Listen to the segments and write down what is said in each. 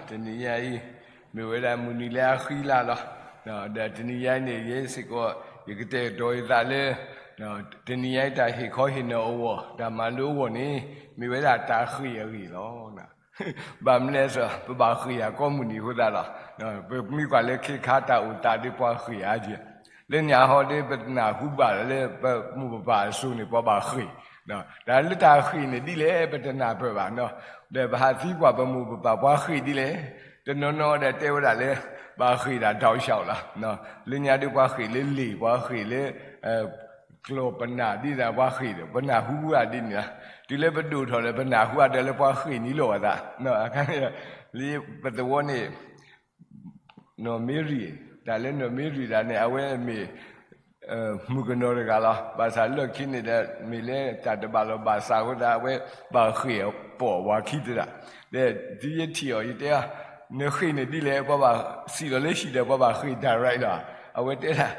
တနံၤညါအံၤ မ့ၢ်ဝဲဒၣ်မုၢ်နံၤလၢအဃံလၤလီၤ. ဒီးတနံၤညါအံၤန့ၣ် ယဲစ့ၢ်ကီး ယကတဲာ်ကတီၤယသးလၢ တနံၤညါအံၤ တၢ်ဟ့ၣ်ခီဟ့ၣ်နီၤအဂီၢ် တၢ်မၤလိအဂီၢ်န့ၣ် မ့ၢ်ဝဲဒၣ်တၢ်ဃ့ၢ်အဂ့ၢ်လီၤ. ဘၣ်မနုၤလဲၣ်, ပဘၣ်ဃ့ၢ်အကိးမုၢ်နံၤအဃိသတးလီၤ. ပမ့ၢ်ကွၢ်လၢခဲခါတၢ်အိၣ်သးဒီး ပှၤဃ့ၢ်အါက့ၤ, လၢညါဟီဒီး ပတနၢ်ဟူဘၣ်လၢပမိၢ်ပပၢ်အစိၤန့ၣ် ပှၤဘၣ်ဃ့ၢ်, တၢ်လၢတၢ်ဃ့ၢ်န့ၣ်ဒ်လဲၣ် ပတနၢ်ပၢၢ်ဘၣ်, ဒီးပဟးသံကွၢ်ပမိၢ်ပပၢ်ပှၤဃ့ၢ်ဒ်လဲၣ်, တနီၤနီၤဒီးတဲဝဲဒၣ်လၢ ဘၣ်ဃ့ၢ်ဒၣ်ဒီးစှၤလီၤ. လၢညါဒီးပှၤဃ့ၢ်လၢလံာ် ပှၤဃ့ၢ်လၢ ကျီၢ်ပနၢ်ဒ်သိးပှၤဃ့ၢ်ဒီး ပနၢ်ဟူဝဲဒၣ်ဒ်န့ၣ်လီၤ. တုၤလၢပဒိၣ်ထီၣ်ဒီး ပနၢ်ဟူဝဲဒၣ်လၢပှၤဃ့ၢ်န့ၣ်လီၤဝဲသး, အခါန့ၣ် လၢပသဝီန့ၣ် နီၢ်မ့ရံ, တၢ်လၢနီၢ်မ့ရံတၢ်န့ၣ် အဝဲမ့ၢ် မုၣ်ကနီၤတဂၤလီၤ. ဘၣ်ဆၣ်လီၢ်ခံန့ၣ်ဒီး မ့ၢ်လၢတၢ်တဘၣ်လိာ်ဘၣ်စးအဃိသတး အဝဲဘၣ်ဃ့ၢ်ပိာ်ဝဲခံသတး, ဒီးတုၤယထံၣ်အီၤ ယတဲအီၤ, နဃ့ၢ်န့ၣ်ဒ်လဲၣ်, ပှၤဘၣ်စံၣ်လီၤလၢဟံၣ်ဒီး ပှၤဘၣ်ဃ့ၢ် direct လီၤ. အဝဲတဲဒၣ်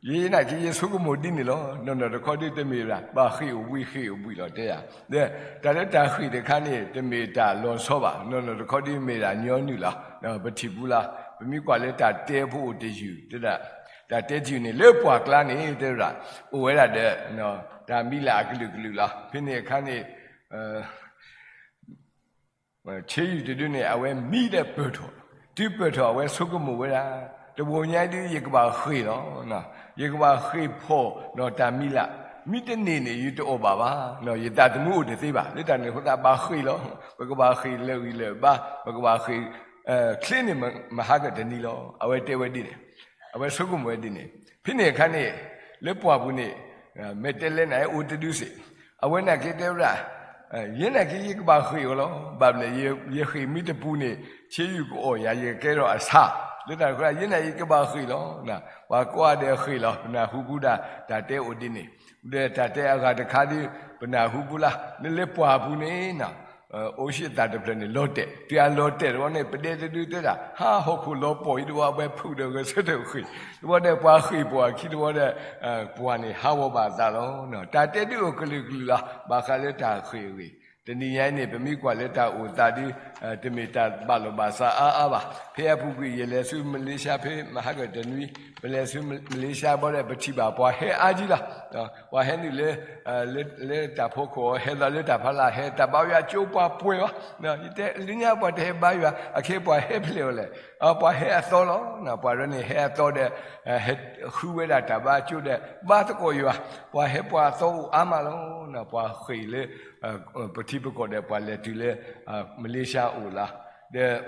ယနာ်က့ ယဆိကမိၣ်ဒ်န့ၣ်လီၤ. နီၢ်နီၢ်တခီဒ်တမ့ၢ်ဒၣ် ဘၣ်ဃ့ၢ်အိၣ်ဘှံးဃ့ၢ်အိၣ်ဘှံးလီၤ တဲယၤ, ဒီးတၢ်လၢတၢ်ဃ့ၢ်တခါန့ၣ် တမ့ၢ်တၢ်လီၤဆီဘၣ်. နီၢ်နီၢ်တခီဒ်မ့ၢ်ဒၣ်ညီနုၢ်လီၤ. ပထံၣ်ပူၤလီၤ. ပမ့ၢ်ကွၢ်လၢတၢ်တဲဖိအိၣ်တယုၢ် တဲဒၣ်, တၢ်တဲတယုၢ်န့ၣ် လၢပှၢ်ကျါန့ၣ် တဲဝဲဒၣ် အိၣ်ဝဲဒၣ်ဒီး တၢ်မံၤလၢ်အကလုာ်ကလုာ်လီၤ. ဖဲန့ၣ်အခါန့ၣ် ဆ့ယုၢ်တဒုန့ၣ် အဝဲမံဒီးပၢၢ်ထီၣ်, တုၤပၢၢ်ထီၣ်အဝဲဆိကမိၣ်ဝဲဒၣ်, တဘျီညါဒုး ယကဘၣ်ဃ့ၢ်လီၤ. ယကဘၣ်ဃ့ၢ်ဖီၣ်နီၢ်တၢ်မံၤလၢ်, မ့ၢ်တန့ၢ်န့ၣ် ယတအီၣ်ဘၣ်ဘၣ်, ယသးသမူအိၣ်တသ့ဘၣ်. လၢတၢ်န့ၣ်အဃိသတး ဘၣ်ဃ့ၢ်လီၤ. ပကဘၣ်ဃ့ၢ်လၢာ်ဂံၢ်လၢာ်ဘါ, ပကဘၣ်ဃ့ၢ်ချ့န့ၣ် မဟါကတနံၤလီၤ. အဝဲတဲဝဲဒ်န့ၣ်, အဝဲဆိကမိၣ်ဝဲဒ်န့ၣ်. ဖဲန့ၣ်အခါန့ၣ် လၢပှၢ်ပူၤန့ၣ် မဲာ်တဲးလဲးန့ၣ်အိၣ်တဒုစ့ၢ်, အဝဲနာ်က့တဲဝဲဒၣ်, ယဲနာ်က့ ယကဘၣ်ဃ့ၢ်အီၤလီၤ. ဘၣ်မနုၤလဲၣ်, ယဃ့ၢ်မ့ၢ်တပူၤန့ၣ် ဆ့ယုၢ်ကအီၣ်ယၤ ယကကဲထီၣ်အဆၣ်, လၢတၢ်န့ၣ်အဃိ ယဲနာ်က့ ယကဘၣ်ဃ့ၢ်လီၤ. ပှၤကိးဂၤဒဲးဃ့ၢ်လီၤ. ပနၢ်ဟူဘူးဒၣ်တၢ်တဲအိၣ်ဒ်န့ၣ်, ဒီးတၢ်တဲအဂၤတခါဒီး ပနၢ်ဟူဘူးလၢ လၢလၢပှၢ်ပူၤန့ၣ် အိၣ်ဆံးအသးတဖျၢၣ်န့ၣ် လီၤတဲာ်, တုၤအလီၤတဲာ်တဘျီန့ၣ် ပဒဲတဒုတဲဒၣ် ဟးဟီၣ်ခိၣ်လီၤပှီၢ်အံၤတဝီ အဝဲဖုးဒီးဂဲၤဆၢထၢၣ်ဃ့ၢ်, တဝီဒီးပှၤဃ့ၢ်ပှၤခံတဝီဒီး ပှၢ်န့ၣ်ဟးဂီၤဘၣ်အသးလီၤ. တၢ်တဲဒုးအိၣ်ကလုာ်ကလုာ်လီၤ. ဘၣ်ဃးလၢတၢ်ဃ့ၢ်အဂ့ၢ်, တနံၤညါအံၤန့ၣ် ပမ့ၢ်ကွၢ်လၢတၢ်အိၣ်သးဒုး တမ့ၢ်တၢ်ဘၣ်လိာ်ဘၣ်စးအါအါဘၣ်. ဖဲအပူၤကွံာ် ယလဲၤဆူမလ့ၡါ ဖဲမဟါကတနွံ ပလဲၤဆူမလ့ၡါဘၣ်ဒီး ပထံၣ်ဘၣ်ပှၤဟဲအါကံလီၤ. ပှၤဟဲနုာ်လၢ လၢတၢ်ဖီခိၣ် ဟဲလီၤလၢတၢ်ဖီလာ် ဟဲတၢ်ဘါယွၤကၠိပှၤပှဲၤအီၤ, ယတဲလၢညါပှၤတဟဲဘါယွၤ အခဲပှၤဟဲဖျဲးအီၤလဲၣ်. ပှၤဟဲအသီလီၤ. ပှၤရၢန့ၣ်ဟဲအသီဒီး ဟဲဃုဝဲဒၣ်တၢ်ဘါကၠိဒီး ဘါသကိးယွၤ, ပှၤဟဲပှၤအသီအိၣ်အါမးလီၤ. ပှၤဃ့ၢ်လၢ ပထံပကီၢ်ဒီး ပှၤလဲၤတုၤလၢ မလ့ၡါအိၣ်လီၤ. ဒီး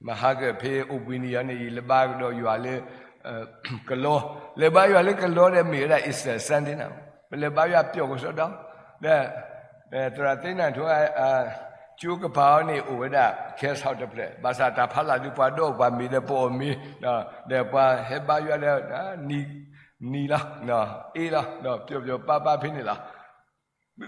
မဟါကဖဲအိၣ်ဘှံးနံၤအံၤန့ၣ် ယလဲၤဘါကဒီးယွၤလၢ ကလီ, လဲၤဘါယွၤလၢကလီဒီး မ့ၢ်ဝဲဒၣ် Easter Sunday န့ၣ်, ပလဲၤဘါယွၤပျီၣ်ကစီဒီ, ဒီး သရၣ်သ့ၣ်နၢ်ထိ ကၠိကပၤအီၤန့ၣ် အိၣ်ဝဲဒၣ် guest house တဖျၢၣ်, ဘၣ်ဆၣ်တၢ်ဖီလာ်ဒုးပှၤဒီးပှၤမ့ၤဒီးပအီၣ်မ့ၤ, ဒီးပှၤဟဲဘါယွၤဒီး နံၤလီၤ, အ့လီၤ, ဒီးပျီၣ်ပျီၣ်ပၢ်ပၢ်ဖဲန့ၣ်လီၤ.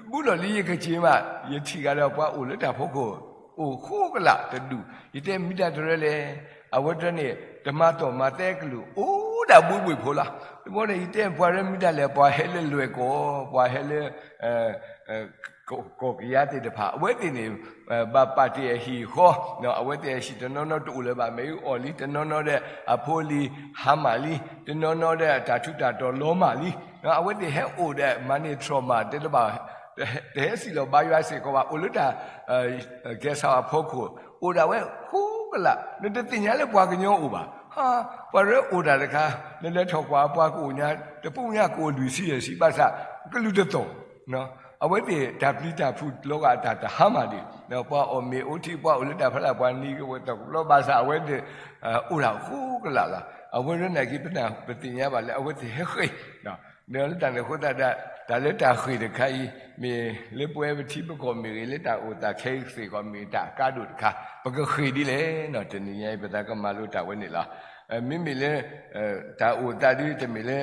ဘူးလီၤလံယကစ့မး ယထံၣ်ဂၤဒီးပှၤအိၣ်လၢတၢ်ဖီခိၣ် အိၣ်ဃိကလာ်တဒူၣ်, ယတဲမ့ၢ်တၢ်တရၢလဲၣ်, အဝဲတရၢန့ၣ် တမၤတီၢ်မၤသဲကလုာ် အိၣ်ဒၣ်ဘှ့ဘှ့ဖိလီၤ. တဘျီန့ၣ် ယတဲပှၤရၢမ့ၢ်တၢ်လဲၣ်, ပှၤဟဲလၢလွဲၢ်ကီၢ်, ပှၤဟဲလၢ ကီၢ်ကယၤသ့ၣ်တဖၣ် အဝဲသ့ၣ်န့ၣ် ဘၣ်ပာ်တ့ၢ်အဟံၣ်အဃီ, အဝဲသ့ၣ်အဟံၣ်တနီၤနီၤတအိၣ်လၢၤဘၣ် မ့ၢ်အီၣ်လံ, တနီၤနီၤဒီးအဖိအလံၤဟါမၢ်လံ, တနီၤနီၤဒီးတၢ်ထူးတၢ်တီၤလီၤမၢ်လံ, အဝဲသ့ၣ်ဟဲအိၣ်ဒီးမၤန့ၢ်ထီၣ်မး တဲတဘၣ် တဟဲစံၣ်လီၤဘါယွၤစ့ၢ်ကီးဘၣ်, အိၣ်လၢတၢ် ကဲစးအဖီခိၣ် အိၣ်ဒၣ်ဝဲဃိကလာ်, နတသ့ၣ်ညါလၢပှၤကညီအိၣ်ဘၣ်, ဟါ, ပှၤရၢအိၣ်တၢ်တခါ, နလဲၤထီၣ်ကွၢ်ပှၤကအိၣ်ညါ တပူၤညါကအိၣ်လွံၢ်ဆံယဲၢ်ဆံ ဘၣ်ဆၣ် ကလုၢ်တသီၣ် အဝဲသ့ၣ်တၢ်ပျံၤတၢ်ဖုးလီၤဂာ်အတၢ်တဟါမၢ်ဒံး, ပှၤအီၣ်မ့ၤအိၣ်ထံ ပှၤအိၣ်လၢတၢ်ဖီလာ် ပှၤနံၤကဝဲၤသီၣ်ကဘျီ ဘၣ်ဆၣ်အဝဲသ့ၣ် အိၣ်ဒၣ်ဃိကလာ်လီၤ. အဝဲရၢနာ်က့ ပနၢ်ပသ့ၣ်ညါဘၣ်လၢအဝဲသ့ၣ်ဟဲဃ့ၢ် ဒီးလၢတၢ်န့ၣ်အဃိသတးဒီး တၢ်လၢတၢ်ဃ့ၢ်တခါအံၤ မ့ၢ်လၢပဝဲပထံပကီၢ်မ့ၢ်ဂ့ၤ လၢတၢ်အိၣ်သးခဲအံၤစ့ၢ်ကီးမ့ၢ်ဂ့ၤ တၢ်အကါဒိၣ်တခါ ပကဃ့ၢ်ဒ်လဲၣ်န့ၣ် တနံၤညါအံၤ ပသးကမၤလိတၢ်ဝဲန့ၣ်လီၤ. မ့မ့ၢ်လၢ တၢ်အိၣ်သးဒ်တမ့ၢ်လၢ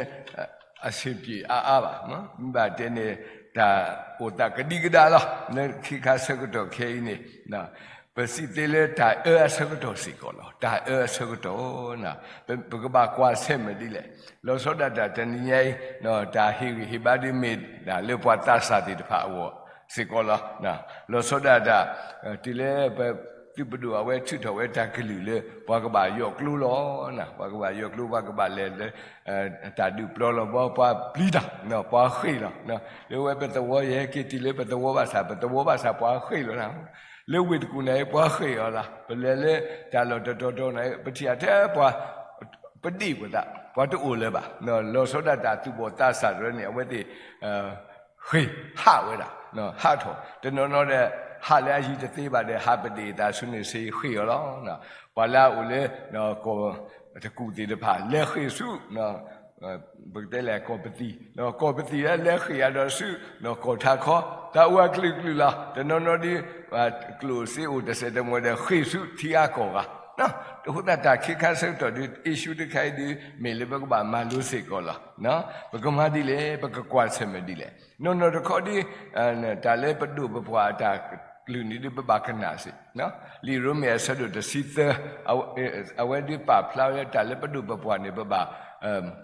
အဆင်ပြေအါအါဘၣ်, မ့ၢ်ဘၣ်တဲန့ၣ် တၢ်အိၣ်သးကဒံကဒါလီၤ. လၢခံခါဆၢကတီၢ်ခဲအံၤန့ၣ် ပစံးသ့လၢတၢ်အၢအဆၢကတီၢ်စ့ၢ်ကီးလီၤ. တၢ်အၢအဆၢကတီၢ် ပကဘၣ်ကွၢ်ဆၢၣ်မဲာ်ဒ်လဲၣ်. လီၤဆီဒၣ်တၢ်တနံၤညါအံၤ တၢ်ဟ့ၣ်ဂံၢ်ဟ့ၣ်ဘါဒ်မ့ၢ်ဒၣ်လၢပှၤသးစၢ်သ့ၣ်တဖၣ်အဂီၢ်စ့ၢ်ကီးလီၤ. လီၤဆီဒၣ်တၢ် တုၤလၢပ သုးပဒိၣ်အဝဲထုးထီၣ်ဝဲတၢ်ကလုၢ်လၢ ပှၤကဘၣ်ယိးကျိလီၤ. ပှၤကဘၣ်ယိးကျိ ပှၤကဘၣ်လဲၤလၢ တၢ်ဒုးပျီလီၤဘီ ပှၤပျံၤတၢ်, ပှၤဃ့ၢ်လီၤ. လၢဝဲပသဝီ ယဟဲက့ၤတုၤလၢပသဝီဘၣ်ဆၣ် ပသဝီဘၣ်ဆၣ်ပှၤဃ့ၢ်လီၤနၤ. လၢဝ့ၢ်တကူၣ်န့ၣ် ပှၤဃ့ၢ်အီၤလီၤ. ပလဲၤလၢတၢ်လီၢ်တတီၤတီၤန့ၣ် ပထံၣ်အထဲပှၤ ပဒ့ၣ်ဝဲသး ပှၤတအိၣ်လၢၤဘၣ်. လီၤဆီဒၣ်တၢ်သူၣ်ဘီၣ်သးစၢ်တရၢန့ၣ် အဝဲသ့ၣ် ဃ့ၢ်ဟးဝဲဒၣ်, ဟးထီၣ် တနီၤနီၤဒီး ဟးလၢအယံၤတသ့ဘၣ်ဒီး ဟးပဒ့ၣ်အသးဆူန့ၣ်ဆ့ဃ့ၢ်အီၤလီၤ. ပှၤလၢအအိၣ်လၢ ကီၢ်တကူၣ်သ့ၣ်တဖၣ် လဲၤဃ့ၢ်ဆူ ပကတဲလဲၣ်ကီၢ်ပသံၣ်, ကီၢ်ပသံၣ်လၢလဲၤဃ့ၢ်အဒိးဆူ ကီၢ်ထးခီ တၢ်အိၣ်အကလုာ်ကလုာ်လီၤ. တနီၤနီၤဒီး ကျိၣ်စ့အိၣ်တစဲးတမှဲၤဒီးဃ့ၢ်ဆူထံအါကီၢ်ဂၤ အဃိသတးတၢ်ခံခါဆၢကတီၢ်ဒီး issue တခါအံၤဒီး မ့ၢ်လၢပကဘၣ်မၤလိစ့ၢ်ကီးလီၤ. ပကမၤဒ်လဲၣ် ပကကွၢ်ဆၢၣ်မဲာ်ဒ်လဲၣ်. နီၢ်နီၢ်တခီဒီး တၢ်လၢပဒိၣ်ပပှၢ်အတၢ်ကလုၢ်န့ၣ်ဒီး ပဘၣ်ကနၣ်စ့ၢ်. လံာ်ရိမ့ၤအဆၢဒိၣ်တဆံသၢ အဝဲဒုးပာ်ဖျါဝဲတၢ်လၢပဒိၣ်ပပှၢ်န့ၣ် ပဘၣ်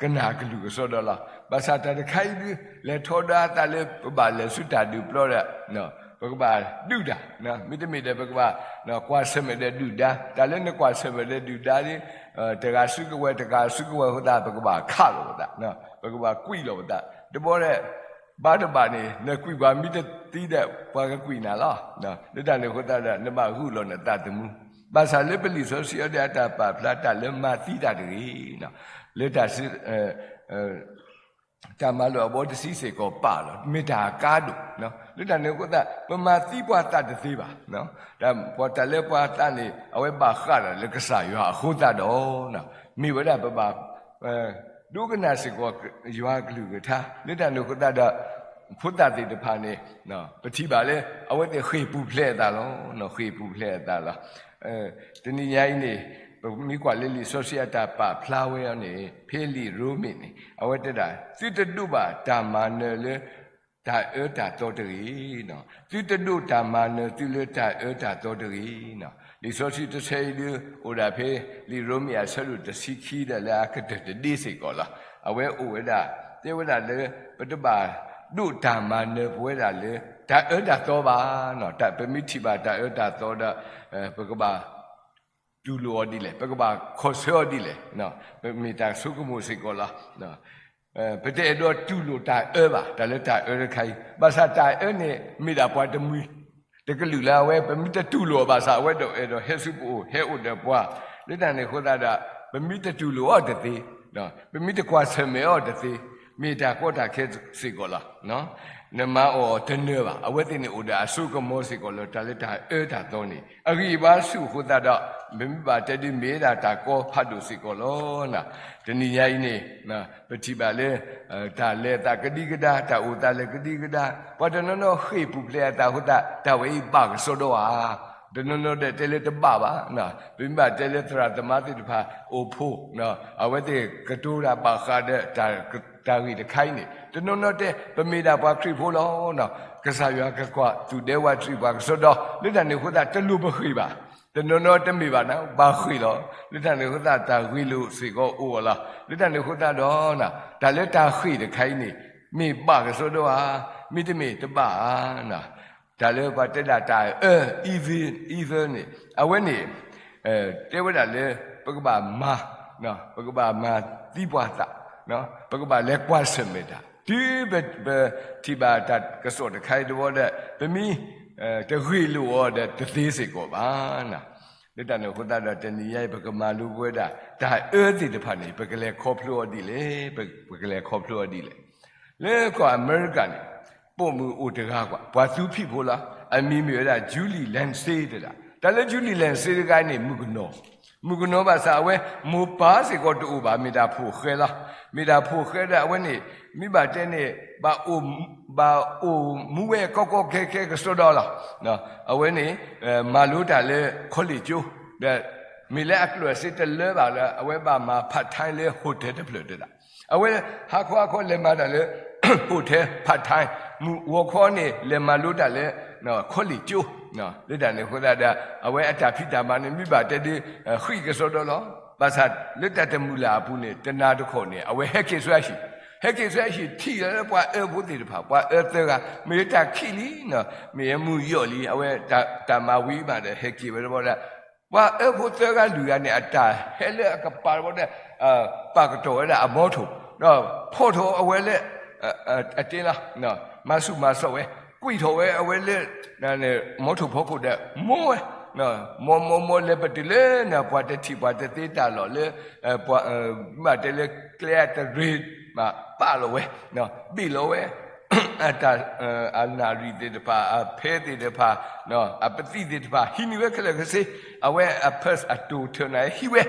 ကနၣ်ကလုၢ်ကစီဒီလီၤ. ဘၣ်ဆၣ်တၢ်တခါအံၤဒုး လဲၤထီဒါအသးလၢပဘၣ်လဲၤဆူတၢ်ဒုးပျီဒီး ပကဘၣ်ဒုၣ်ဒါ, မ့တမ့ၢ်ဒီးပကဘၣ်ကွၢ်ဆၢၣ်မဲာ်ဒီးဒုၣ်ဒါ, တၢ်လၢနကွၢ်ဆၢၣ်မဲာ်ဒီးဒုၣ်ဒါဒီး တဂၤစုကဝဲၤ တဂၤစုကဝဲၤအဃိသတး ပကဘၣ်ခးလီၤပသး, ပကဘၣ်ကွံာ်လီၤပသး, တဘျီဒီး ဘၣ်တဘၣ်န့ၣ် နကွံာ်ပှၤမ့ၢ်တသံဒီး ပှၤကကွံာ်နၤလီၤ. လၢတၢ်န့ၣ်အဃိသတးဒီး နဘၣ်ဂုာ်လီၤနသးသမူ, ဘၣ်ဆၣ်လၢပလံာ်စီဆှံအံၤဒီးအတၢ်ပာ်ဖျါတၢ်လၢမၤသံတၢ်တဂ့ၤ, လၢတၢ် တၢ်မၤလိာ်အဘီတဆံစ့ၢ်ကီးပာ်လီၤ မ့ၢ်တၢ်အကါဒိၣ်, လၢတၢ်န့ၣ်အဃိသတး ပမၤသံပှၤသးတသ့ဘၣ်. တၢ်လၢပှၤသးန့ၣ် အဝဲဘၣ်ဃးဒီးလၢကစၢ်ယွၤအဃိသတးဒီး မ့ၢ်ဝဲဒၣ်ပဘၣ် ဒိကနၣ်စ့ၢ်ကီးယွၤကလုၢ်ကထါ, လၢတၢ်န့ၣ်အဃိသတးဒီး ဖိသၣ်သ့ၣ်တဖၣ်န့ၣ် ပထံၣ်ဘၣ်လၢ အဝဲသ့ၣ်ဃ့ၢ်ပူၤဖျဲးအသးလီၤ, ဃ့ၢ်ပူၤဖျဲးအသးလီၤ. တနံၤညါအံၤန့ၣ် ပမ့ၢ်ကွၢ်လၢလံာ်စီဆှံအတၢ်ပာ်ဖျါဝဲအီၤန့ၣ် ဖဲလံာ်ရိမ့ၤန့ၣ် အဝဲတဲဒၣ် သုတဒိးဘၣ်တၢ်မၤနၢၤလၢ တၢ်အၢတၢ်သီတဂ့ၤ, သုတဒိးတၢ်မၤနၢၤသုလၢတၢ်အၢတၢ်သီတဂ့ၤ. လံာ်စီဆှံတဆၢအံၤဒုး အိၣ်ဒၣ်ဖဲ လံာ်ရိမ့ၤအဆၢဒိၣ်တဆံခံဒီးလၢအကတၢၢ်တဒ့စ့ၢ်ကီးလီၤ. အဝဲအိၣ်ဝဲဒၣ် တဲဝဲဒၣ်လၢ ပတဘၣ်ဒိးတၢ်မၤနၢၤပဝဲဒၣ်လၢ တၢ်အၢတၢ်သီဘၣ်. ပမ့ၢ်ထံၣ်ဘၣ်တၢ်အၢတၢ်သီဒီး ပကဘၣ်တူၢ်လိာ်အီၤဒ်လဲၣ်, ပကဘၣ်ခီၣ်ဆၢအီၤဒ်လဲၣ်, ပမ့ၢ်တၢ်ဆိကမိၣ်စ့ၢ်ကီးလီၤ. ပတအဲၣ်ဒိးတူၢ်လိာ်တၢ်အၢဘၣ်, တၢ်လၢတၢ်အၢတခါအံၤ, ဘၣ်ဆၣ်တၢ်အၢန့ၣ် မ့ၢ်ဒၣ်ပှၤတမှံၤ တကလုာ်လၢအဝဲ ပမ့ၢ်တတူၢ်လိာ်အီၤဘၣ်ဆၣ် အဝဲဒၣ်အဲၣ်ဒိးဟဲဆူပအိၣ် ဟဲအိၣ်ဒီးပှၤ, လၢတၢ်န့ၣ်အဃိသတးဒီး ပမ့ၢ်တတူၢ်လိာ်အီၤတသ့, ပမ့ၢ်တကွၢ်ဆၢၣ်မဲာ်အီၤတသ့, မ့ၢ်တၢ်ကီတၢ်ခဲစ့ၢ်ကီးလီၤ. နမၤအီၤတနၢၤဘၣ်, အဝဲသ့ၣ်န့ၣ်အိၣ်ဒီးအစိကမီၤစ့ၢ်ကီးလၢတၢ်လၢတၢ်အၢတၢ်သီန့ၣ် အဂံၢ်အဘါဆူၣ်အဃိသတးဒီး ပမ့ၢ်ဘၣ်တဲဒုးမ့ၢ်ဒၣ်တၢ်ကီဖးဒိၣ်စ့ၢ်ကီးလီၤ. တနံၤညါအံၤန့ၣ် ပထံၣ်ဘၣ်လၢ တၢ်လဲၤသးကဒံကဒါ, တၢ်အိၣ်သးလၢကဒံကဒါ, ပှၤတနီၤနီၤဃ့ၢ်ပူၤဖျဲးအသးအဃိသတး တၢ်ဝဲအံၤဘၣ်ကစီဒီဧါ, တနီၤနီၤဒီးတဲလၢတဘၣ်ဘၣ်, ပမ့ၢ်ဘၣ်တဲလၢသရၣ်သမါသ့ၣ်တဖၣ်အိၣ်ဖှိၣ် အဝဲသ့ၣ်ကတိၤတၢ်ဘၣ်ဃးဒီး တၢ်ဂ့ၢ်တခါအံၤန့ၣ် တနီၤနီၤတဲ ပမ့ၢ်ဒၣ်ပှၤခရံာ်ဖိလီၤ. ကစၢ်ယွၤကကွၢ်သူၣ်ဒဲဝးတရံးပှၤကစီဒီ, လၢတၢ်န့ၣ်အဃိသတး တလိၣ်ပဃ့ၢ်ဘၣ်. တနီၤနီၤတမ့ၢ်ဘၣ်နၤ ဘၣ်ဃ့ၢ်လီၤ. လၢတၢ်န့ၣ်အဃိသတး တၢ်ဂ့ၢ်လိာ်စ့ၢ်ကီးအိၣ်အီၤလီၤ. လၢတၢ်န့ၣ်အဃိသတးဒီး တၢ်လၢတၢ်ဃ့ၢ်တခါအံၤန့ၣ် မ့ၢ်ဘၣ်ကစီဒီဧါ, မ့တမ့ၢ်တဘၣ်ဧါ. တၢ်လၢပှၤတဲဒၣ်တၢ်အၢ evil, evil န့ၣ် အဝဲန့ၣ် တဲဝဲဒၣ်လၢ ပကဘၣ်မၤ ပကဘၣ်မၤသံပှၤသး, ပကဘၣ်လဲၤကွၢ်ဆၢၣ်မဲာ်တၢ် တုၤပထံၣ်ဘၣ်တၢ်ကစီၣ်တခါအံၤတဘျီဒီး ပမ့ၢ်တဂ့ၢ်လိာ်အီၤဒီးတသ့စ့ၢ်ကီးဘၣ်. လၢတၢ်န့ၣ်အဃိသတးဒီး တနံၤညါအံၤ ပကမၤလိပဝဲဒၣ် တၢ်အၢသ့ၣ်တဖၣ်န့ၣ် ပကလဲၤခီဖျိအီၤဒ်လဲၣ်, ပကလဲၤခီဖျိအီၤဒ်လဲၣ်. လၢကီၢ်အမဲရကၤန့ၣ် ပိာ်မုၣ်အိၣ်တဂၤကွၢ် ပှၤသူဖံးဖိလီၤ. အမံၤမ့ၢ်ဝဲဒၣ် Julie Lindsay တဲဒၣ်. တၢ်လၢ Julie Lindsay တဂၤန့ၣ် မုၣ်ကနီၤ, မုၣ်ကနီၤဘၣ်ဆၣ် အဝဲမိၢ်ပၢ်စ့ၢ်ကီးတအိၣ်ဘၣ်, မ့ၢ်ဒၣ်ဖိၣ်ဃဲလီၤ. မ့ၢ်ဒၣ်ဖိၣ်ဃဲဒီး အဝဲန့ၣ် မ့ၢ်ဘၣ်တဲန့ၣ် ဘၣ်အိၣ်မူဝဲကီကီခဲခဲကစီဒီလီၤ. အဝဲန့ၣ် မၤလိတၢ်လၢ college ကၠိ ဒီး မ့ၢ်လၢအကျိၣ်အစ့တလၢဘၣ်လၢ အဝဲဘၣ်မၤ part time လၢ hotel တဖျၢၣ်တဲဒၣ်. အဝဲဟါခီဟါခီလဲၤမၤတၢ်လၢ hotel part time, မုၢ်ဂီၤခီန့ၣ် လဲၤမၤလိတၢ်လၢ college ကၠိ လၢတၢ်န့ၣ်အဃိသတးဒီး အဝဲအတၢ်ဖံးတၢ်မၤန့ၣ် မ့ၢ်ဘၣ်တဲဒုး ဃံးကစီဒီလီၤ. ဘၣ်ဆၣ်လၢတၢ်တမုာ်လၢ်အပူၤန့ၣ် တနၤတခီန့ၣ် အဝဲဟဲက့ၤဆူအဟံၣ် ဟဲက့ၤဆၢဟံၣ်ထံၣ်လၢပှၤအၢဖိသ့ၣ်တဖၣ်, ပှၤအၢသၢဂၤ, မ့ၢ်တၢ်ခံးလံ, မ့ၢ်မုၢ်ယီၢ်လံ, အဝဲတၢ်မၤဝံၤဘၣ်ဒီး ဟဲက့ၤဝဲတဘျီဒီး ပှၤအၢဖိသၢဂၤလွံၢ်ဂၤန့ၣ် အတၢ်ဟဲလၢအကပၤတဘျီဒီး ပာ်ကတီၢ်ဝဲဒၣ်အမီထိၣ်, ဒီးဖီၣ်ထီၣ်အဝဲလၢ အတဲလီၤ, မၤဆူၣ်မၤစိးဝဲ, ကွံာ်ထီၣ်ဝဲအဝဲလၢ မီထိၣ်ဖီခိၣ်ဒီး မိၢ်ဝဲ, မိၢ်မိၢ်မိၢ်လဲၤပတုာ်လၢ ပှၤတထံၣ်ပှၤတသ့တၢ်လီၢ်လၢ ဘၣ်တဲလၢကျဲအတရ့းမး ပာ်လီၤဝဲ, ဘ့ၣ်လီၤဝဲ အတၢ် အနၣ်ရံၣ်သ့ၣ်တဖၣ်, အဖဲသ့ၣ်တဖၣ်, အပသံၣ်သ့ၣ်တဖၣ် ဟံးန့ၢ်ဝဲခဲလၢာ်ခဲဆ့, အဝဲအ purse အတိာ်ထၢၣ်န့ၣ်ဟံးဝဲ,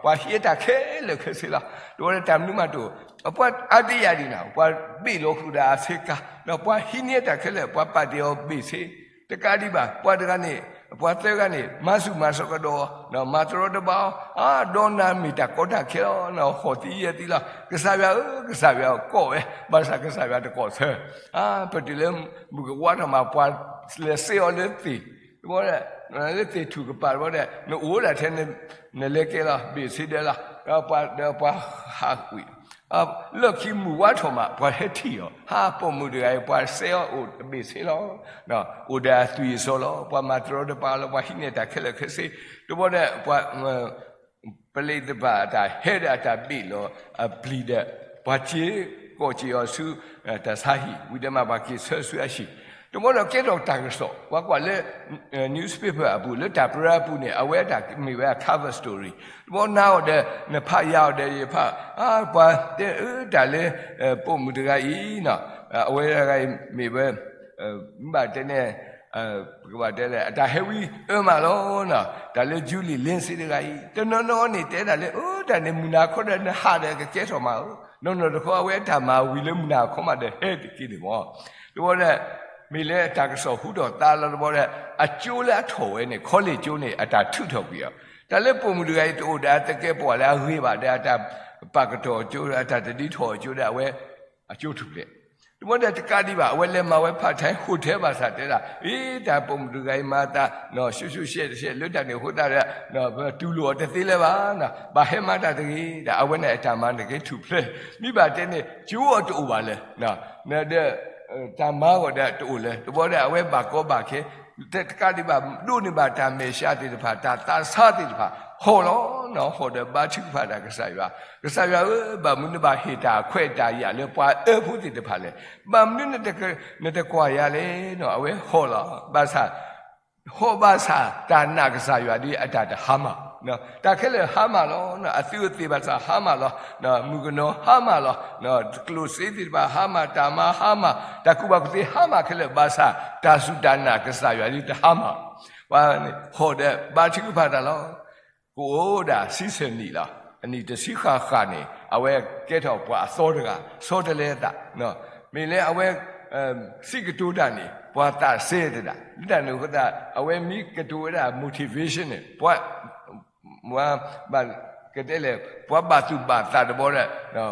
ပှၤဟံးအတၢ်ခဲလၢာ်ခဲဆ့လီၤ. တဝဲဒၣ်တၢ်မနုၤမးတအိၣ်, ပှၤအါဒံယၤဒံးနၤ, ပှၤဘ့ၣ်လီၤဃုာ်ဒီးအဆ့ကၤ, ပှၤဟံးန့ၢ်အတၢ်ခဲလၢာ်, ပှၤပာ်တ့ၢ်အီၤဘ့ၣ်ဆ့, တကးဒံးဘၣ် ပှၤတဂၤန့ၣ်, ပှၤသၢဂၤန့ၣ် မၤဆူၣ်မၤစိးကဒီး, မၤတရီတပါအီၤ, အါ ဒီးနၤမ့ၢ်တၢ်ကီတၢ်ခဲလီၤ, ဟီၣ်သံယဲၢ်သံလီၤ, ကစၢ်ယွၤဧၢ, ကစၢ်ယွၤကိးဝဲ, ဘၣ်ဆၣ်ကစၢ်ယွၤတကိးဆၢ, အါ ပတုၤလၢ မုၢ်ကဝါထီၣ်မး ပှၤလဲၤစဲအီၤလၢသ့ၣ်, တဘျီဒီး လၢသ့ၣ်ထူၣ်ကပၤတဘျီဒီး နအိၣ်ဒၣ်ထဲ နလဲၤကဲလီၤ ဘ့ၣ်ဆ့ဒၢလီၤ, ဒီးပှၤဟးကွံာ်, လၢခံမုၢ်ဝါထီၣ်မး ပှၤဟဲထံၣ်အီၤ, ဟါ ပိာ်မုၣ်တဂၤအံၤ ပှၤစဲအီၤအိၣ်တဘ့ၣ်ဆ့လီၤ, အိၣ်ဒီးအသွံၣ်အစီလီၤ, ပှၤမၤတရီတပါလီၤ, ပှၤဟံးန့ၢ်တၢ်ခဲလၢာ်ခဲဆ့, တဘျီဒီး ပှၤ ပလံးတဖၣ်အတၢ်ဟဲဒီးအတၢ်ဘ့ၣ်လီၤအပျံၤဒီး ပှၤစ့ကိးက့ၤအီၤဆူ တၢ်ဆါဟံၣ် ဝံၤဒီးမးပှၤက့ၤဆၢဆူအဟံၣ်, တဘျီဒီးကဲထီၣ်တၢ်ကစီၣ်, ပှၤကွၢ်လၢ newspaper အပူၤ လၢတၢ်ပရၢအပူၤန့ၣ် အဝဲအတၢ်မ့ၢ်ဝဲအ cover story, တဘျီနၤအီၤဒီး နဖးယၤအီၤဒီးယဖး, ပှၤတဲအၢတၢ်လၢ ပိာ်မုၣ်တဂၤအံၤ, အဝဲတဂၤအံၤမ့ၢ်ဝဲ ဘၣ်တဲန့ၣ် ပကဘၣ်တဲလဲၣ် အတၢ်ဟဲဝံအၢမးလီၤ, တၢ်လၢ Julie Lindsay တဂၤအံၤ တနီၤနီၤန့ၣ် တဲဒၣ်လၢ အၢ တၢ်န့ၣ်မုၢ်နၤခီဒီးနဟးဒီးကကဲထီၣ်မးဧၢ, နီၢ်နီၢ်တခီအဝဲတၢ်မၤဝံၤလၢမုၢ်နၤခီမးဒီးဟဲတက့ၢ်န့ၣ်မး, တဘျီဒီး မ့ၢ်လၢတၢ်ကစီၣ်ဟူထီၣ်သါလီၤတဘျီဒီး အကၠိလၢအထီၣ်ဝဲန့ၣ် college ကၠိန့ၣ် အတၢ်ထုးထီၣ်ကွံာ်အီၤ, တၢ်လၢပိာ်မုၣ်တဂၤအံၤတအိၣ်ဒီးအသကဲးပဝးလၢအဂ့ၤဘၣ်ဒီး အတၢ်ပာ်ကတီၢ်ကၠိ အတၢ်တဒ်ထီၣ်ကၠိဒီး အဝဲ အကၠိထူၣ်ဖျဲး, တဘျီဒီးတကးဒံးဘၣ် အဝဲလဲၤမၤဝဲ part time hotel ဘၣ်ဆၣ်တဲဒၣ် အ့ တၢ်ပိာ်မုၣ်တဂၤအံၤမၤသး ရှုၣ်ရှုၣ်ရှဲရှဲလၢတၢ်န့ၣ်အဃိသတးဒီး ပတူၢ်လိာ်အီၤတသ့လၢၤဘၣ်, ဘၣ်ဟဲမၤတၢ်တဂ့ၤ, ဒီးအဝဲန့ၣ်အတၢ်မၤန့ၣ်က့ထူၣ်ဖျဲး, မ့ၢ်ဘၣ်တဲန့ၣ် ကၠိအီၤတအိၣ်ဘၣ်လၢၤ, ဒီး တၢ်မၤအီၤဒီးတအိၣ်လၢၤ, တဘျီဒီးအဝဲဘၣ်ကီဘၣ်ခဲ တကးဒံးဘၣ် ဒိးန့ၢ်ဘၣ်တၢ်မဲာ်ဆှးသ့ၣ်တဖၣ် တၢ်သးဆါသ့ၣ်တဖၣ် ဟီၣ်လီၤ, ဟီၣ်ဒီးဘါထုကဖၣ်တၢ်ကစၢ်ယွၤ, ကစၢ်ယွၤဧၢ, ဘၣ်မနုၤနဘၣ်ဟ့ၣ်တၢ်ခွဲးတၢ်ယာ်လၢပှၤအၢဖိသ့ၣ်တဖၣ်လဲၣ်, ဘၣ်မနုၤနတကွၢ်ယၤလဲၣ်, အဝဲဟီၣ်လီၤ, ဘၣ်ဆၣ် ဟီၣ်ဘၣ်ဆၣ် တၢ်နာ်ကစၢ်ယွၤဒ်အတၢ်တဟါမၢ်, တၢ်ခဲလၢာ်ဟါမၢ်လီၤ, အသုအသ့ၣ်ဘၣ်ဆၣ်ဟါမၢ်လီၤ, မုၣ်ကနီၤဟါမၢ်လီၤ, ကျိၣ်စ့သ့ၣ်တဖၣ်ဟါမၢ်, တၢ်မၤဟါမၢ်, တၢ်ကူၣ်ဘၣ်ကူၣ်သ့ဟါမၢ်ခဲလၢာ်, ဘၣ်ဆၣ် တၢ်စူၢ်တၢ်နာ်ကစၢ်ယွၤဒ်တဟါမၢ်, ပှၤန့ၣ်ဟီၣ်ဒီးဘါထုကဖၣ်တၢ်လီၤ. ကအိၣ်ဒၣ်ဆံဆဲၣ်နံၣ်လီၤ, အနံၣ်တဆံဃၣ်ဃၣ်န့ၣ် အဝဲကဲထီၣ်ပှၤအသီတဂၤ, ဆီတလဲအသး, မ့ၢ်လၢအဝဲ စံးကတိၤတၢ်န့ၣ် ပှၤသးစဲတဒၣ်, လၢတၢ်န့ၣ်အဃိသတး အဝဲမ့ၢ်ကတိၤဝဲဒၣ် motivation န့ၣ် ပှၤ ပှၤဘၣ်ကတဲလဲၣ်, ပှၤဘၣ်သူၣ်ဘၣ်သးတဘျီဒီး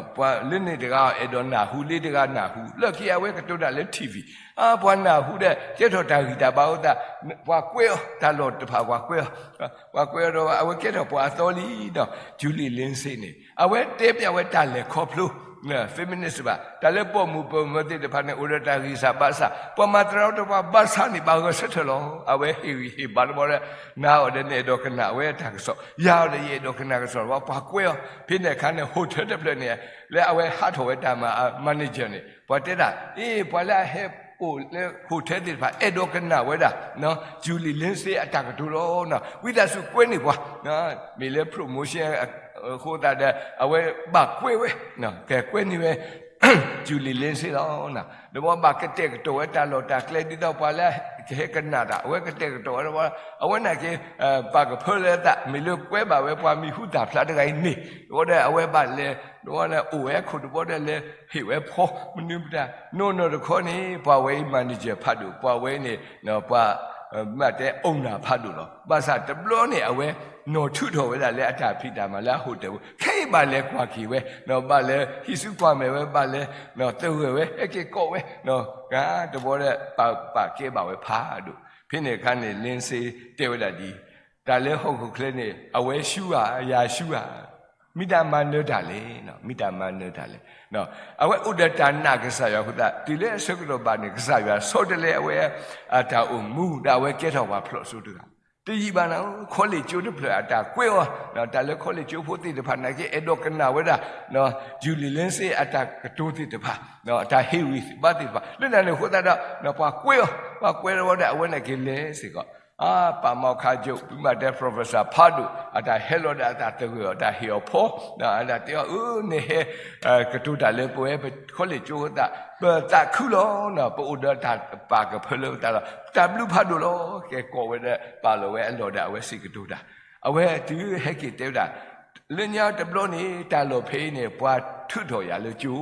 ပှၤလၢန့ၣ်တဂၤအဲၣ်ဒိးနၢ်ဟူ လၢတဂၤနၢ်ဟူ, လၢခံအဝဲကတိၤတၢ်လၢ ထံၣ်ဝံၣ်, အါ ပှၤနၢ်ဟူဒီး ကဲထီၣ်တၢ်ဂံၢ်တၢ်ဘါအဃိသတး ပှၤကွဲအီၤ, တၢ်လီၢ်တဖၣ်ပှၤကွဲအီၤ, ပှၤကွဲအီၤဒီး အဝဲကဲထီၣ်ပှၤအသီလံဒီး Julie Lindsay န့ၣ် အဝဲတဲပျးဝဲတၢ်လဲၤခီဖျိ feminist ဘၣ်, တၢ်လၢပိာ်မုၣ်ပိာ်မၢၤသ့ၣ်တဖၣ်န့ၣ် အိၣ်ဒီးတၢ်ဂံၢ်စၢ်ဘါစၢ်, ပှၤမၤသရၣ်တဖၣ်ဘါစၢ်န့ၣ် ဘၣ်ဂၢၢ်ဆၢထၢၣ်လီၤ. အဝဲဟ့ၣ်ဂံၢ်ဟ့ၣ်ဘါတဘျီဒီး နၤအီၤဒီးနအဲၣ်ဒိးကနၣ်ဝဲတၢ်ကစီၣ်, ယၤအီၤဒီးယအဲၣ်ဒိးကနၣ်ကစီၣ်တဘျီ, ပှၤကွဲအီၤ, ဖဲန့ၣ်အခါန့ၣ် hotel တဖျၢၣ်န့ၣ် လၢအဝဲဟးထီၣ်ဝဲတၢ်မၤ manager န့ၣ် ပှၤတဲဒၣ် အ့ ပှၤလၢအဟဲအိၣ်လၢ hotel သ့ၣ်တဖၣ် အဲၣ်ဒိးကနၣ်ဝဲဒၣ် Julie Lindsay အတၢ်ကတိၤလီၤ. ဝံသးစူၤကွဲန့ၢ်ပှၤ, မ့ၢ်လၢ promotion အဃိသတးဒီး အဝဲဘၣ်ကွဲဝဲ, ကကွဲန့ၢ်ဝဲ Julie Lindsay လီၤ. ဒီးပှၤဘၣ်ကတဲာ်ကတီၤဝဲတၢ်လီၢ်တၢ်ကျဲ ဒ်သိးပှၤလၢကဟဲကနၣ်တၢ် အဝဲကတဲာ်ကတီၤဝဲ, အဝဲနာ်က့ ပာ်ကဖၢလၢအသး မ့ၢ်လၢကွဲဘၣ်ဝဲပှၤမံၤဟူသၣ်ဖျါတဂၤအံၤန့ၣ်, ဒီးအဝဲဘၣ်လဲၤ ဒီးအိၣ်ဝဲ ခိၣ်တဘျီဒီးလဲၤဟ့ၣ်ဝဲဖီ မနုၤမတၤ နီၢ်နီၢ်တခီန့ၣ် ပှၤဝဲအံၤ manager ဖးဒိၣ်, ပှၤဝဲအံၤန့ၣ် ပှၤ မ့ၢ်တဲ owner ဖးဒိၣ်လီၤ. ဘၣ်ဆၣ်တဘျီန့ၣ် အဝဲ နီၢ်ထုးထီၣ်ဝဲဒၣ်လၢအတၢ်ဖံးတၢ်မၤလၢအ hotel ပူၤ, ခဲအံၤဘၣ်လဲၤကွၢ်က့ၤဝဲ, ဘၣ်လဲၤဟံးစုကွၢ်မဲာ်ဝဲ, ဘၣ်လဲၤသဂၢၢ်ဝဲ, ဟဲက့ၤကိးဝဲ, တဘျီဒီး ပာ်ပာ်ကဲဘၣ်ဝဲဖးဒိၣ်. ဖဲန့ၣ်အခါန့ၣ် Lindsay တဲဝဲဒၣ်ဒ်အံၤ, တၢ်လၢဟီၣ်ခိၣ်ချၢန့ၣ် အဝဲရှုဧါ, ယၤရှုဧါ. မ့ၢ်တၢ်မၤနၢၤတၢ်လဲၣ်, မ့ၢ်တၢ်မၤနၢၤတၢ်လဲၣ်. အဝဲအိၣ်ဒီးတၢ်နာ်ကစၢ်ယွၤအဃိသတး တုၤလၢအဆၢကတီၢ်ဘၣ်န့ၣ် ကစၢ်ယွၤဆီတလဲအဝဲအတၢ်အိၣ်မူ ဒီးအဝဲကဲထီၣ်ပှၤဖျိးစိတဂၤ တယံာ်ဘၣ်နၤ collegeကၠိတဖျၢၣ်အတၢ်ကွဲးအီၤ, တၢ်လၢ collegeကၠိဖိသ့ၣ်တဖၣ်နာ်က့ အဲၣ်ဒိးကနၣ်ဝဲဒၣ် Julie Lindsay အတၢ်ကတိၤသ့ၣ်တဖၣ်, အတၢ်ဟ့ၣ်ဂံၢ်ဘါသ့ၣ်တဖၣ် လၢတၢ်န့ၣ်အဃိသတးဒီး ပှၤကွဲးအီၤ, ပှၤကွဲးဝဲဒီး အဝဲနာ်က့လဲၤစ့ၢ်ကီး အပၢ်မီၤခါကၠိ ပမၤတဲ Professor ဖးဒိၣ် အတၢ်ဟဲလီၤဒီးအတၢ်သဂၢၢ်အီၤ တၢ်ဟ့ၣ်အီၤဖီ, အတၢ်တဲအီၤ အၢ နဟဲ ကတိၤတၢ်လၢပဝဲပ collegeကၠိအသး ပသးခုလီၤ, ပအိၣ်ဒီးတၢ်ပာ်ကဖၢလၢပသးလီၤ, တၢ်ဘျုးဖးဒိၣ်လီၤ. ကဲကိးဝဲဒီးပာ်လီၤဝဲအလီၢ်ဒီး အဝဲစံးကတိၤတၢ်, အဝဲတုၤဟဲက့ၤတဲဝဲဒၣ် လၢညါတဘျီန့ၣ် တၢ်လီၢ်ဖဲအံၤန့ၣ် ပှၤထုးထီၣ်ယၤလၢကၠိ,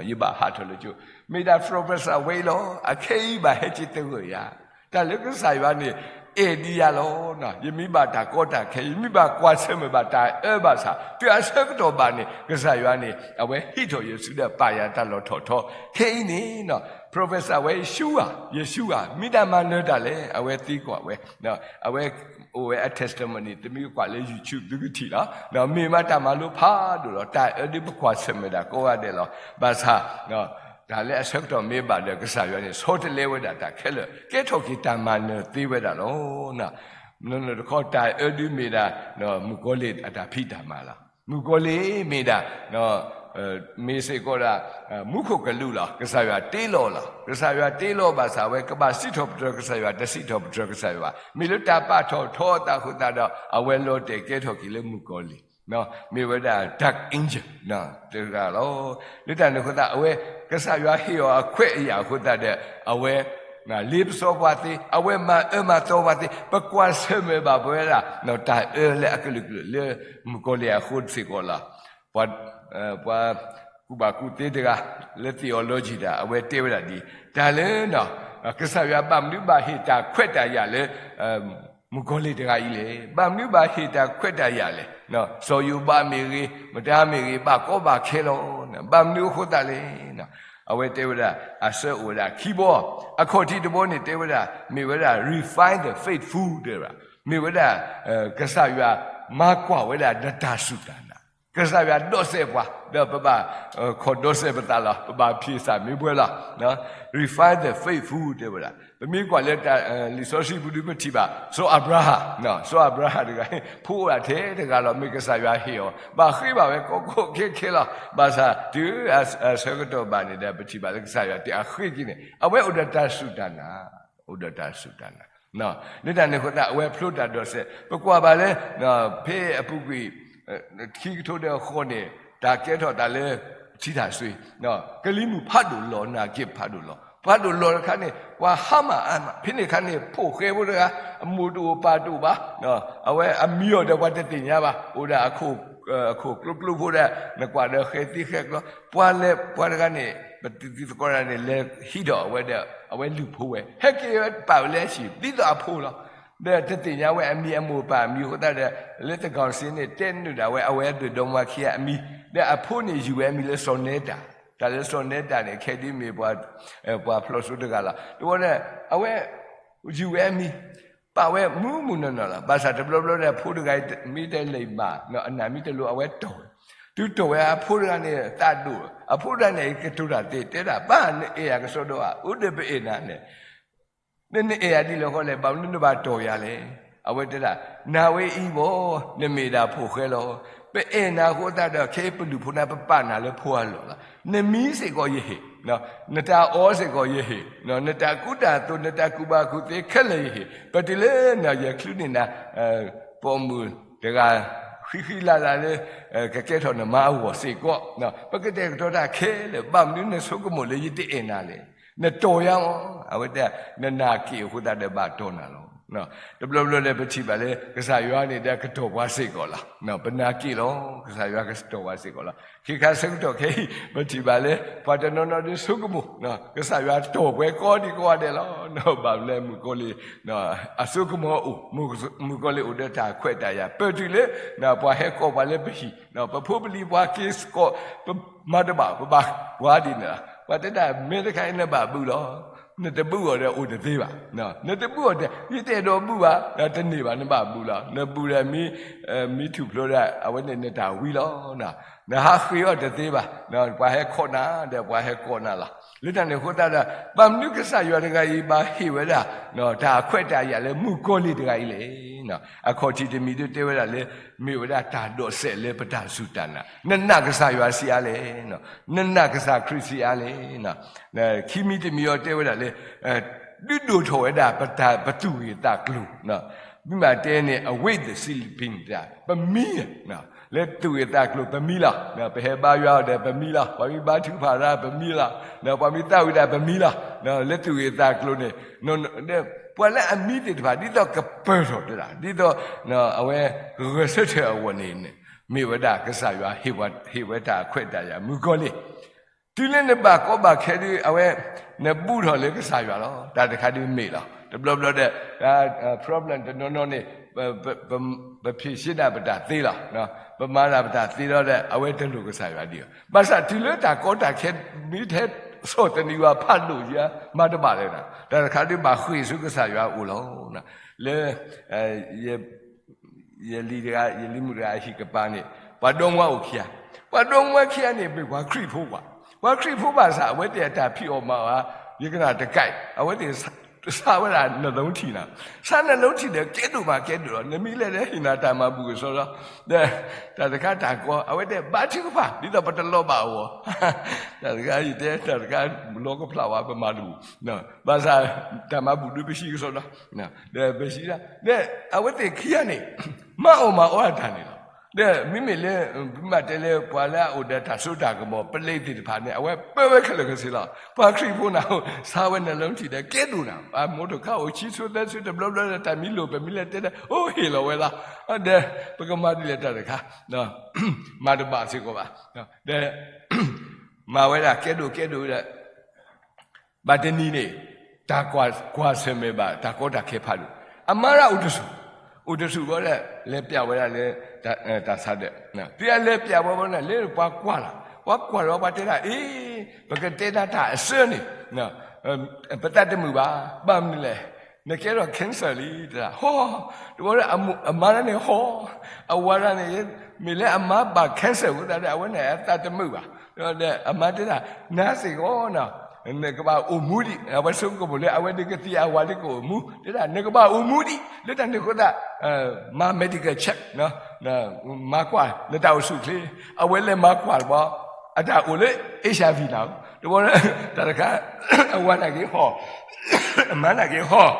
ယဘၣ်ဟးထီၣ်လၢကၠိ, မ့ၢ်ဒၣ် Professor ဝဲအံၤလီၤ. အခဲအံၤဘၣ်ဟဲက့ၤသဂၢၢ်ယၤ, တၢ်လၢကစၢ်ယွၤန့ၣ် အဲၣ်ဒံးယၤလီၤ. ယမ့ၢ်ဘၣ်တၢ်ကီတၢ်ခဲ ယမ့ၢ်ဘၣ်ကွၢ်ဆၢၣ်မဲာ်ဘၣ်တၢ်အၢဘၣ်ဆၣ် တုၤအဆၢကတီၢ်ဘၣ်န့ၣ် ကစၢ်ယွၤန့ၣ် အဝဲဟံးထီၣ်ယစုဒီးပာ်ယၤတၢ်လီၢ်ထီၣ်ထီ, ခဲအံၤန့ၣ် Professor ဝဲဆူဧါ, ယဆူဧါ, မ့ၢ်တၢ်မၤနၢၤတၢ်လဲၣ်. အဝဲသံကွၢ်ဝဲ, အဝဲအိၣ်ဝဲအ testimony တမံၤကွၢ်လၢ YouTube သုကထံၣ်လီၤ. မ့ၢ်မးတၢ်မၤလိဖးဒိၣ်လီၤ. တၢ်အၢဒုးပကွၢ်ဆၢၣ်မဲာ်ဒၣ်ကိးဂၤဒဲးလီၤ. ဘၣ်ဆၣ် တၢ်လၢအဆၢကတီၢ်မ့ၢ်ဘၣ်ဒီး ကစၢ်ယွၤန့ၣ် ဆီတလဲဝဲဒၣ်တၢ်ခဲလၢာ် ကဲထီၣ်က့ၤတၢ်မၤနၢၤသ့ဝဲဒၣ်လီၤ. နီၢ်နီၢ်တခီ တၢ်အၢဒုးမ့ၢ်ဒၣ် မုၣ်ကီၤလံၢ်အတၢ်ဖံးတၢ်မၤလီၤ. မုၣ်ကီၤလံၢ်မ့ၢ်ဒၣ် မ့ၢ်စ့ၢ်ကီးဒၣ် မူခိၣ်ကလူးလီၤ. ကစၢ်ယွၤတ့လီၤလီၤ. ကစၢ်ယွၤတ့လီၤဘၣ်ဆၣ် အဝဲကဘၣ်စံးထီၣ်ပတြၢၤကစၢ်ယွၤ တစံးထီၣ်ပတြၢၤကစၢ်ယွၤဘၣ်. မ့ၢ်လၢတၢ်ပာ်ထီၣ်ထီအသးအဃိသတးဒီး အဝဲလီၤတဲာ်ကဲထီၣ်က့ၤလၢမုၣ်ကီၤလံၢ် မ့ၢ်ဝဲဒၣ် dark angel တဂၤလီၤ. လၢတၢ်န့ၣ်အဃိသတး အဝဲ ကစၢ်ယွၤဟ့ၣ်အီၤအခွဲးအယာ်အဃိသတးဒီး အဝဲ လ့ပစီပှၤသ့, အဝဲမၤအၢမၤသီပှၤသ့, ပကွၢ်ဆၢၣ်မဲာ်ဘၣ်ပဝဲဒၣ် တၢ်အၢလၢအကလုာ်ကလုာ်လၢမုၣ်ကီၤလံၢ်အဃိစ့ၢ်ကီးလီၤ. ပှၤ ပှၤကူၣ်ဘၣ်ကူၣ်သ့တဂၤ လၢ theology တၢ် အဝဲတဲဝဲဒၣ်ဒ် တၢ်လၢ ကစၢ်ယွၤဘၣ်မနုၤဘၣ်ဟ့ၣ်တၢ်ခွဲးတၢ်ယာ်လၢ မုၣ်ကီၤလံၢ်တဂၤအံၤလဲၣ်. ဘၣ်မနုၤဘၣ်ဟ့ၣ်တၢ်ခွဲးတၢ်ယာ်လဲၣ်. စီၤယိၤဘးမ့ၢ်ဂ့ၤ, မတၤမ့ၢ်ဂ့ၤ, ဘၣ်ကီဘၣ်ခဲလီၤ. ဘၣ်မနုၤအဃိသတးလဲၣ်. အဝဲတဲဝဲဒၣ် အဆၢအိၣ်ဝဲဒၣ်ခံဘီ, အခီၣ်ထံးတဘီန့ၣ်တဲဝဲဒၣ် မ့ၢ်ဝဲဒၣ် refine the faithful တဲဝဲဒၣ်, မ့ၢ်ဝဲဒၣ် ကစၢ်ယွၤမၤကွၢ်ဝဲဒၣ်နတၢ်စူၢ်တၢ်နာ်. ကစၢ်ယွၤဒိးစဲးပှၤ ဒီးပဘၣ် ခိးဒိးစဲးပသးလီၤ. ပဘၣ်ဖံးစၢ်မ့ၢ်ပှဲၤလီၤ. refine the faithful တဲဝဲဒၣ်. ပမ့ၢ်ကွၢ်လၢ လံာ်စီဆှံပူၤဒုး ပထံၣ်ဘၣ် စီၤအၤဘြၤဟၣ်, စီၤအၤဘြၤဟၣ်တဂၤ ဖိအိၣ်ဒၣ်ထဲတဂၤလီၤ. မ့ၢ်ကစၢ်ယွၤဟ့ၣ်အီၤ ဘၣ်ဃ့ဘၣ်ဝဲကိးကိးခဲခဲလီၤ. ဘၣ်ဆၣ်တုၤအဆၢကတီၢ်ဘၣ်န့ၣ်ဒီး ပထံၣ်ဘၣ်လၢကစၢ်ယွၤတဲအဃ့က့ၤန့ၣ် အဝဲအိၣ်ဒီးတၢ်စူၢ်တၢ်နာ်, အိၣ်ဒီးတၢ်စူၢ်တၢ်နာ် လၢတၢ်န့ၣ်အဃိသတး အဝဲဖျိတၢ်ဒိးစဲး ပကွၢ်ဘၣ်လၢ ဖဲအပူၤကွံာ် ခံကထိဒီးဃိးန့ၣ် တၢ်ကဲထီၣ်သးလၢ ထံတၢ်စွ့ ကလံၤမုၢ်ဖးဒိၣ်လီၤ နာ်က့ဖးဒိၣ်လီၤ. ဖးဒိၣ်လီၤတခါန့ၣ် ပှၤဟါမၢ်အါမး ဖဲန့ၣ်အခါန့ၣ် ဖိၣ်ဃဲဖိတဂၤ အမိၢ်တအိၣ်ပၢ်တအိၣ်ဘၣ်, အဝဲအမံၤအီၤဒီးပှၤတသ့ၣ်ညါဘၣ်, အိၣ်ဒီးအခိၣ်ကျိကျိဖိဒီး နကွၢ်ဒီးဃဲသံဃဲကျီ, ပှၤလဲၤပှၤတဂၤန့ၣ် ပတံၤသကိးတဂၤန့ၣ် လဲၤဟံးထီၣ်အဝဲဒီး အဝဲလုၢ်ဖိဝဲ ဟဲက့ၤဝဲပာ်ဝဲလၢအဟံၣ် ဒ်သိးအဖိလီၤ. ဒီးတသ့ၣ်ညါဝဲအမံၤအမိၢ်ပၢ်အမံၤအဃိသတးဒီး လၢသးကီၢ်စ့န့ၣ် တဲနုာ်ဒၣ်ဝဲ အဝဲအဒွဲၣ်ဒီမါခံဂၤအမံၤ, ဒီးအဖိန့ၣ်ယူၤဝဲအမံၤလၢစီၤနဲတၢ်, တၢ်လၢစီၤနဲတၢ်န့ၣ် ခဲဒုးမ့ၢ် ပှၤဖျိးစိတဂၤလီၤ. တဝဲဒီး အဝဲ ယူၤဝဲအမံၤ ပာ်ဝဲမုၢ်မုၢ်နီၢ်နီၢ်လီၤ. ဘၣ်ဆၣ်တဘျီဘျီဒီး အဖိတဂၤအံၤ မ့ၢ်တလဲၤမၤ အနၢ်မ့ၢ်တလိၤ အဝဲတီၢ်ဝဲ, တုၤတီၢ်ဝဲအဖိတဂၤန့ၣ် သးဒိၣ်, အဖိတဂၤန့ၣ် ကတိၤတၢ်သ့ တဲဒၣ် ဘၣ်နအဲၣ်ယၤကစီဒီဧါ, အိၣ်ဒီးပအဲၣ်နၤန့ၣ် နနအဲၣ်ယၤဒ်လဲၣ်ဃီလဲၣ်, ဘၣ်မနုၤနဘၣ်တီၢ်ယၤလဲၣ်. အဝဲတဲဒၣ် နၤဝဲအံၤဘၣ် နမ့ၢ်ဒၣ်ဖိၣ်ဃဲလီၤ. ပအဲၣ်နၤအဃိသတးဒီး ခဲအံၤပလုၢ်ဖိန့ၣ် ပပာ်နၤလၢဖိအလီၢ်လီၤ. နမံၤစ့ၢ်ကီးယဟ့ၣ်, နတၢ်အီၣ်စ့ၢ်ကီးယဟ့ၣ်, နတၢ်ကူတၢ်သိး နတၢ်ကူၣ်ဘၣ်ကူၣ်သ့ခဲလၢာ်ယဟ့ၣ်, ပတုၤလၢယချုးန့ၢ်နၤ ပိာ်မုၣ်တဂၤ ဃံဃံလၤလၤလၢ ကကဲထီၣ်နမါအဂီၢ်စ့ၢ်ကီး, ပကတဲာ်ကတီၤတၢ်ခဲလၢာ်, ဘၣ်မနုၤနဆိကမိၣ်လၢယတအဲၣ်နၤလဲၣ်. နတီၢ်ယၤမး, အဝဲတဲ နနာ်က့ၣ်အဃိသတးဒီးဘၣ်တီၢ်နၤလီၤ. တဘျီဘျီဒီးပထံၣ်ဘၣ်လၢ ကစၢ်ယွၤန့ၣ်ဒီးကတီၢ်ပှၤစ့ၢ်ကီးလီၤ. ပနာ်က့ၣ်လီၤ, ကစၢ်ယွၤကတီၢ်ပှၤစ့ၢ်ကီးလီၤ. ခဲခါဆၢကတီၢ်ခဲအံၤ ပထံၣ်ဘၣ်လၢ ပှၤတနီၤနီၤဒုးဆိကမိၣ် ကစၢ်ယွၤတီၢ်ပှၤကိးဒံကိးဂၤဒဲးလီၤ. ဘၣ်မနုၤလဲၣ် မုၣ်ကီၤလံၢ် အစိကမီၤအိၣ်, မုၣ်ကီၤလံၢ်အိၣ်ဒီးတၢ်ခွဲးတၢ်ယာ် ပတုၤလၢ ပှၤဟဲကိးပှၤလၢပဟံၣ်, ပဖိပလံၤပှၤက့ၤစ့ၢ်ကီး ပမၤတဘၣ် ပဘၣ်ကွၢ်ဒ်န့ၣ်လီၤ. ပှၤတဲဒၣ် မ့ၢ်တခါအံၤနဘၣ်ဘုလီၤ. နတဘူၣ်အီၤဒီးအိၣ်တသ့ဘၣ်. နတဘူၣ်အီၤဒီး ယတအဲၣ်ဒိးဘူၣ်ဘၣ်, တန့ၢ်ဘၣ်, နဘၣ်ဘူၣ်လီၤ. နဘူၣ်ဒီးမ့ၢ်, မ့ၢ်ထူၣ်ဖျိးဒီး အဝဲန့ၣ်နတၢ်ဝံလီၤ. နဟးဃ့အီၤတသ့ဘၣ်. ပှၤဟဲခိးနၤဒီးပှၤဟဲကိးနၤလီၤ. လၢတၢ်န့ၣ်အဃိသတးဒီး ဘၣ်မနုၤကစၢ်ယွၤတဂၤအံၤဘၣ်ဟ့ၣ်ဝဲဒၣ် တၢ်အခွဲးတၢ်ယာ်လၢမုၣ်ကီၤလံၢ်တဂၤအံၤလဲၣ်. အခီၣ်ထံးတမံၤဒုးတဲဝဲဒၣ်လၢ မ့ၢ်ဝဲဒၣ်တၢ်ဒိးစဲးလၢပတၢ်စူၢ်တၢ်နာ်, နနာ်ကစၢ်ယွၤဆံးအါလဲၣ်, နနာ်ကစၢ်ခရံာ်ဆံးအါလဲၣ်. ခံမံၤတမံၤအီၤတဲဝဲဒၣ်လၢ ဒုးဒိၣ်ထီၣ်ဝဲဒၣ်ပတၢ်ပသူၣ်ဂ့ၤသးကျိၤ, မ့ၢ်ဘၣ်တဲန့ၣ် awake the sleeping တၢ် ပမံ, လၢသူၣ်ဂ့ၤသးကျိၤပမံလီၤ. ပဟဲဘါယွၤအီၤဒီးပမံလီၤ. ပှၤမ့ၢ်ဘါထုကဖၣ်တၢ်ပမံလီၤ. ပှၤမ့ၢ်သးဝံၣ်တၢ်ပမံလီၤ. လၢသူၣ်ဂ့ၤသးကျိၤန့ၣ် ပှၤလၢအမံသ့ၣ်တဖၣ် ဒ်သိးကပၢၢ်ထီၣ်တၢ်, ဒ်သိး အဝဲဂဲၤဆၢထၢၣ်အဂီၢ်န့ၣ် မ့ၢ်ဝဲဒၣ်ကစၢ်ယွၤဟ့ၣ်ဝဲတၢ်အခွဲးတၢ်ယာ်မုၣ်ကီၤလံၢ် တုၤလၢနဘၣ်ကီဘၣ်ခဲဒုး အဝဲ နဘူၣ်ထီၣ်လၢကစၢ်ယွၤလီၤ. တၢ်တခါဒုးမ့ၢ်လီၤ. တဘျီဘျီဒီး problem တနီၤနီၤန့ၣ် ပဖြေရှင်းဒၣ်ပတၢ်သ့လီၤ. ပမၤဒၣ်ပတၢ်သ့လီၤဒီး အဝဲတလိၣ်ကစၢ်ယွၤဒံးဘၣ်. ဘၣ်ဆၣ်တုၤလၢတၢ်ကီတၢ်ခဲ မ့ၢ်ထဲစီၣ်သနံးဝဲဖးဒိၣ်ယါ မၤတဘၣ်လၢၤဘၣ်. တၢ်တခါဒုးဘၣ်ဃ့ၢ်ဆူကစၢ်ယွၤအအိၣ်လီၤ. လၢ ယလံၤတဂၤ ယလံၤမုၣ်တဂၤအဟံၣ်ကပၤန့ၣ် ပှၤဒီမါအိၣ်ခံဂၤ, ပှၤဒီမါခံဂၤန့ၣ် မ့ၢ်ပှၤခရံာ်ဖိကွၢ်, ပှၤခရံာ်ဖိဘၣ်ဆၣ် အဝဲသ့ၣ်အတၢ်ဖံးအီၣ်မၤအီၣ်ဧါ, ယကနၣ်တကဲး, အဝဲသ့ၣ်ဆါဝဲဒၣ်နလုံးထံးနၤ, ဆါနလုံးထံးဒီး ကဲဒိၣ်မးကဲဒိၣ်လီၤ. နမ့ၢ်လဲၤလၢဟ့ၣ်နၤတၢ်မၤဘူၣ်ကစီဒီ, ဒီးတၢ်တခါတၢ်ကီ အဝဲသ့ၣ်ဘါထုကဖၣ် ဒ်သိးပတလီၤဘၣ်အဂီၢ်, တၢ်တခါယတဲ တၢ်တခါလီကဖျါဝဲ ပမၤတဘူၣ်, ဘၣ်ဆၣ် တၢ်မၤဘူၣ်ဒုးပဟံးကစီဒီ ဒီးပဟံးဒၣ် ဒီးအဝဲသ့ၣ်ခံဂၤန့ၣ် မၤအီၣ်မၤအီအတၢ်န့ၣ်လီၤ. ဒီးမ့မ့ၢ်လၢ ပမ့ၢ်တဲလၢပှၤလၢအအိၣ်ဒီးတၢ်စိတၢ်ကမီၤ ပလံးသ့ၣ်တဖၣ်န့ၣ် အဝဲပၢဝဲခဲလၢာ်ခဲဆ့လီၤ. ပှၤခရံာ်ဖိန့ၣ် ဆါဝဲနလုံးထံးဒီး ကဲဒိၣ်နၤ, အမိၢ်တခါအိၣ်ဆံဆိသၢဆိ တဘျီဘျီဒီး တၢ်မံလိာ် ပမ့ၢ်လဲၤတဲဒီး အိၣ်ဟ့ၣ်လီၤဝဲလီၤ. ဒီးပကမၤဒ်လဲၣ်တၢ်တခါ မၤတဘၣ်စ့ၢ်ကီးဘၣ်. ဒီး မၤဝဲဒၣ်ကဲဒိၣ်ကဲဒိၣ်ဒီး ဘၣ်တနံၤန့ၣ် တၢ်ကွၢ်ဆၢၣ်မဲာ်ဘၣ် တၢ်ကီတၢ်ခဲဖးဒိၣ်, အမါဒၣ်အိၣ်တဆူၣ်, အိၣ်တဆူၣ်ဃီဒီး လဲၤပျးဝဲဒၣ်လၢ တၢ်ဆါဒၢး, တုၤအလဲၤပျးဝဲဘၣ်န့ၣ် လၢပှၤကွၢ်လီၤ, ပှၤကွၢ်လီၤ ပှၤတဲဒၣ် အ့ ပကတဲဒၣ်တၢ်အစၢန့ၣ် ပသးတမုာ်ဘၣ်, ဘၣ်မနုၤလဲၣ်, နကဲထီၣ် cancer လံ တဒၣ်, ဟီ, တဘျီဒီး အမါဒၣ်န့ၣ်ဟီ, အဝၤဒၣ်န့ၣ် မ့ၢ်လၢအမါဘၣ် cancer အဃိသတးဒီး အဝဲန့ၣ်အသးတမုာ်ဘၣ်, ဒီးအမါတဲဒၣ် နၤစ့ၢ်ကီး နကဘၣ်အိၣ်မူဒံး, အဝဲဆိကမိၣ်လၢအဝဲဒုးကသံၣ်အဝၤဒုးကအိၣ်မူ, တဲဒၣ် နကဘၣ်အိၣ်မူဒံး လၢတၢ်န့ၣ်အဃိသတး မၤ medical check, မၤကွၢ်နတၢ်အိၣ်ဆူၣ်အိၣ်ချ့, အဝဲလဲၤမၤကွၢ်တဘျီ, အတၢ်အိၣ်လၢ HIV နၤ, တဘျီ တၢ်တခါ အဝၤနာ်က့ဟီၣ်, အမါနာ်က့ဟီၣ်,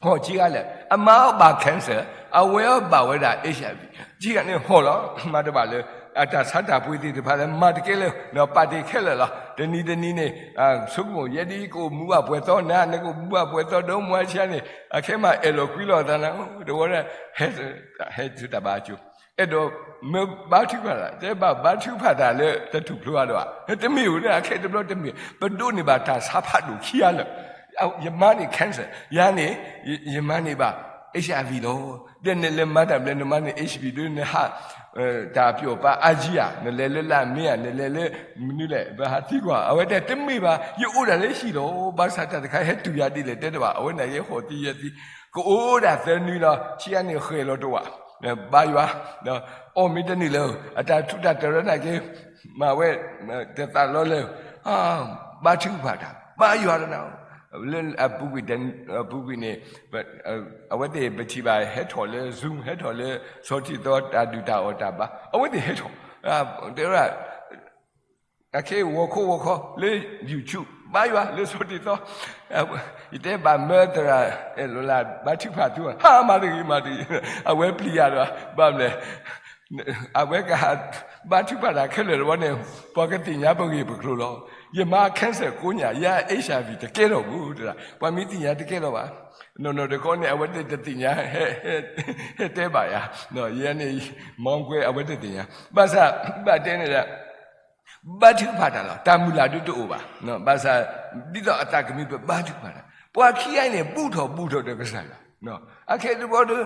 ဟီၣ်ခံဂၤလၢာ်, အမါအီၤဘၣ် cancer, အဝဲအီၤဘၣ်ဝဲဒၣ် HIV, ခံဂၤန့ၣ်ဟီၣ်လီၤ, မၤတဘၣ်လၢ အတၢ်ဆါတၢ်ပှ့ၤသ့ၣ်တဖၣ်လၢမၤတကဲလၢၤ, ပာ်တ့ၢ်ခဲလၢာ်လီၤ, တနံၤတနံၤန့ၣ် ဆိကမိၣ် ယဲဒ်ကအိၣ်မူဘၣ်ပှဲၤသီနၤ, နကအိၣ်မူဘၣ်ပှဲၤသီဒီးမါဆါန့ၣ် အခဲမးအဲၣ်လီၤကွံလီၤသးနၤ, တဘျီဒီး ဟဲဆူတၢ်ဘါကၠိ, အဲၣ်ဒိးမၢဘါထုကဖၣ်တၢ်, တဲဘၣ်ဘါထုကဖၣ်တၢ်လၢတထူၣ်ဖျိအါဒီးဧါ, တမ့ၢ်ဧိၤလၢအခဲတဘျီတမ့ၢ်, ပဒိးန့ၢ်ဘၣ်တၢ်ဆါဖးဒိၣ်ခံဂၤလၢာ်, ယမါန့ၣ် cancer, ယၤန့ၣ် ယမါန့ၣ်ဘၣ် HIV လီၤ, ဒီးနလဲၤမၤတၢ်ဘျဲး နမါန့ၣ် HIV ဒီးနဟး တၢ်ပျီၣ်ပာ်အါကံဧါ, နလဲၤလၢလၢအမ့ၢ်ဧါ, နလဲၤလၢမနုၤလဲၣ်, ပဟးသံကွၢ်, အဝဲတဲတမ့ၢ်ဘၣ်, ယအိၣ်ဒၣ်လၢဟံၣ်လီၤ, ဘၣ်ဆၣ်တၢ်တခါဟဲတုၤယၤဒ်လဲၣ်တဲတဘၣ်, အဝဲန့ၣ်ယဲဟီၣ်သံယဲသံ, ကအိၣ်ဒၣ်သၢနွံလီၤ, ခံဂၤန့ၣ်ဃဲၤလီၤတဝာ်, ဘါယွၤ, အီၣ်မ့ၢ်တန့ၢ်လၢၤ, အတၢ်ထူးတၢ်တီၤလၢနာ်က့ မၤဝဲ တသးလီလၢၤ, ဘါထုကဖၣ်တၢ်, ဘါယွၤတနၤ, လၢအပူၤကွံာ် အပူၤကွံာ်န့ၣ် အဝဲသ့ၣ်ပထံၣ်ဘၣ်ဟဲထီၣ်လၢ Zoom ဟဲထီၣ်လၢ ဆီထံသီတၢ်ဒုၣ်တၢ်အီၣ်တၢ်ဘါ, အဝဲသ့ၣ်ဟဲထီၣ်, တဲဝဲဒၣ် အခဲဂီၤခီဂီၤခီလၢ YouTube ဘါယွၤလၢဆီထံသီ, ယတဲဘၣ်မၢသရၣ်အဲၣ်လီၤလၢ ဘါထုကဖၣ်သုဧါ, ဟါ မၤတဂ့ၤ မၤတဂ့ၤ, အဝဲပျံၤယၤဒီး ဘၣ်မနုၤလဲၣ် အဝဲကဟးဘါထုကဖၣ်တၢ်ခဲလၢာ်တဘျီန့ၣ် ပှၤကသ့ၣ်ညါပဂ့ၢ်ပကျိၤလီၤ. ယမါ cancer ကိးညၣ်, ယၤ HIV တကဲထီၣ်ဘူးတဒၣ်, ပှၤမ့ၢ်သ့ၣ်ညါတကဲထီၣ်ဘၣ်, နီၢ်နီၢ်တခီန့ၣ် အဝဲသ့ၣ်တသ့ၣ်ညါ, ဟဲတဲဘၣ်ယၤ, ယဲန့ၣ် မီကွဲ အဝဲတသ့ၣ်ညါ, ဘၣ်ဆၣ် ဘၣ်တဲန့ၣ်ဒီး ဘါထုကဖၣ်တၢ်လီၤ, တၢ်မုၢ်လၢ်ဒုးတအိၣ်ဘၣ်, ဘၣ်ဆၣ် ဒ်သိးအသးကမံၤပဘါထုကဖၣ်တၢ်, ပှၤခံဂၤအံၤန့ၣ် ဘူးထီၣ်ဘူးထီၣ်ဒီးကစၢ်ယွၤ, အခဲတဘျီဒီး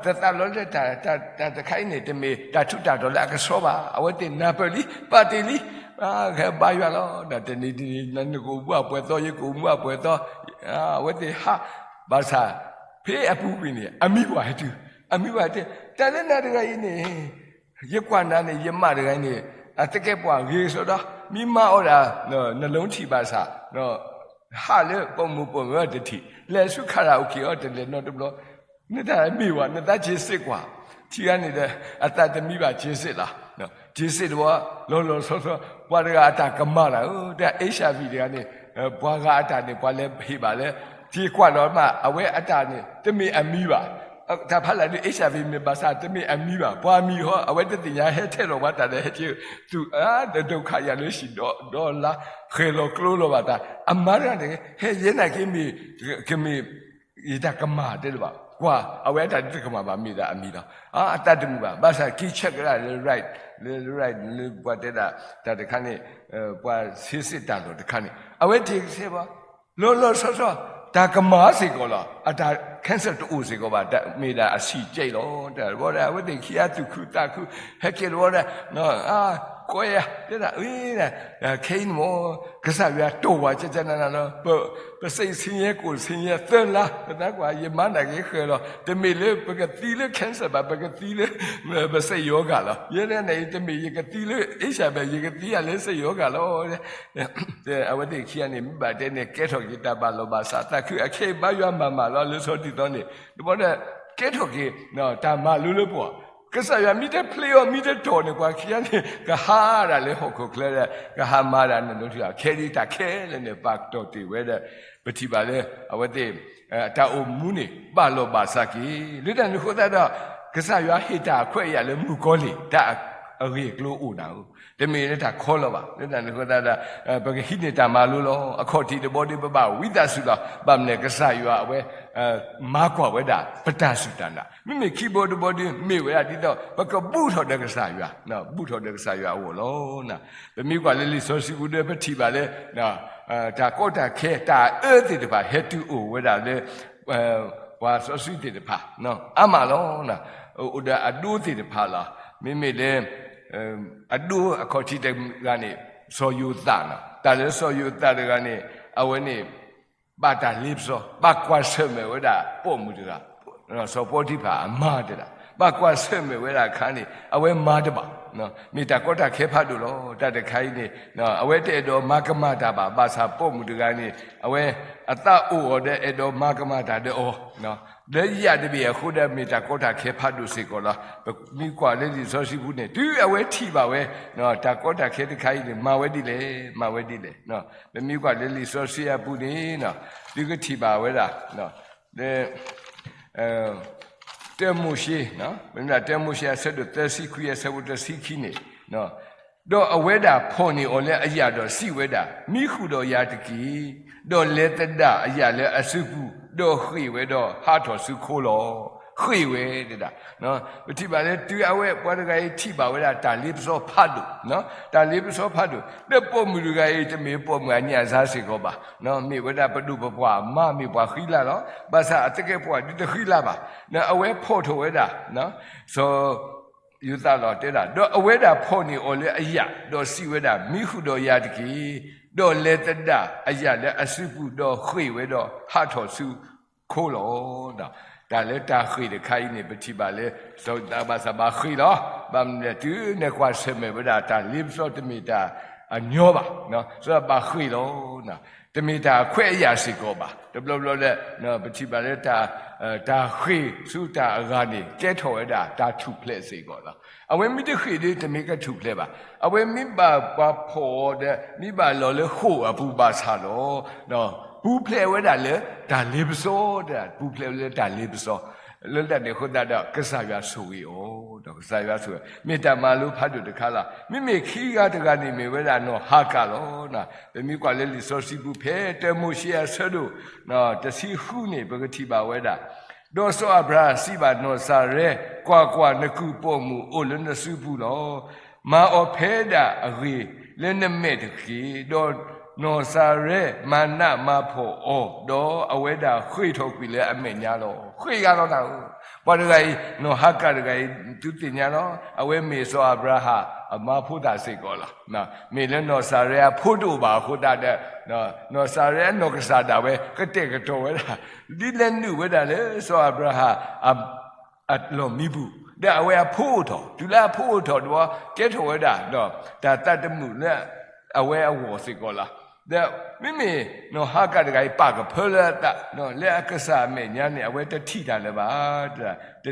တသးလီလၢ တၢ်တခါအံၤန့ၣ် တမ့ၢ်တၢ်ထူးတၢ်တီၤလၢအကဆှီဘၣ်, အဝဲသ့ၣ်နၢ်ပၢၢ်လံ ပာ်တ့ၢ်လံ, ဟဲဘါယွၤလီၤ. ဒီးတနံၤတနံၤ နကအိၣ်မူအပှဲၤသီ ယကအိၣ်မူအပှဲၤသီ, အဝဲသ့ၣ်ဟး, ဘၣ်ဆၣ် ဖဲအပူၤကွံာ်န့ၣ် အမံၤပှၢ်ဟဲတုၤ, အမံၤပှၢ်ဟဲတုၤ, တၢ်လၢနၤတဂၤအံၤန့ၣ် ယကွၢ်နၤန့ၣ် ယမါတဂၤအံၤန့ၣ် အသကဲးပှၢ်ဂ့ၤစိဒီး မ့ၢ်မၤအီၣ်ဒၣ် နလီထံၣ်ဘၣ်ဆၣ် ဟးလၢပိာ်မုၣ်ပိာ်မၢၤတထံၣ်, လဲၤဆူ karaoke အီၤတလဲၤနီတဘျီ, နတၢ်မ့ၢ်ဝဲ နသးက့ၤစ့ၢ်ကွၢ်, ထံဂၤန့ၣ်ဒီး အသးတမံဘၣ်က့ၤစ့ၢ်လီၤ. က့ၤစ့ၢ်တဝီ လီၤလီၤဆီဆီ ပှၤတဂၤအတၢ်ကမၣ်နၤဧၢ, တၢ် HIV တဂၤန့ၣ် ပှၤဂၤအတၢ်န့ၣ် ပှၤလဲၤဟ့ၣ်ဘၣ်လၢ က့ၤကွၢ်ဒီးမး အဝဲအတၢ်န့ၣ် တမ့ၢ်အမံၤဘၣ်. တၢ်ဖးလၢ်ဒုး HIV မ့ၢ်ဘၣ်ဆၣ် တမ့ၢ်အမံၤဘၣ်, ပှၤမံၤဟီ အဝဲတသ့ၣ်ညါ ဟဲထဲလီၤပှၤတၢ်ဒီး ဟဲက့ၤသူၣ်အါ ဒုက္ခ ယၤလၢဟံၣ်ဒီးလါ ဃဲၤလီၤကျိလီၤဘၣ်တၢ် အမါတဂၤန့ၣ် ဟဲယဲနာ်က့မ့ၢ် ကမ့ၢ် ယတၢ်ကမၣ်တဲလၢၤဘၣ်, ကွၢ် အဝဲအတၢ်ဒုးတကမၣ်ဘၣ် မ့ၢ်ဒၣ်အမံၤလီၤ. အတၢ်တမုာ်ဘၣ်, ဘၣ်ဆၣ်က့ၤဆၢကဒါလၢ right လၢ right လၢပှၤတဲဒၣ် တၢ်တခါန့ၣ် ပှၤဆ့စ့ၣ်တၢ်လီၢ်တခါန့ၣ် အဝဲတ့ကဆဲးဘၣ်, လီၤလီၤဆီဆီ တၢ်ကမၣ်စ့ၢ်ကီးလီၤ. အတၢ် cancer တအိၣ်စ့ၢ်ကီးဘၣ်, မ့ၢ်ဒၣ်အဆံးကဲးလီၤ. တဘျီဒီး အဝဲသ့ၣ်ခံဂၤသူၣ်ခုသးခု ဟဲက့ၤတဘျီဒီး ကိးယၤ တဲဒၣ် အ့ ခဲအံၤန့ၣ်မ့ၢ် ကစၢ်ယွၤတိၢ်ဝဲကကနၤနၤလီၤ. ပစံးဆင်းရဲ ကိုယ်ဆင်းရဲ သၢလါ ပသးကွၢ် ယမါနာ်က့ဃဲၤလီၤ. တမ့ၢ်လၢပကသံလၢ cancer ဘၣ်, ပကသံလၢ ပစံးရောဂါလီၤ. ယဲဒၣ်န့ၣ် တမ့ၢ်ယကသံလၢ HIV ဘၣ်, ယကသံယၤလၢစံးရောဂါလီၤ. အဝဲသ့ၣ်ခံဂၤန့ၣ် မ့ၢ်ဘၣ်တဲန့ၣ် ကဲထီၣ်က့ၤတၢ်ဘၣ်လီၤဘၣ်စး သးခုအခ့ ဘါယွၤမၤမၢ်လီၤ လၢဆီဒံၣ်သီန့ၣ် တဘျီဒီး ကဲထီၣ်က့ၤ တၢ်မၤလိလၢပှၤ ကစၢ်ယွၤမ့ၢ်တဖျ့အီၤ မ့ၢ်တတီၢ်န့ၣ် ပှၤခံဂၤန့ၣ် ကဟးဒၣ်လၢဟီၣ်ခိၣ်ချၢဒီး ကဟးမၤဒၣ်နလိထံၣ် ခဲဒ်တၢ်ခဲလၢာ်န့ၣ် ပာ်ကတီၢ်တ့ၢ်ဝဲဒီး ပထံၣ်ဘၣ်လၢ အဝဲသ့ၣ် တၢ်အိၣ်မူန့ၣ် ဘၣ်လီၤဘၣ်စးက့ၤ လၢတၢ်န့ၣ်အဃိသတးဒီး ကစၢ်ယွၤဟ့ၣ်တၢ်အခွဲးအယာ်လၢမုၣ်ကီၤလံၢ် တၢ်အဂ့ၢ်အကျိၤအိၣ်နၤဧၢ, တမ့ၢ်လၢတၢ်ခီလီၤဘၣ်. လၢတၢ်န့ၣ်အဃိသတးဒီး ပကဟံးန့ၢ်တၢ်မၤလိလီၤ. အခီၣ်ထံးတဘီဒီး ပဘၣ်ဝံသးစူၤလီၤ. ဘၣ်မနုၤလဲၣ် ကစၢ်ယွၤအဝဲ မၤကွၢ်ဝဲဒၣ် ပတၢ်စူၢ်တၢ်နာ်, မ့မ့ၢ်ခံဘိတဘီဒီး မ့ၢ်ဝဲဒၣ်ဒ်သိး ပကဘူၣ်ထီၣ်ဒီးကစၢ်ယွၤ, ဘူၣ်ထီၣ်ဒီးကစၢ်ယွၤအဂီၢ်လီၤ. ပမ့ၢ်ကွၢ်လၢလံာ်စီဆှံပူၤဒီး ပထံၣ်ဘၣ်လၢ တၢ်ကီတၢ်ခဲ တၢ်အၢသ့ၣ်တဖၣ် ဟဲတုၤအိၣ်ဝဲဒၣ်လၢ ပှၤစီဆှံသ့ၣ်တဖၣ် အါမးလီၤ. အိၣ်ဒီးအဒိသ့ၣ်တဖၣ်လီၤ. မ့မ့ၢ်လၢ အဒိအခီၣ်ထံးတဂၤန့ၣ် စီၤယိၤသးလီၤ. တၢ်လၢစီၤယိၤသးတဂၤန့ၣ် အဝဲန့ၣ် ဘၣ်တၢ်လ့ပစီ, ဘၣ်ကွၢ်ဆၢၣ်မဲာ်ဝဲဒၣ်ပိာ်မုၣ်တဂၤ, စီၤပီတံဖၤအမါတဲဒၣ်, ဘၣ်ကွၢ်ဆၢၣ်မဲာ်ဝဲဒၣ်အခါန့ၣ် အဝဲမၤတဘၣ်, မ့ၢ်တၢ်ကီတၢ်ခဲဖးဒိၣ်လီၤ. တၢ်တခါအံၤန့ၣ် အဝဲတအဲၣ်ဒိးမၤကမၣ်တၢ်ဘၣ်, ဘၣ်ဆၣ်ပိာ်မုၣ်တဂၤန့ၣ် အဝဲအသးအိၣ်အီၤဒီး အဲၣ်ဒိးမၤကမၣ်တၢ်ဒီးအီၤ လၢယၢ်တဘ့ၣ်အဃိဒီး မ့ၢ်တၢ်ကီတၢ်ခဲဖးဒိၣ်စ့ၢ်ကီးလီၤ. ပမ့ၢ်ကွၢ်လၢလံာ်စီဆှံပူၤန့ၣ် တုၤအဝဲထံၣ်ဘၣ်ဝဲ တၢ်ကီတၢ်ခဲတခါအံၤန့ၣ် မၤဝဲဒ်လဲၣ်, မၤဝဲဒ်လဲၣ်. ပမ့ၢ်ကွၢ်လၢလံာ်စီဆှံအပူၤန့ၣ် သုကထံၣ်ဘၣ်ဝဲဒၣ် လၢ တၢမိၤၡ့, မ့ၢ်ဒၣ်တၢမိၤၡ့အဆၢဒိၣ်သၢဆံခွံ အဆၢဖိတဆံခံန့ၣ် ဒီးအဝဲဒၣ်ဖီၣ်န့ၢ်အီၤလၢအယာ်ဒီးစံးဝဲဒၣ်, မံဃုာ်ဒီးယၤတက့ၢ်. ဒီးလဲၤသဒၣ်အယာ်လၢအစုပူၤ, ဒီးဃ့ၢ်ဝဲဒီးဟးထီၣ်ဆူခိလီၤ. ဃ့ၢ်ဝဲဒၣ် ပထံၣ်ဘၣ်လၢတုၤအဝဲပှၤတဂၤအံၤထံၣ်ဘၣ်ဝဲဒၣ်တၢ်လ့ပစီဖးဒိၣ်, တၢ်လ့ပစီဖးဒိၣ်, ဒီးပိာ်မုၣ်တဂၤအံၤ တမ့ၢ်ပိာ်မုၣ်အညၣ်စါစ့ၢ်ကီးဘၣ်, မ့ၢ်ဝဲဒၣ်ပဒိၣ်ပပှၢ်အမါ မ့ၢ်ပှၤဃံလၤလီၤ. ဘၣ်ဆၣ်အသကဲးပဝးဒ်တဃံလၤဘၣ်, ဒီးအဝဲဖီၣ်ထီၣ်ဝဲဒၣ် စီၤယိၤသးလီၤတဲဒၣ်, ဒီးအဝဲဒၣ်ဖီၣ်န့ၢ်အီၤလၢအယာ်, ဒီးစံးဝဲဒၣ်, မံဃုာ်ဒီးယၤတက့ၢ်. ဒီးလဲၤသဒၣ်အယာ်လၢအစုပူၤ, ဒီးဃ့ၢ်ဝဲဒီးဟးထီၣ်ဆူခိလီၤ. တၢ်လၢတၢ်ဃ့ၢ်တခါအံၤန့ၣ် ပထံၣ်ဘၣ်လၢ စီၤယိၤသးဘၣ်ဆၣ်ဘၣ်ဃ့ၢ်လီၤ. ဘၣ်မနုၤလဲၣ် တုၤနကွၢ်ဆၢၣ်မဲာ်ဝဲဒၣ်တၢ်လ့ပစီ တမ့ၢ်တၢ်အညီဘၣ်, စီၤယိၤသးဘၣ်ဃ့ၢ်လီၤ. တမ့ၢ်တၢ်အခွဲးအယာ်စ့ၢ်ကီးဘၣ်. တဘျီဘျီလၢ ပထံၣ်ဘၣ်လၢ တၢ်ဃ့ၢ်ဆူတၢ်အဂၤန့ၣ် ကဲထီၣ်ဝဲဒၣ်တၢ်ထူၣ်ဖျဲးစ့ၢ်ကီးလီၤ. အဝဲမ့ၢ်တဃ့ၢ်ဒီး တမ့ၢ်ကထူၣ်ဖျဲးဘၣ်. အဝဲမ့ၢ်ဘၣ်ပှၤဖီၣ်အီၤဒီး မ့ၢ်ဘၣ်လီၤလၢဃိာ်အပူၤဘၣ်ဆၣ်ဒီး ပူၤဖျဲးဝဲဒၣ်လၢတၢ်လ့ပစီ, ပူၤဖျဲးဝဲလၢတၢ်လ့ပစီ, လၢတၢ်န့ၣ်အဃိသတးဒီး ကစၢ်ယွၤဆိၣ်ဂ့ၤအီၤ, ဒီးကစၢ်ယွၤဆိၣ်ဂ့ၤ, မ့ၢ်တၢ်မၤလိဖးဒိၣ်တခါလီၤ. မ့မ့ၢ်ခံဂၤတဂၤန့ၣ်မ့ၢ်ဝဲဒၣ်နီၢ်ဟၤကၤလီၤ. ပမ့ၢ်ကွၢ်လၢလံာ်စီဆှံပူၤဖဲတၢမိၤၡ့အဆၢဒိၣ် တဆံဃုန့ၣ် ပကထံၣ်ဘၣ်ဝဲဒၣ် ဒီးစီၤအၤဘြၤဟၣ်စံးဘၣ်နီၢ်စၤရဲ, ကွၢ်ကွၢ်, နကုၢ်ပိာ်မုၣ်အိၣ်လၢနစုပူၤလီၤ. မၤအီၤဖဲဒၣ်အဂ့ၤလၢနမဲာ်တက့ၢ်. ဒီးနီၢ်စၤရဲမၤနးမၤဖှီၣ်အီၤ, ဒီးအဝဲဒၣ်ဃ့ၢ်ထီၣ်ကွံာ်လၢအမဲာ်ညါလီၤ. ဃ့ၢ်ဂၤလီၤနၤဧၢ, ပှၤတဂၤအံၤ နီၢ်ဟၤကၤတဂၤအံၤ သုသ့ၣ်ညါလီၤ, အဝဲမ့ၢ်စီၤအၤဘြၤဟၣ်အမါဖိသၣ်စ့ၢ်ကီးလီၤ. မ့ၢ်လၢနီၢ်စၤရဲအဖိတအိၣ်ဘၣ်အဃိသတးဒီး နီၢ်စၤရဲအနီၢ်ကစၢ်ဒၣ်ဝဲ ကတဲာ်ကတီၤဝဲဒၣ် ဒ်လဲၣ်နုာ်ဝဲဒၣ်လၢစီၤအၤဘြၤဟၣ် အလီၢ်မံပူၤ, ဒီးအဝဲအဖိအိၣ်ထီၣ်, တုၤလၢအဖိအိၣ်ထီၣ်ဒီး ကဲထီၣ်ဝဲဒၣ် တၢ်သးတမုာ်လၢအဝဲအဂီၢ်စ့ၢ်ကီးလီၤ. ဒီးမ့မ့ၢ်နီၢ်ဟၤကၤတဂၤအံၤ ပာ်ကဖၢလၢအသး လၢအကစၢ်အမဲာ်ညါန့ၣ် အဝဲတထံၣ်တၢ်လၢၤဘၣ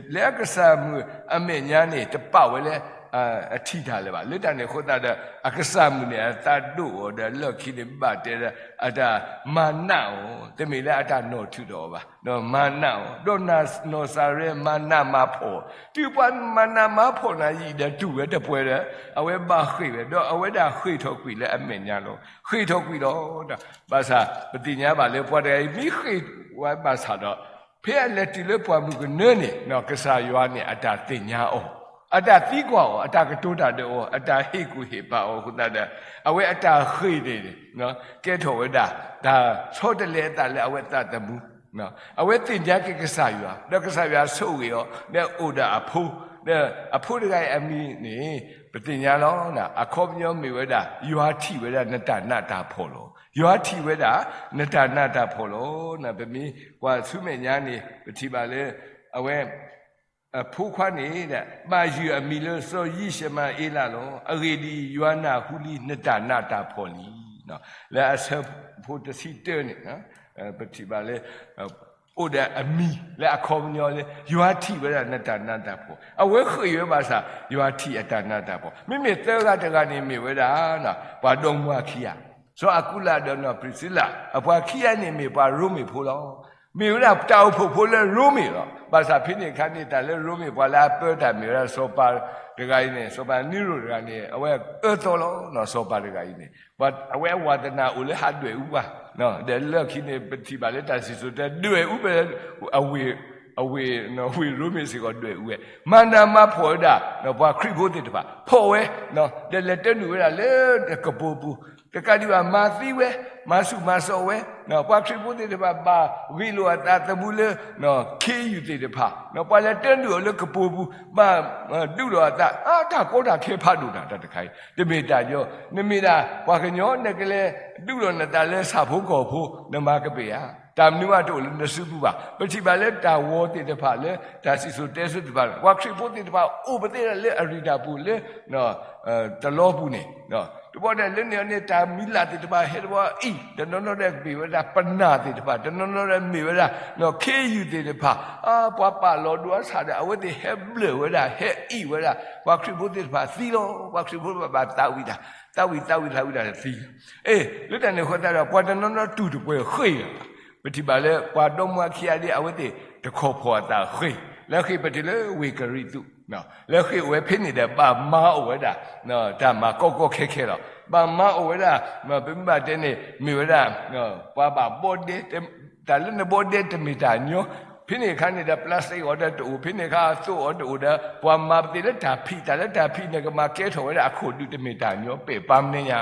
်. လၢအကစၢ်မုၣ်အမဲာ်ညါန့ၣ် တပာ်ဝဲလၢအထံၣ်တၢ်လၢၤဘၣ်. လၢတၢ်န့ၣ်အဃိသတးဒီး အကစၢ်မုၣ်န့ၣ် အသးဒိၣ်အီၤဒီး လၢခံန့ၣ်ဘၣ်တဲဒီး အတၢ်မၤနးအီၤ, တမ့ၢ်လၢအတၢ်နီၣ်ထုးထီၣ်အီၤဘၣ်, မၤနးအီၤ, ဒီးနီၢ်စၤရဲမၤနးမၤဖှီၣ်, တုၤပှၤမၤနးမၤဖှီၣ်နၤယံာ်ဒီးတူၢ်ဝဲတပှဲၤဒီး အဝဲဘၣ်ဃ့ၢ်ဝဲ, ဒီးအဝဲဒၣ်ဃ့ၢ်ထီၣ်ကွံာ်လၢအမဲာ်ညါလီၤ. ဃ့ၢ်ထီၣ်ကွံာ်လီၤ. ဘၣ်ဆၣ်ပသ့ၣ်ညါဘၣ်လၢပှၤတဂၤအံၤမ့ၢ်ဃ့ၢ်ဝဲဘၣ်ဆၣ်ဒီး ဖဲအလဲၤတုၤလၢပှၢ်မုၢ်ကနၢန့ၣ် ကစၢ်ယွၤန့ၣ် အတၢ်သ့ၣ်ညါအီၤ, အတၢ်သံကွၢ်အီၤ, အတၢ်ကတိၤတၢ်ဒီးအီၤ, အတၢ်ဟ့ၣ်ကူၣ်ဟ့ၣ်ပာ်အီၤအဃိသတးဒီး အဝဲအတၢ်ဃ့ၢ်န့ၣ် ကဲထီၣ်ဝဲဒၣ် တၢ်ဆီတလဲအသးလၢအဝဲသးသမူ, အဝဲသ့ၣ်ညါက့ၤကစၢ်ယွၤ, ဒီးကစၢ်ယွၤဆိၣ်ဂ့ၤအီၤ, ဒီးအိၣ်ဒီးအဖိ, ဒီးအဖိတဂၤအံၤအမံၤန့ၣ် ပသ့ၣ်ညါလီၤ. အခီပညီမ့ၢ်ဝဲဒၣ် ယွၤထံၣ်ဝဲဒၣ်နတၢ်နးတၢ်ဖှီၣ်လီၤ. ယွၤထံၣ်ဝဲဒၣ် နတၢ်နးတၢ်ဖှီၣ်လီၤ. ပမ့ၢ်ကွၢ်ဆူမဲာ်ညါန့ၣ် ပထံၣ်ဘၣ်လၢ အဝဲ အဖိခွါန့ၣ် ဘၣ်ယုၢ်အမံၤလၢစီၤယံၡမၤအ့လးလီၤ. အဂ့ၢ်ဒ်အံၤ, ယွၤနၢ်ဟူလံနတၢ်နးတၢ်ဖှီၣ်လံ. လၢအဆၢဖိတဆံတၢန့ၣ် ပထံၣ်ဘၣ်လၢ အိၣ်ဒီးအမံၤလၢအခီပညီလၢ ယွၤထံၣ်ဝဲဒၣ်နတၢ်နးတၢ်ဖှီၣ်, အဝဲဃ့ၢ်ဝဲဘၣ်ဆၣ် ယွၤထံၣ်အတၢ်နးတၢ်ဖှီၣ်. မ့မ့ၢ်သၢဂၤတဂၤန့ၣ်မ့ၢ်ဝဲဒၣ် ပှၤဒီမါခံဂၤ, စီၤအကူလးဒီးနီၢ်ပြံးစံလး, အပှၤခံဂၤန့ၣ်မ့ၢ်ပှၤရိမ့ၤဖိလီၤ. မ့ၢ်ဝဲဒၣ်တၢ်အိၣ်ဖှိၣ်ဖိလၢရိမ့ၤလီၤ. ဘၣ်ဆၣ်ဖဲန့ၣ်အခါန့ၣ် တၢ်လၢရိမ့ၤပှၤလၢအပၢတၢ်မ့ၢ်ဝဲဒၣ်စီၤပၤတဂၤအံၤန့ၣ်, စီၤပၤနံရိၣ်တဂၤန့ၣ် အဝဲအၢသီလီၤ. စီၤပၤတဂၤအံၤန့ၣ် အဝဲအဝၤသနာ်အိၣ်လၢဟးဒွဲၣ်အူပှၤ, ဒီးလၢခံန့ၣ် ပထံၣ်ဘၣ်လၢတၢ်စံၣ်စိၤတဲဒွဲၣ်အူဖဲ အဝ့ၢ် ဝ့ၢ်ရိမ့ၤစ့ၢ်ကီးဒွဲၣ်အူဝဲ, မၤနးမၤဖှီၣ်ဝဲဒၣ် ပှၤခရံာ်ဖိသ့ၣ်တဖၣ်, ဖှီၣ်ဝဲ, ဒီးလဲၤတၢနုာ်ဝဲဒၣ်လၢကပိာ်ပူၤ, တကးဒံးဘၣ်မၤသံဝဲ, မၤဆူၣ်မၤစိးဝဲ, ပှၤခရံာ်ဖိသ့ၣ်တဖၣ်ဘၣ်ဂ့ၢ်လိာ်အသးသမူလၢ ခ့ယုၢ်သ့ၣ်တဖၣ်, ပှၤလဲၤတၢနုာ်အီၤလၢကပိာ်ပူၤ, ဘၣ်ဒုးလိာ်အသး, အတၢ်ကီတၢ်ခဲဖးဒိၣ်နၤ တၢ်တခါအံၤ, တမ့ၢ်တၢ်ညီ, နမ့ၢ်ဒၣ်ပှၤကညီ နကလဲၤဒုးလိာ်နသးလၢဆၣ်ဖိကီၢ်ဖိ, နမၤကပ့ၤဧါ, တၢ်မနုၤမးတအိၣ်လၢနစုပူၤဘၣ်. ပထံၣ်ဘၣ်လၢတၢ်ဂီၤသ့ၣ်တဖၣ် လၢတၢ်စံၣ်စိၤတဲစိၤသ့ၣ်တဖၣ်, ပှၤခရံာ်ဖိသ့ၣ်တဖၣ်အိၣ်ပသ့ၣ်လၢအရ့တၢ်ပူၤလၢ တလီပူၤန့ၣ်, တဘျီဒီးလၢန့ၣ်န့ၣ် တၢ်မံၤလၢ်သ့ၣ်တဖၣ်ဟဲတဘျီအံၤ, တနီၤနီၤဒီးမ့ၢ်ဝဲဒၣ်ပနၢ်သ့ၣ်တဖၣ်, တနီၤနီၤဒီးမ့ၢ်ဝဲဒၣ် ခ့ယုၢ်သ့ၣ်တဖၣ်, ပှၤပာ်လီၤဒိအါဆၣ်ဒီး အဝဲသ့ၣ်ဟဲဘျၢၣ်ဝဲဒၣ် ဟဲအံၣ်ဝဲဒၣ်, ပှၤခရံာ်ဖိသ့ၣ်တဖၣ်သံလီၤ. ပှၤခရံာ်ဖိသ့ၣ်တဖၣ်ဘၣ်သးဝံၣ်တၢ်, သးဝံၣ်သးဝံၣ်သးဝံၣ်တၢ်သံလီၤ. အ့ လၢတၢ်န့ၣ်အဃိသတးဒီး ပှၤတနီၤနီၤတူၢ်တပှဲၤဃ့ၢ်လီၤ. ပထံၣ်ဘၣ်လၢပှၤဒီမါခံဂၤဒ်အဝဲသ့ၣ်တခီၣ်ဖီၣ်အသးဃ့ၢ်, လၢဃ့ၢ်ပတုၤလၢဝ့ၢ်ကရံၣ်သူး, လၢဃ့ၢ်အိၣ်ဝဲဖဲန့ၣ်ဒီး ဘၣ်မၤအီၣ်ဝဲဒၣ် တၢ်မၤကီကီခဲခဲလီၤ. ဘၣ်မၤအီၣ်ဝဲဒၣ် ပမ့ၢ်ဘၣ်တဲန့ၣ် မ့ၢ်ဝဲဒၣ် ပှၤဘၣ်ဘီဒဲ တၢ်လၢနဘီဒဲတမ့ၢ်တၢ်ညီ, ဖဲန့ၣ်အခါန့ၣ်ဒီး plastic အီၤဒီးတအိၣ်, ဖဲန့ၣ်အခါအသိးအီၤတအိၣ်ဒီး ပှၤမၤပသ့ၣ်လၢတၢ်ဖံး, တၢ်လၢတၢ်ဖံးန့ၣ် ကမၤကဲထီၣ်ဝဲဒၣ်အခိၣ်ဒူးတမ့ၢ်တၢ်ညီ ပဲာ်ပာ်မနုၤညါ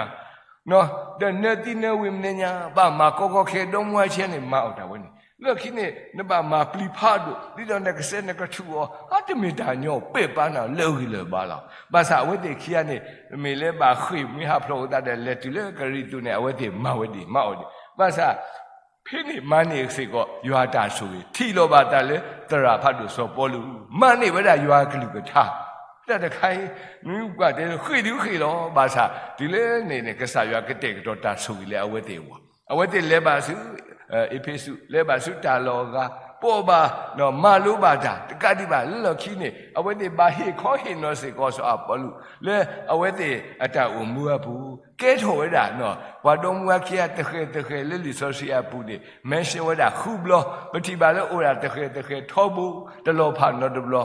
ဒီးနၢသံနၢဝ့ၤမနုၤညါ ဘၣ်မၤကီကီခဲ ဒီမါခံဂၤန့ၣ် မၤအီၣ်တၢ်ဝဲန့ၣ်, လၢခံန့ၣ် နဘၣ်မၤပျံၤဖးဒိၣ် ဒ်သိးနကစဲနကဆူၣ်အီၤ အတမ့ၢ်တၢ်ညီ ပဲာ်ပာ်နၤလၢအဂ့ၤလၢအဘၣ်လီၤ. ဘၣ်ဆၣ်အဝဲသ့ၣ်ခံဂၤန့ၣ် မ့ၢ်လၢဘၣ်ဃ့ၢ်မ့ၢ်ဟးဖျိးအသးဒီး လဲၤတုၤလၢကရံၣ်သူးန့ၣ် အဝဲသ့ၣ်မၤဝဲဒ်မၤအီၣ်ဒ်, ဘၣ်ဆၣ် ဖဲန့ၣ်မၤန့ၢ်စ့ၢ်ကီး ယွၤအတၢ်ဆိၣ်ဂ့ၤ ထံၣ်လိာ်ဘၣ်သးလၢသရၣ်ဖးဒိၣ်စီၤပီလူး, မၤန့ၢ်ဝဲဒၣ်ယွၤအကလုၢ်ကထါ, တၢ်တခါအံၤ မ့ၢ်ပှၤတဲဃ့ၢ်ဒုးဃ့ၢ်လီၤ, ဘၣ်ဆၣ်တုၤလၢန့ၣ်န့ၣ် ကစၢ်ယွၤကတဲာ်ကတီၤတၢ်ဆိၣ်ဂ့ၤလၢအဝဲသ့ၣ်အဂီၢ်, အဝဲသ့ၣ်လဲၤဘၣ်ဆူ အ့းဖ့းစူး လဲၤဘၣ်ဆူတၢ်လီၢ်အဂၤ ပိာ်ဘၣ် မၤလိဘၣ်တၢ် တကးဒံးဘၣ်လၢလီၢ်ခံန့ၣ် အဝဲသ့ၣ်ဘၣ်ဟ့ၣ်ခီဟ့ၣ်နီၤစ့ၢ်ကီးစီၤအပီလူး လၢအဝဲသ့ၣ်အတၢ်အိၣ်မူအပူၤ ကဲထီၣ်ဝဲဒၣ် ပှၤဒီမါခံဂၤသဃဲၤသဃဲၤလၢလံာ်စီဆှံအပူၤန့ၣ် mention ဝဲဒၣ်ဃုဘျီ, ပထံၣ်ဘၣ်လၢအိၣ်ဒၣ်သဃဲၤသဃဲၤထီဘိ တလီၤဖးနီတဘျီ,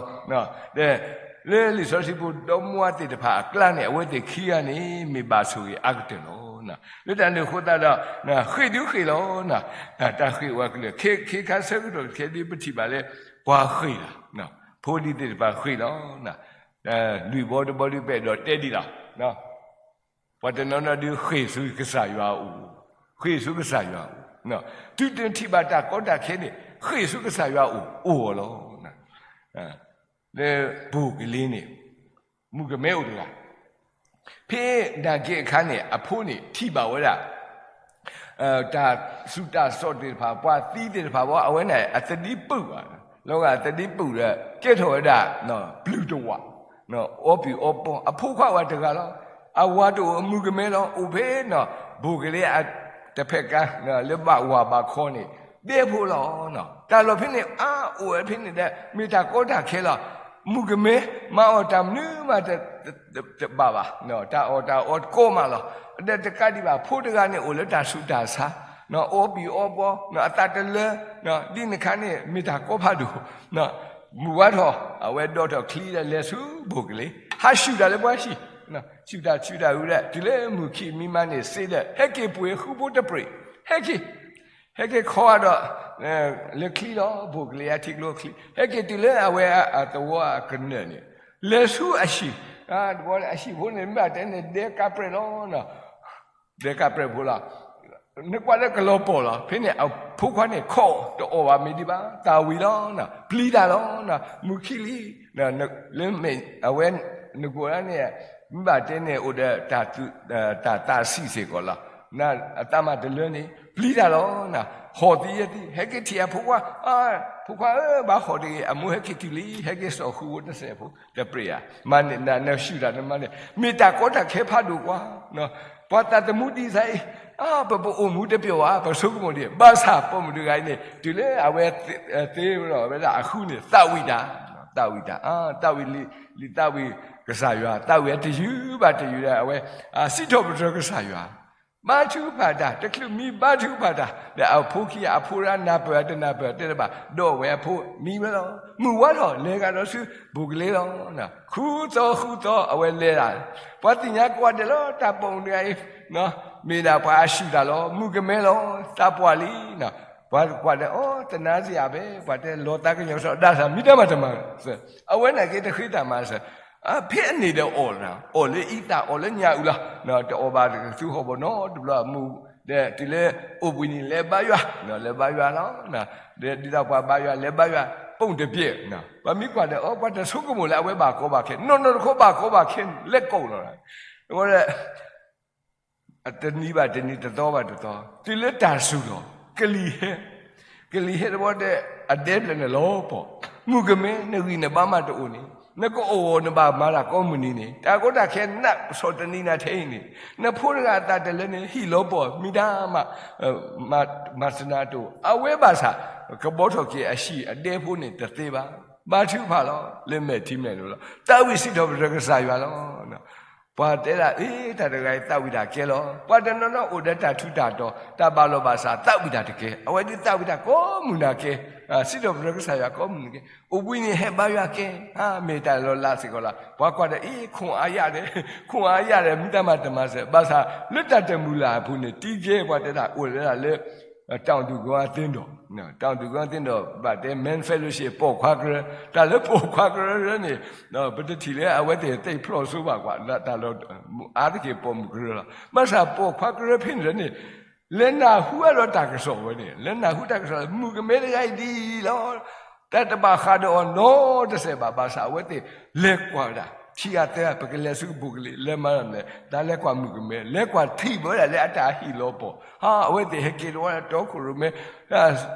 လၢလံာ်စီဆှံပူၤ ဒီမါသ့ၣ်တဖၣ်အကျါန့ၣ် အဝဲသ့ၣ်ခံဂၤန့ၣ် မ့ၢ်ဘၣ်ဆိၣ်ဂ့ၤအါကတၢၢ်လီၤ. လၢတၢ်န့ၣ်အဃိသတးဒီး ဃ့ၢ်ဒုးဃ့ၢ်လီၤ, တၢ်ဃ့ၢ်ဝဲကလုာ် ခ့ခါဆၢကတီၢ်ခဲဒုး ပထံၣ်ဘၣ်လၢ ပှၤဃ့ၢ်လီၤ, ဖိလံၤသ့ၣ်တဖၣ်ဃ့ၢ်လီၤ, လွံၢ်ဘီတဘီဒုး ပအဲၣ်ဒိးတဲဒံးလီၤ. ပှၤတနီၤနီၤဒုးဃ့ၢ်ဆူကစၢ်ယွၤအအိၣ်, ဃ့ၢ်ဆူကစၢ်ယွၤအအိၣ်, တုၤတထံၣ်ဘၣ်တၢ်ကီတၢ်ခဲန့ၣ် ဃ့ၢ်ဆူကစၢ်ယွၤအအိၣ် အိၣ်အီၤလီၤ. လၢဘိၣ်ကလ့န့ၣ် မုၣ်ကမဲအိၣ်တဂၤ, ဖဲနာ်က့အခါန့ၣ် အဖိန့ၣ်ထံၣ်ဘၣ်ဝဲဒၣ် တၢ်ဆူးတၢ်စိးသ့ၣ်တဖၣ် ပှၤသံသ့ၣ်တဖၣ်ဘၣ် အဝဲန့ၣ်အသဒံပုၣ်ဘၣ်, လီၤဂာ်အသဒံပုၣ်ဒီး ကဲထီၣ်ဝဲဒၣ် ပျုၢ်တဝး, အီပံၤအီပီ အဖိခွါဝဲတဂၤလီၤ. အဝၤတအိၣ် အမုၣ်ကမဲလီၤ အိၣ်ဖဲ ဘိၣ်ကလ့အတဖျၢၣ်ကါ လၢဘၣ်ဝၤဘၣ်ခီန့ၣ် ဒဲဖိလီၤ. တၢ်လီၢ်ဖဲန့ၣ် အါအိၣ်ဝဲဖဲန့ၣ်ဒီး မ့ၢ်တၢ်ကီတၢ်ခဲလီၤ. မုၣ်ကမဲ မၤအီၣ်တၢ်မနုၤမး တဘၣ်ဘၣ်, တၢ်အီၣ်တၢ်အီတကီမးလီၤ. ဒီးတကးဒံးဘၣ် ဖိတဂၤန့ၣ် အိၣ်လၢတၢ်ဆူးတၢ်ဆါ, အီပံၤအီပီ, အသးတလၢ, ဒ်န့ၣ်အခါန့ၣ် မ့ၢ်တၢ်ကီဖးဒိၣ်, မုၢ်ဝါထီၣ် အဝဲဒိးထီၣ်ချံဒီးလဲၤဆူဘိၣ်ကလ့, ဟးဆူၣ်တၢ်လၢပှၤဟံၣ်, ဆူၣ်တၢ်ဆူၣ်တၢ်ဝံၤဒီး တုၤလၢမုၢ်ခံမံမးန့ၣ် စ့ဒီး ဟဲက့ၤပှ့ၤဃုဖိတပြ့ၣ်, ဟဲက့ၤ ဟဲက့ၤခီဒီး လၢချံလီၤ, ဘိၣ်ကလ့အထံကျိချံ, ဟဲက့ၤတုၤလၢအဝဲအသဝီအကနၢၣ်န့ၣ်, လဲၤဆူအဟံၣ်, တဘျီန့ၣ် အဟံၣ်ဖိန့ၣ် မ့ၢ်ဘၣ်တဲန့ၣ် ဒဲကးပြဲးလီၤ, ဒဲကးပြဲးဖိလီၤ. နကွၢ်လၢကလီၤပှီၢ်လီၤ. ဖဲန့ၣ်အဖိခွါန့ၣ် ခိးတအီၣ်ဘၣ်မ့ၤဒံးဘၣ်, သၣ်ဝံၤလီၤ, ပျံၤတၢ်လီၤ, မုၢ်ခံလံ, လၢမ့ၢ်အဝဲ နကိးဒၣ်န့ၣ် မ့ၢ်ဘၣ်တဲန့ၣ် အိၣ်ဒီး တၢ်သးဆံးစ့ၢ်ကီးလီၤ. အသးမးတလၢန့ၣ် ပျံၤတၢ်လီၤ, ဟီၣ်သံယဲၢ်သံ, ဟဲက့ၤထံၣ်အဖိခွါ, ဖိခွါဧၢ, ဘၣ်ဟီၣ်တဂ့ၤ, အမိၢ်ဟဲက့ၤတုၤလံ, ဟဲက့ၤစိာ်ဃုဖိတစဲးဖိတပြ့ၣ်ဧါ, မၤန့ၣ် နနၢ်ဆူၣ်တၢ်နမၤန့ၣ် မ့ၢ်တၢ်ကီတၢ်ခဲဖးဒိၣ်ကွၢ်, ပှၤသးသမူဒ်အံၤ, ပပအိၣ်မူတပျီၤဘၣ်, ပဆိကမိၣ်ဒံး, ဘၣ်ဆၣ်ပိာ်မုၣ်တဂၤအံၤန့ၣ် တုၤလၢအဝဲသ့ဝဲဒၣ်အဃုန့ၣ် သးဝံၣ်တၢ်, သးဝံၣ်တၢ်, သးဝံၣ်လံ, လံာ်သးဝံၣ်ကစၢ်ယွၤ, သးဝံၣ်အတယုၢ်ဘၣ်တယုၢ်ဒီး အဝဲစံးထီၣ်ပတြၢၤကစၢ်ယွၤ, ဘါထုကဖၣ်တၢ်, တချုးမံဘါထုကဖၣ်တၢ်, ဒီးအဖိခံဂၤအဖိရၣ်နၢ်ပၢၢ်တနၢ်ပၢၢ်တဲတဘၣ်, ဒီးအဝဲအဖိမံဝဲလီၤ. မုၢ်ဝါထီၣ် လဲၤကဒီးဆူဘိၣ်ကလ့လီၤ. ဃုသီဃုသီ အဝဲလဲၤတၢ်, ပှၤသ့ၣ်ညါကိးဂၤဒဲးလီၤ, တၢ်ပိာ်မုၣ်တဂၤအံၤ မ့ၢ်ဒၣ်ပှၤအဆံၣ်တၢ်လီၤ, မုၣ်ကမဲလီၤ, သးပှၢ်လံ. ပှၤကွၢ်ဒီး အိ သနာ်က့ အဘဲ ပှၤတဲလီၤသးကညီၤကစီဒီး ဒၣ်သးမံတၢ်မၤတမၤစၢၤ, အဝဲန့ၣ်က့တဃ့တၢ်မၤစၢၤ, ဖဲအန့ၣ်ဒီးအီၣ်, အီၣ်လၢအံသၣ် အီၣ်လၢညၣ်အုၣ်လီၤ, တအီၣ်ဘၣ်တကသူဟီၣ်ဘီနီတဘျီအမူ, ဒီးတုၤလၢအိၣ်ဘှံးနံၤ လဲၤဘါယွၤ, လဲၤဘါယွၤလီၤ. ဒီးဒ်သိးပှၤဘါယွၤ လဲၤဘါယွၤ ပိၣ်တပျဲၢ်, ပှၤမ့ၢ်ကွၢ်ဒီး အိ ပှၤတဆိကမိၣ်လၢအဝဲဘၣ်ကီဘၣ်ခဲ, နီၢ်နီၢ်တခီဘၣ်ကီဘၣ်ခဲ လဲၤကိးလီၤ. အဃိဒီး တနံၤဘၣ်တနံၤ တသီဘၣ်တသီ တုၤလၢတၢ်စူၤလီၤ, ကလံၤဟဲ, ကလံၤဟဲတဘျီဒီး အဒဲဖျၢၣ်န့ၣ်လီၤပှီၢ်, မုၣ်ကမဲ နဂံၢ်နဘါမးတအိၣ်န့ၣ်, နကအိၣ်နဘၣ်မၤတၢ်ကိးမုၢ်နံၤန့ၣ်, တၢ်ကီတၢ်ခဲနးဆီၣ်တနံၤနၤထဲအံၤန့ၣ်, နဖိတဂၤအသးတလၢန့ၣ် ဟံၣ်လီၤပှီၢ် မံတၢ်မၤ မၤစၢၤနၤတအိၣ်, အဝဲဘၣ်ဆၣ် ကဘီထီၣ်က့ၤအဟံၣ်အဒဲဖိန့ၣ်တသ့ဘၣ်, ဘါထုကဖၣ်လီၤ, လၢမဲာ်ထံမဲာ်နိလီၤ, သးဝံၣ်စံးထီၣ်ပတြၢၤကစၢ်ယွၤလီၤ. ပှၤတဲဒၣ် အ့ တၢ်တဂၤအံၤသးဝံၣ်တၢ်ကဲလီၤ. ပှၤတနီၤနီၤအိၣ်ဒီးတၢ်ထူးတၢ်တီၤ တၢ်ဘၣ်လီၤဘၣ်စး သးဝံၣ်တၢ်တကဲ, အဝဲဒ်သးဝံၣ်တၢ်ကိးမုၢ်နၤကဲ, စံးထီၣ်ပတြၢၤကစၢ်ယွၤကိးမုၢ်နၤကဲ, အိၣ်ဘှံးနံၤဟဲဘါယွၤကဲ, မ့ၢ်တၢ်လီၤလးစ့ၢ်ကီးလီၤ. ပှၤကွၢ်ဒီး အ့ ခွန်အားရတယ်, ခွန်အားရတယ်, မံတၢ်မၤတမၤစၢၤ, ဘၣ်ဆၣ်လၢတၢ်တမုာ်လၢ်အပူၤန့ၣ် တံကဲပှၤတဲဒၣ် အိၣ်လၢဒၣ်လၢ တောင်သူကုန်းအသင်းတော်, တောင်သူကုန်းအသင်းတော် ဘၣ်တဲ Men Fellowship ပိာ်ခွါကရၢ, တၢ်လၢပိာ်ခွါကရၢန့ၣ် ပတထံၣ်လၢအဝဲသ့ၣ်သ့ၣ်ဖျိးစိဘၣ်ကွၢ်, တၢ်လၢအါတက့ၢ်ပိာ်မုၣ်ကရၢလီၤ. ဘၣ်ဆၣ်ပိာ်ခွါကရၢဖဲန့ၣ်န့ၣ် လဲၤနၢ်ဟူအါဒီးတၢ်ကစီၣ်ဝဲန့ၣ်, လဲၤနၢ်ဟူတၢ်ကစီၣ်လၢ မုၣ်ကမဲတဂၤအံၤဒ်အံၤလီၤ. တၢ်တဘၣ်ဃးဒီးအီၤနီတစဲးဘၣ်, ဘၣ်ဆၣ်အဝဲသ့ၣ်လဲၤကွၢ်ဝဲဒၣ်, ထံဂၤသၢဂၤ ပကလဲၤဆူဘိၣ်ကလ့ လဲၤမၤလီၤန့ၣ်, တၢ်လဲၤကွၢ်မုၣ်ကမဲ, လဲၤကွၢ်ထံၣ်ဘၣ်ဝဲဒၣ်လၢအတၢ်ဟံၣ်လီၤပှီၢ်, ဟါ အဝဲသ့ၣ်ဟဲက့ၤတဝီလၢတီခိၣ်ရိၣ်မဲ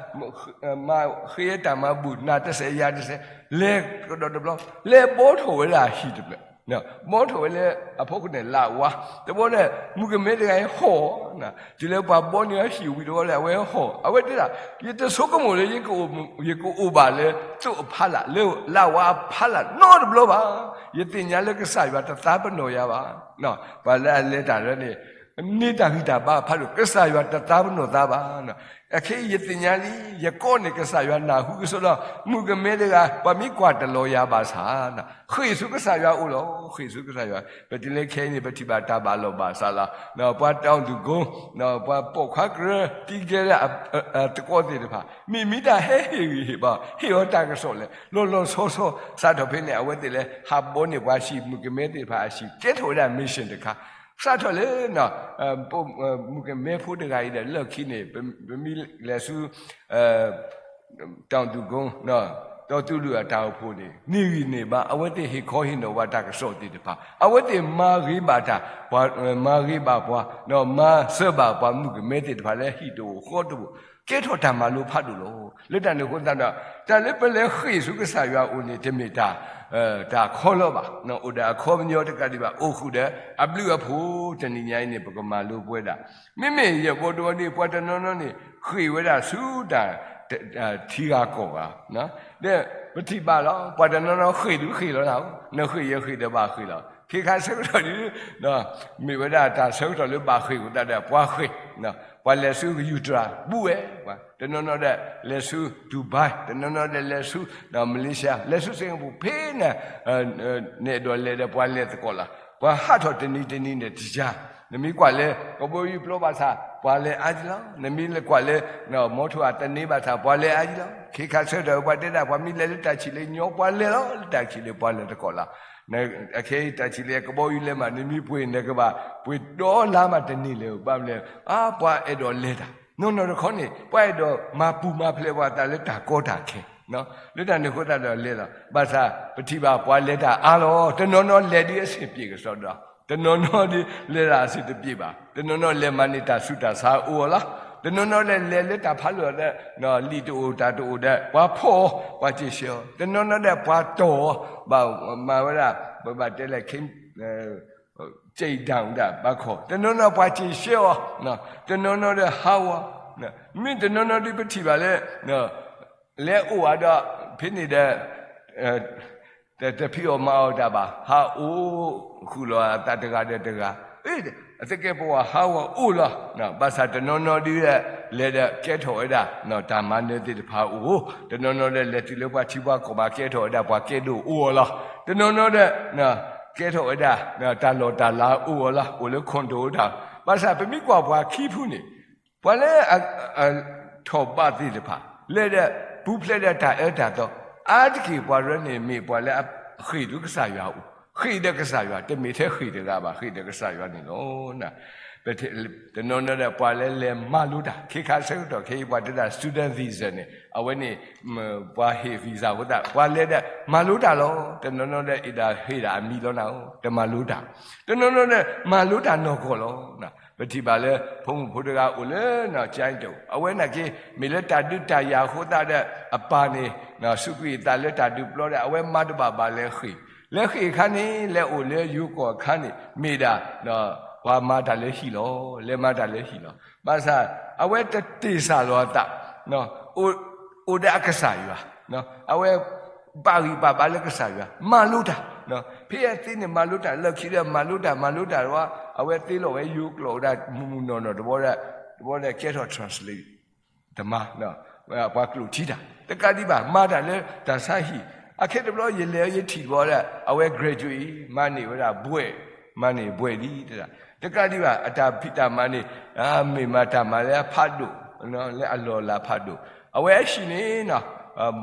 မၤဃ့တၢ်မၤဘူၣ် နၤတစဲးယၤတစဲး, လဲၤကဒီးတဘျီ, လဲၤဘီထီၣ်ဝဲဒၣ်ဟံၣ်တဖျၢၣ်, ဘီထီၣ်ဝဲလၢအဖီခိၣ်န့ၣ် လၢဝါ, တဘျီန့ၣ် မုၣ်ကမဲတဂၤအံၤဟီၣ်, တုၤလၢပှၤဘီန့ၢ်အဟံၣ်ဝံၤတဘျီလၢ အဝဲဟီၣ်, အဝဲတဲဒၣ် ယတဆိကမိၣ်လၢ ယကအိၣ်ဘၣ်လၢသိးအဖီလာ် လၢလၢဝါအဖီလာ်နီတဘျီဘၣ်. ယသ့ၣ်ညါလၢကစၢ်ယွၤတသးပနီၣ်ယၤဘၣ်. ပှၤလၢအလဲၤတၢ်လၢန့ၣ် န့ၢ်တၢ်ဂံၢ်တၢ်ဘါဖးဒိၣ် ကစၢ်ယွၤတသးပနီၣ်သးဘၣ်. အခဲအံၤယသ့ၣ်ညါလံ, ယကိးန့ၢ်ကစၢ်ယွၤနၢ်ဟူကစီဒီ, မုၣ်ကမဲတဂၤ ပှၤမ့ၢ်ကွၢ်တလီၤယၤဘၣ်ဆၣ်, ဃ့ၢ်ဆူကစၢ်ယွၤအအိၣ်လီၤ, ဃ့ၢ်ဆူကစၢ်ယွၤ. ပတုၤလၢခဲအံၤန့ၣ် ပထံၣ်ဘၣ်တၢ်ဘၣ်လီၢ်ဘၣ်စးလီၤ. ပှၤတောင်သူကုန်း, ပှၤပိာ်ခွါကရၢ တံကဲလၢအသကိးသ့ၣ်တဖၣ် မ့ၢ်မ့ၢ်တၢ်ဟဲဟ့ၣ်ဂံၢ်ဟ့ၣ်ဘါ ဟ့ၣ်အီၤတၢ်ကစီၣ်လဲၣ်, လီၤလီၤဆီဆီ စးထီၣ်ဖဲန့ၣ် အဝဲသ့ၣ်လၢဟးဘီန့ၢ်ပှၤဟံၣ် မုၣ်ကမဲသ့ၣ်တဖၣ်အဟံၣ် ကဲထီၣ်ဝဲဒၣ် mission တခါ, စးထီၣ်လၢ မုၣ်ကမဲဖိတဂၤအံၤဒီး လၢခံန့ၣ် ပမ့ၢ်လဲၤဆူ တောင်သူကုန်း တီတူၢ်လိာ်အတၢ်အိၣ်ဖှိၣ်န့ၣ် န့ၢ်ဂံၢ်န့ၢ်ဘါ, အဝဲသ့ၣ်ဟ့ၣ်ခီဟ့ၣ်နီၤဝဲတၢ်ကစီၣ်သ့ၣ်တဖၣ်, အဝဲသ့ၣ်မၤဂ့ၤဘၣ်တၢ်, ပှၤ, မၤဂ့ၤဘၣ်ပှၤ, မၤစၢၤဘၣ်ပှၤမုၣ်ကမဲသ့ၣ်တဖၣ်လၢဟံၣ်တအိၣ်ဃီတအိၣ်, ကဲထီၣ်တၢ်မၤလိဖးဒိၣ်လီၤ. လၢတၢ်န့ၣ်အဃိသတးဒီး တၢ်လၢပလဲၤဃ့ၢ်ဆူကစၢ်ယွၤအအိၣ်န့ၣ် တမ့ၢ်တၢ်, တၢ်ခီလီၤဘၣ်, အိၣ်ဒီးအခီပညီတကးဒံးဘၣ်, အိၣ်ဃုာ်ဒီးအဘျုးအဖှိၣ်, တနံၤညါအံၤန့ၣ် ပကမၤလိပဝဲဒၣ် မ့မ့ၢ်ယဲၢ်ဘီတဝီန့ၣ် ပှၤတနီၤနီၤန့ၣ် ဃ့ၢ်ဝဲဒၣ်ဆူတၢ်, ထံဂၤကီၢ်ဂၤ, ဒီးပထံၣ်ဘၣ်လီၤ, ပှၤတနီၤနီၤဃ့ၢ်ဒုးဃ့ၢ်လီၤနၤ, နဃ့ၢ်ယဃ့ၢ်ဒီးဘၣ်ဃ့ၢ်လီၤ. ခဲခါဆၢကတီၢ်ဒုး, မ့ၢ်ဝဲဒၣ်တၢ်ဆၢကတီၢ်လၢဘၣ်ဃ့ၢ်အဃိသတးဒီး ပှၤဃ့ၢ်, ပှၤလဲၤဆူကယူၤတြၤ ဘူးဝဲ, တနီၤနီၤဒီးလဲၤဆူ Dubai, တနီၤနီၤဒီးလဲၤဆူ Malaysia, လဲၤဆူ Singapore, ဖဲန့ၣ် နအဲၣ်ဒိးလဲၤဒီးပှၤလဲၤသကိးလီၤ. ပှၤဟးထီၣ်တနံၤတနံၤန့ၣ်တယၤ, နမ့ၢ်ကွၢ်လၢကဘီယူၤပျီဘၣ်ဆၣ် ပှၤလဲၤအါယံၤလီၤ. နမ့ၢ်လဲၤကွၢ်လၢ မီထိၣ်အတန့ၢ်ဘၣ်ဆၣ် ပှၤလဲၤအါယံၤလီၤ. ခဲခါဆၢကတီၢ်ပှၤတဲဒၣ် ပှၤမ့ၢ်လဲၤလၢတၢ်ဆံးလၢညီ ပှၤလဲၤလီၤ, လၢတၢ်ဆံးလၢပှၤလဲၤသကိးလီၤ. အခဲအံၤတၢ်ဆံးလၢကဘီယူၤလဲၤမး နမ့ၢ်ပှ့ၤနကဘၣ်ပှ့ၤဒီလါမးတန့ၢ်လၢၤဘၣ်, ဘၣ်မနုၤလဲၣ်, ပှၤအဲၣ်ဒိးလဲၤတၢ်, နီၢ်နီၢ်တခီန့ၣ် ပှၤအဲၣ်ဒိးမၤပူၤမၤဖျဲးပှၤသးလၢတၢ်ကီတၢ်ခဲ လၢတၢ်န့ၣ်အဃိသတးဒီးလဲၤလီၤ. ဘၣ်ဆၣ်ပထံၣ်ဘၣ်ပှၤလဲၤတၢ်အါလီၤ, တနီၤနီၤလဲၤဒ်အဆင်ပြေကစီဒီ, တနီၤနီၤဒ်လဲၤတၢ်အဆင်တပြေဘၣ်, တနီၤနီၤလဲၤမၤန့ၢ်တၢ်ဆူးတၢ်ဆါအိၣ်အီၤလီၤ. တနီၤနီၤလဲၤလဲၤလၢတၢ်ဖးလီၢ်ဒီး လံာ်တအိၣ်တၢ်တအိၣ်ဒီး ပှၤဖီၣ်အီၤ, ပှၤစ့ၢ်ဆှၢအီၤ, တနီၤနီၤဒီးပှၤတီၢ်အီၤ, ဘၣ်မၤဝဲဒၣ် ပဘၣ်တဲလဲၣ် က့ဒၣ်ဒၣ်ဘၣ်ခီ, တနီၤနီၤပှၤစ့ၢ်ဆှၢအီၤ, တနီၤနီၤဒီးဟးဂီၤ, မ့ၢ်တနီၤနီၤဒ်ပထံၣ်ဘၣ်လၢ လဲၤအိၣ်အဒီး ဖဲန့ၣ်ဒီး တဖံးအီၣ်မၤအီၣ်တၢ်ဘၣ်, ဟးအိၣ်ဃုာ်လီၤအသးတဂၤဒီးတဂၤ, အသကဲးပဝးဟးဂီၤအိၣ်လီၤ. ဘၣ်ဆၣ်တနီၤနီၤဒ်လဲၤဒီးကဲထီၣ်ဝဲဒၣ် တၢ်မၤနၢၤသ့ၣ်တဖၣ်အိၣ်, တနီၤနီၤဒီးလဲၤတုၤလၢပှၤထံပှၤကီၢ်မး ကဲထီၣ်ဝဲဒၣ်ပှၤကဲဒိၣ်အိၣ်အီၤလီၤ. တနီၤနီၤဒီး ကဲထီၣ်ဝဲဒၣ် တၢ်လီၢ်တၢ်လၤအိၣ်အီၤလီၤ, အိၣ်လၢ condo တၢ်, ဘၣ်ဆၣ်ပမ့ၢ်ကွၢ်ပှၤခံဖုန့ၣ် ပှၤလၢ ထီၣ်ဘးသ့ၣ်တဖၣ် လဲၤဒီးပူၤဖျဲးဒီးတၢ်အၢတၢ်သီ, အါတက့ၢ်ပှၤရၢန့ၣ် မ့ၢ်ပှၤလၢအဃ့ၢ်ဒီးကစၢ်ယွၤအိၣ်, ဃ့ၢ်ဒီးကစၢ်ယွၤ, တမ့ၢ်ထဲဃ့ၢ်တဂၤဘၣ်, ဃ့ၢ်ဒီးကစၢ်ယွၤန့ၣ်လီၤ. တနီၤနီၤဒီးပှၤလၢလဲၤမၤလိတၢ်, ခဲခါဆၢကတီၢ်ခဲအံၤ ပှၤတဲတၢ် student visa န့ၣ် အဝဲန့ၣ် ပှၤဟ့ၣ် visa အဃိသတး ပှၤလဲၤဒီးမၤလိတၢ်လီၤ. တနီၤနီၤဒီးအ့ၣ်ဒၣ်ဟ့ၣ်ဒၣ်အမံၤလီၤနၤဧၢ, တမၤလိတၢ်, တနီၤနီၤဒီးမၤလိတၢ်နီၢ်ကီၢ်လီၤ. ပထံၣ်ဘၣ်လၢဖိမုၣ်ဖိတဂၤအိၣ်လၢ ကၠဲတအိၣ်, အဝဲနာ်က့ မ့ၢ်လၢတၢ်ဒုးတၢ်ယၤအဃိသတးဒီး အပၢ်န့ၣ် စူးကွံာ်အသးလၢတၢ်ဒုးပျီဒီး အဝဲမၤတဘၣ်ဘၣ်လဲၤဃ့ၢ်, လဲၤဃ့ၢ်အခါန့ၣ် လဲၤအိၣ်လၢယိၤကီၢ်အခါန့ၣ် မ့ၢ်ဒၣ် ပှၤမၤတၢ်လၢဟံၣ်လီၤ, လဲၤမၤတၢ်လၢဟံၣ်လီၤ. ဘၣ်ဆၣ် အဝဲတတ့ၢ်စၢ်လီၤအသး အိၣ်ဒီးအကစၢ်ယွၤ, အဝဲပာ်ဂံၢ်ပာ်ဘါလၢကစၢ်ယွၤ, မၤလိတၢ်, ဖဲအသ့န့ၣ်မၤလိတၢ်, လၢခံဒီးမၤလိတၢ် မၤလိတၢ်တဝီ, အဝဲသ့လီၤဝဲယိၤကျိာ်ဝဲဒၣ် မုၢ်မုၢ်နီၢ်နီၢ်တဘျီဒီး တဘျီဒီးကဲထီၣ် translate တမၤ ပှၤကျိာ်ထံတၢ်, တကးဒံးဘၣ် မၤတၢ်လၢတၢ်ဆါဟံၣ်, အခဲတဘျီယလဲၤယထံၣ်တဘျီဒီး အဝဲ graduate အံၤ မၤန့ၢ်ဝဲဒၣ်ဘွဲ့, မၤန့ၢ်ဘွဲ့လံတဒၣ်, တကးဒံးဘၣ် အတၢ်ဖံးတၢ်မၤန့ၣ် မ့ၢ်မၤတၢ်မၤလၢအဖးဒိၣ်, လၢအလီၢ်လၤဖးဒိၣ်, အဝဲအဟံၣ်န့ၣ်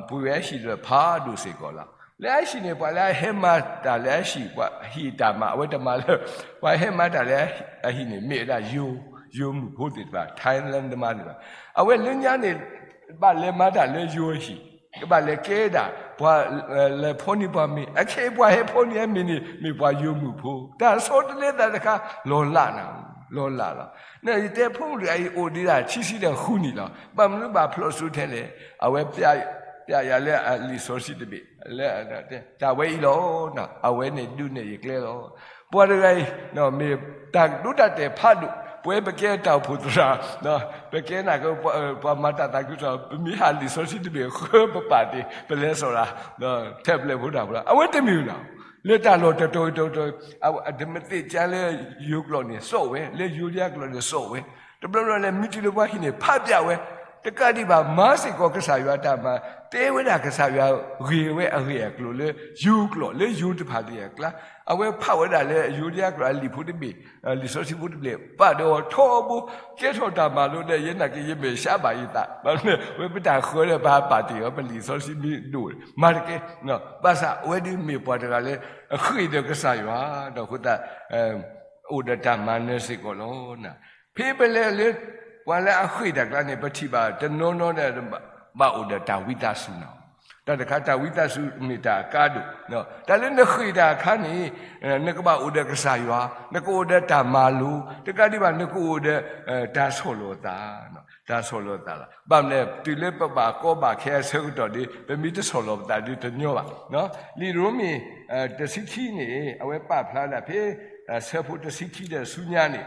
ပှ့ၤဝဲအဟံၣ်ဒီးဖးဒိၣ်စ့ၢ်ကီးလီၤ. လၢအဟံၣ်န့ၣ် ပှၤလၢအဟဲမၤတၢ်လၢအဟံၣ် ပှၤဟံၣ်တၢ်မၤ အဝဲတမၤလၢ ပှၤဟဲမၤတၢ်လၢအဟံၣ်န့ၣ် မ့ၢ်ဝဲဒၣ်ယိၤ, ယိၤမုၣ်ဖိသ့ၣ်တဖၣ် Thailand မၤသ့ၣ်တဖၣ်, အဝဲလၢညါန့ၣ် ဘၣ်လဲၤမၤတၢ်လၢယိၤအဟံၣ်, ကဘၣ်လဲၤကဲဒၣ် ပှၤလဲၤဖီန့ၢ်ပှၤမ့ၢ်, အခဲအံၤပှၤဟဲဖီန့ၢ်အမ့ၢ်န့ၣ် မ့ၢ်ပှၤယိၤမုၣ်ဖိ, တၢ်ဆီတလဲသးတခါ လီၤလးနၤ, လီၤလးလီၤ. ယတဲဖိမုၣ်တဂၤအံၤအိၣ်ဒံးဒၣ် ခံဆံဒီးဃုနံၣ်လီၤ. ဘၣ်မနုၤဘၣ်ဖျိးစိထဲလဲၣ်, အဝဲ ပျးယၤလၢအလံာ်စီဆှံတဘ့ၣ်, တၢ်ဝဲအံၤလီၤ, အဝဲန့ၣ်ဒုးနဲၣ်ယကျဲလီၤ. ပှၤတဂၤအံၤ မ့ၢ်တၢ်ဒိတၢ်တဲာ်ဖးဒိၣ်, ပဝဲပကဲတၢ်အိၣ်ဖှိၣ်သရၣ်, ပကဲနာ်က့ ပှၤမၤတၢ်သးခုကစီၣ် ပမ့ၢ်ဟးလံာ်စီဆှံတဘ့ၣ်ဃၢပပာ်တ့ၢ် ပလဲၤစိာ်တၢ် ထဲပျဲၢ်ဖိတၢ်ဖိလီၤ. အဝဲတမ့ၢ်ဘၣ်, လၢတၢ်လီၢ်တတီၤတတီၤ, အတမ့ၢ်သ့ၣ်ညါလၢယိၤကျိာ်န့ၣ်စိာ်ဝဲ, လၢယိၤဒၣ်ကျိာ်န့ၣ်စိာ်ဝဲ, တဘျီဘျီလဲၤမံတုၤလၢပှၤဟံၣ်န့ၣ် ဖးပျးဝဲ, တကးဒံးဘၣ် မၤစ့ၢ်ကီးကစၢ်ယွၤတၢ်မၤ, တဲဝဲဒၣ်ကစၢ်ယွၤဂ့ၢ်ဝဲအဂ့ၢ်အကျိၤလၢယိၤကျိာ်, လၢယိၤတဖၣ်လၢအကျါ, အဝဲဖးဝဲဒၣ်လၢယိၤဒၣ်ကျိာ်အလံာ်ဖိတဘ့ၣ်, လံာ်စီဆှံဖိတဘ့ၣ်, ပာ်ဒီးထီဘိ, ကဲထီၣ်တၢ်မၤလိဒီး ယဲနာ်က့ ယမဲာ်ဆှးဘၣ်ယသး, ဘၣ်မနုၤ ဝဲပတၢ်ဃၢဒီးပဟးပာ်တ့ၢ်အီၤ ပလံာ်စီဆှံမ့ၢ်ဒိၣ်, မၤတကဲ, ဘၣ်ဆၣ်အဝဲဒုးမ့ၢ်ပှၤတဂၤလၢ အဃ့ၢ်ဒီးကစၢ်ယွၤ, ဒီးအဃိသတး အိၣ်ဒီးတၢ်မၤနၢၤစ့ၢ်ကီးလီၤ. ဖဲပလဲၤလၢ ပှၤလၢအဃ့ၢ်တၢ်ကျါန့ၣ် ပထံၣ်ဘၣ်တနီၤနီၤဒီး ဘၣ်အိၣ်ဒီးတၢ်ဝံသးစူၤနၤ, တၢ်တခါ တၢ်ဝံသးစူၤမ့ၢ်တၢ်အကါဒိၣ်, တၢ်လၢနဃ့ၢ်တၢ်အခါန့ၣ်, နကဘၣ်အိၣ်ဒီးကစၢ်ယွၤ, နကအိၣ်ဒီးတၢ်မၤလိ, တကးဒံးဘၣ် နကအိၣ်ဒီး တၢ်ဆီၣ်လီၤသး, တၢ်ဆီၣ်လီၤသးလီၤ. ဘၣ်မနုၤလဲၣ် တုၤလၢပဘၣ်ကီဘၣ်ခဲအဆၢကတီၢ်ဒီး ပမ့ၢ်တဆီၣ်လီၤပသးဒီးတညီဘၣ်. လံာ်ရိမ့ၤ တဆံခံန့ၣ် အဝဲပာ်ဖျါဒၣ်ဖဲ ဆၢဖိတဆံခံဒီးဆူညါန့ၣ်,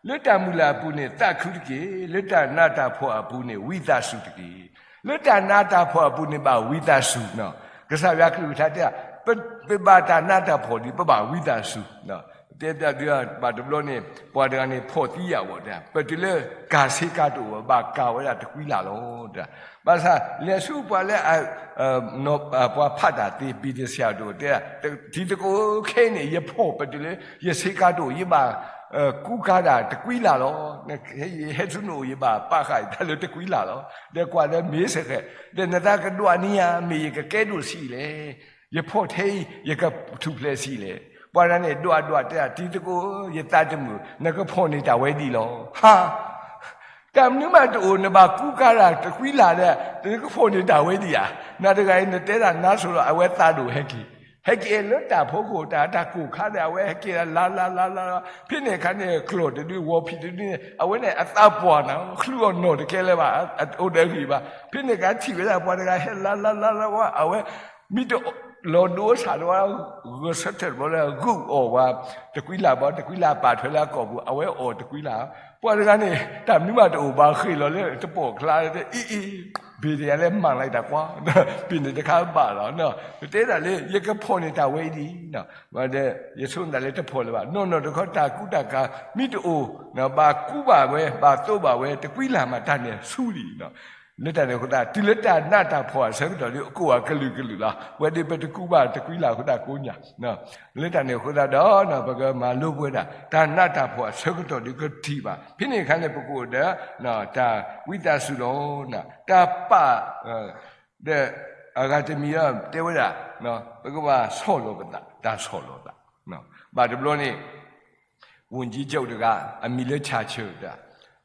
လၢတၢ်မုၢ်လၢ်အပူၤန့ၣ် သးခုတက့ၢ်. လၢတၢ်နးတၢ်ဖှီၣ်အပူၤန့ၣ် ဝံသးစူၤတက့ၢ်. လၢတၢ်နးတၢ်ဖှီၣ်အပူၤန့ၣ် ဘၣ်ဝံသးစူၤ. ကစၢ်ယွၤကလုၢ်ကထါတဲ, ပဘၣ်တၢ်နးတၢ်ဖှီၣ်ဒီး ပဘၣ်ဝံသးစူၤ. တဲဒၣ်ဒုးဘၣ်တဘျီန့ၣ် ပှၤတဂၤန့ၣ် ဖှီၣ်သံယာ်ဝဲဒၣ်, ပတုၤလၢကၤဆ့ကၤတအိၣ် ဘၣ်ကၤဝဲဒၣ်တကွံလၢ်လီၤ. ဘၣ်ဆၣ်လဲၤဆူပှၤလၢ ပှၤဖးတၢ်သ့ ပ့ၤတဆှးတအိၣ်တဲ, တံၤသကိးခဲအံၤန့ၣ် ယဖှီၣ်ပတုၤလၢ ယဆ့ကၤတအိၣ် ယဘၣ်ကူကၤဒၣ်တကွံလၢ်လီၤ. ယဟဲဆူနအိၣ် ယဘၣ်ပာ်ဃာ်ယတၢ်လၢတကွံလၢ်လီၤ. ဒီးကွၢ်လၢမ့ၢ်စ့ၢ်ကီး, ဒီးနသးကဒွးန့ၢ်ဧါ, မ့ၢ်ယကကဲဒိၣ်ဆံးလဲၣ်, ယဖှီၣ်ထဲအံၤ ယကထူၣ်ဖျဲးဆံးလဲၣ်. ပှၤတဂၤန့ၣ် ဒွးဒွးတဲဒၣ်, တံၤသကိး ယသးတမုာ်, နကဖှီၣ်န့ၢ်တၢ်ဝဲဒ်လီၤ. ဟါ, တၢ်မနုၤမးတအိၣ် နဘၣ်ကူကၤဒၣ်တကွံလၢ်ဒီး နကဖှီၣ်န့ၢ်တၢ်ဝဲဒ်ဧါ. နၤတဂၤအံၤ နတဲဒၣ်နါစိၤလီၤ အဝဲသးဒိၣ်ဟဲက့ၤ, ဟဲက့ၤလၢတၢ်ဖိခိၣ်တၢ်တၢ်ကိၢ်ခါဒီး အဝဲဟဲက့ၤလၢလါလါလါလါလီၤ. ဖဲန့ၣ်အခါန့ၣ် ကျီၢ်တဒု ဝီၤဖံးတဒုန့ၣ် အဝဲန့ၣ်အသးပှၢ်နၤ ချုးအီၤနီၢ်တကဲလၢၤဘၣ်, အိၣ်ဒီးအဂံၢ်ဘၣ်. ဖဲန့ၣ်အခါထံၣ်ဝဲဒၣ် ပှၤတဂၤဟဲလါလါလါလါဝဲ အဝဲ မ့ၢ်တလီၤဒိစၣ်တဝဲ ဂဲၤဆၢထၢၣ်တဘျီလၢ ဂုာ်အီၣ်ဝဲ တကွံလၢ်ဘၣ်, တကွံလၢ်ပာ်ထွဲလၢအကိာ်ပူၤ အဝဲအီၣ်တကွံလၢ်. ပှၤတဂၤန့ၣ် တၢ်မနုၤမးတအိၣ်ဘၣ် ဃ့ၢ်လီၤလၢတပိာ်ကျါ အ့အ့ ဘ့ၣ်တယၤလၢမၤလၢတၢ်ကွၢ်, ဘ့ၣ်န့ၣ်တခါဘၣ်လီၤ. တဲဒၣ်လၢ ယကဖှီၣ်န့ၢ်တၢ်ဝဲအံၤဒ်, ယဆိကမိၣ်လၢတဖှီၣ်လၢၤဘၣ်. နီၢ်နီၢ်တခီ တၢ်ကူတၢ်ကၤမ့ၢ်တအိၣ်, ဘၣ်ကူဘၣ်ဝဲ ဘၣ်သိးဘၣ်ဝဲ တကွံလၢ်မး တၢ်န့ၣ်ဆူလံ. လၢတၢ်န့ၣ်အဃိသတး တုၤလၢတၢ်နးတၢ်ဖှီၣ်အဆၢကတီၢ်ဒီး အကိးအကလုာ်ကလုာ်လီၤ. ဝဲဒၣ်ပတကူဘၣ်တကွံလၢ်အဃိသတးကိးညါ. လၢတၢ်န့ၣ်အဃိသတးဒီး ပကမၤလိပဝဲဒၣ် တၢ်နးတၢ်ဖှီၣ်အဆၢကတီၢ်ဒီးကထံၣ်ဘၣ်. ဖဲန့ၣ်အခါန့ၣ် ပကအိၣ်ဒီး တၢ်ဝံသးစူၤလီၤ. တၢ်ပာ် ဒီးအဂၤတမံၤဒီး တဲဝဲဒၣ် ပကဘၣ်ဆီၣ်လီၤပသး, တၢ်ဆီၣ်လီၤသး. ဘၣ်တဘျီန့ၣ် ဝန်ကြီးချုပ်တဂၤ အမံၤလၢ Churchill တၢ်,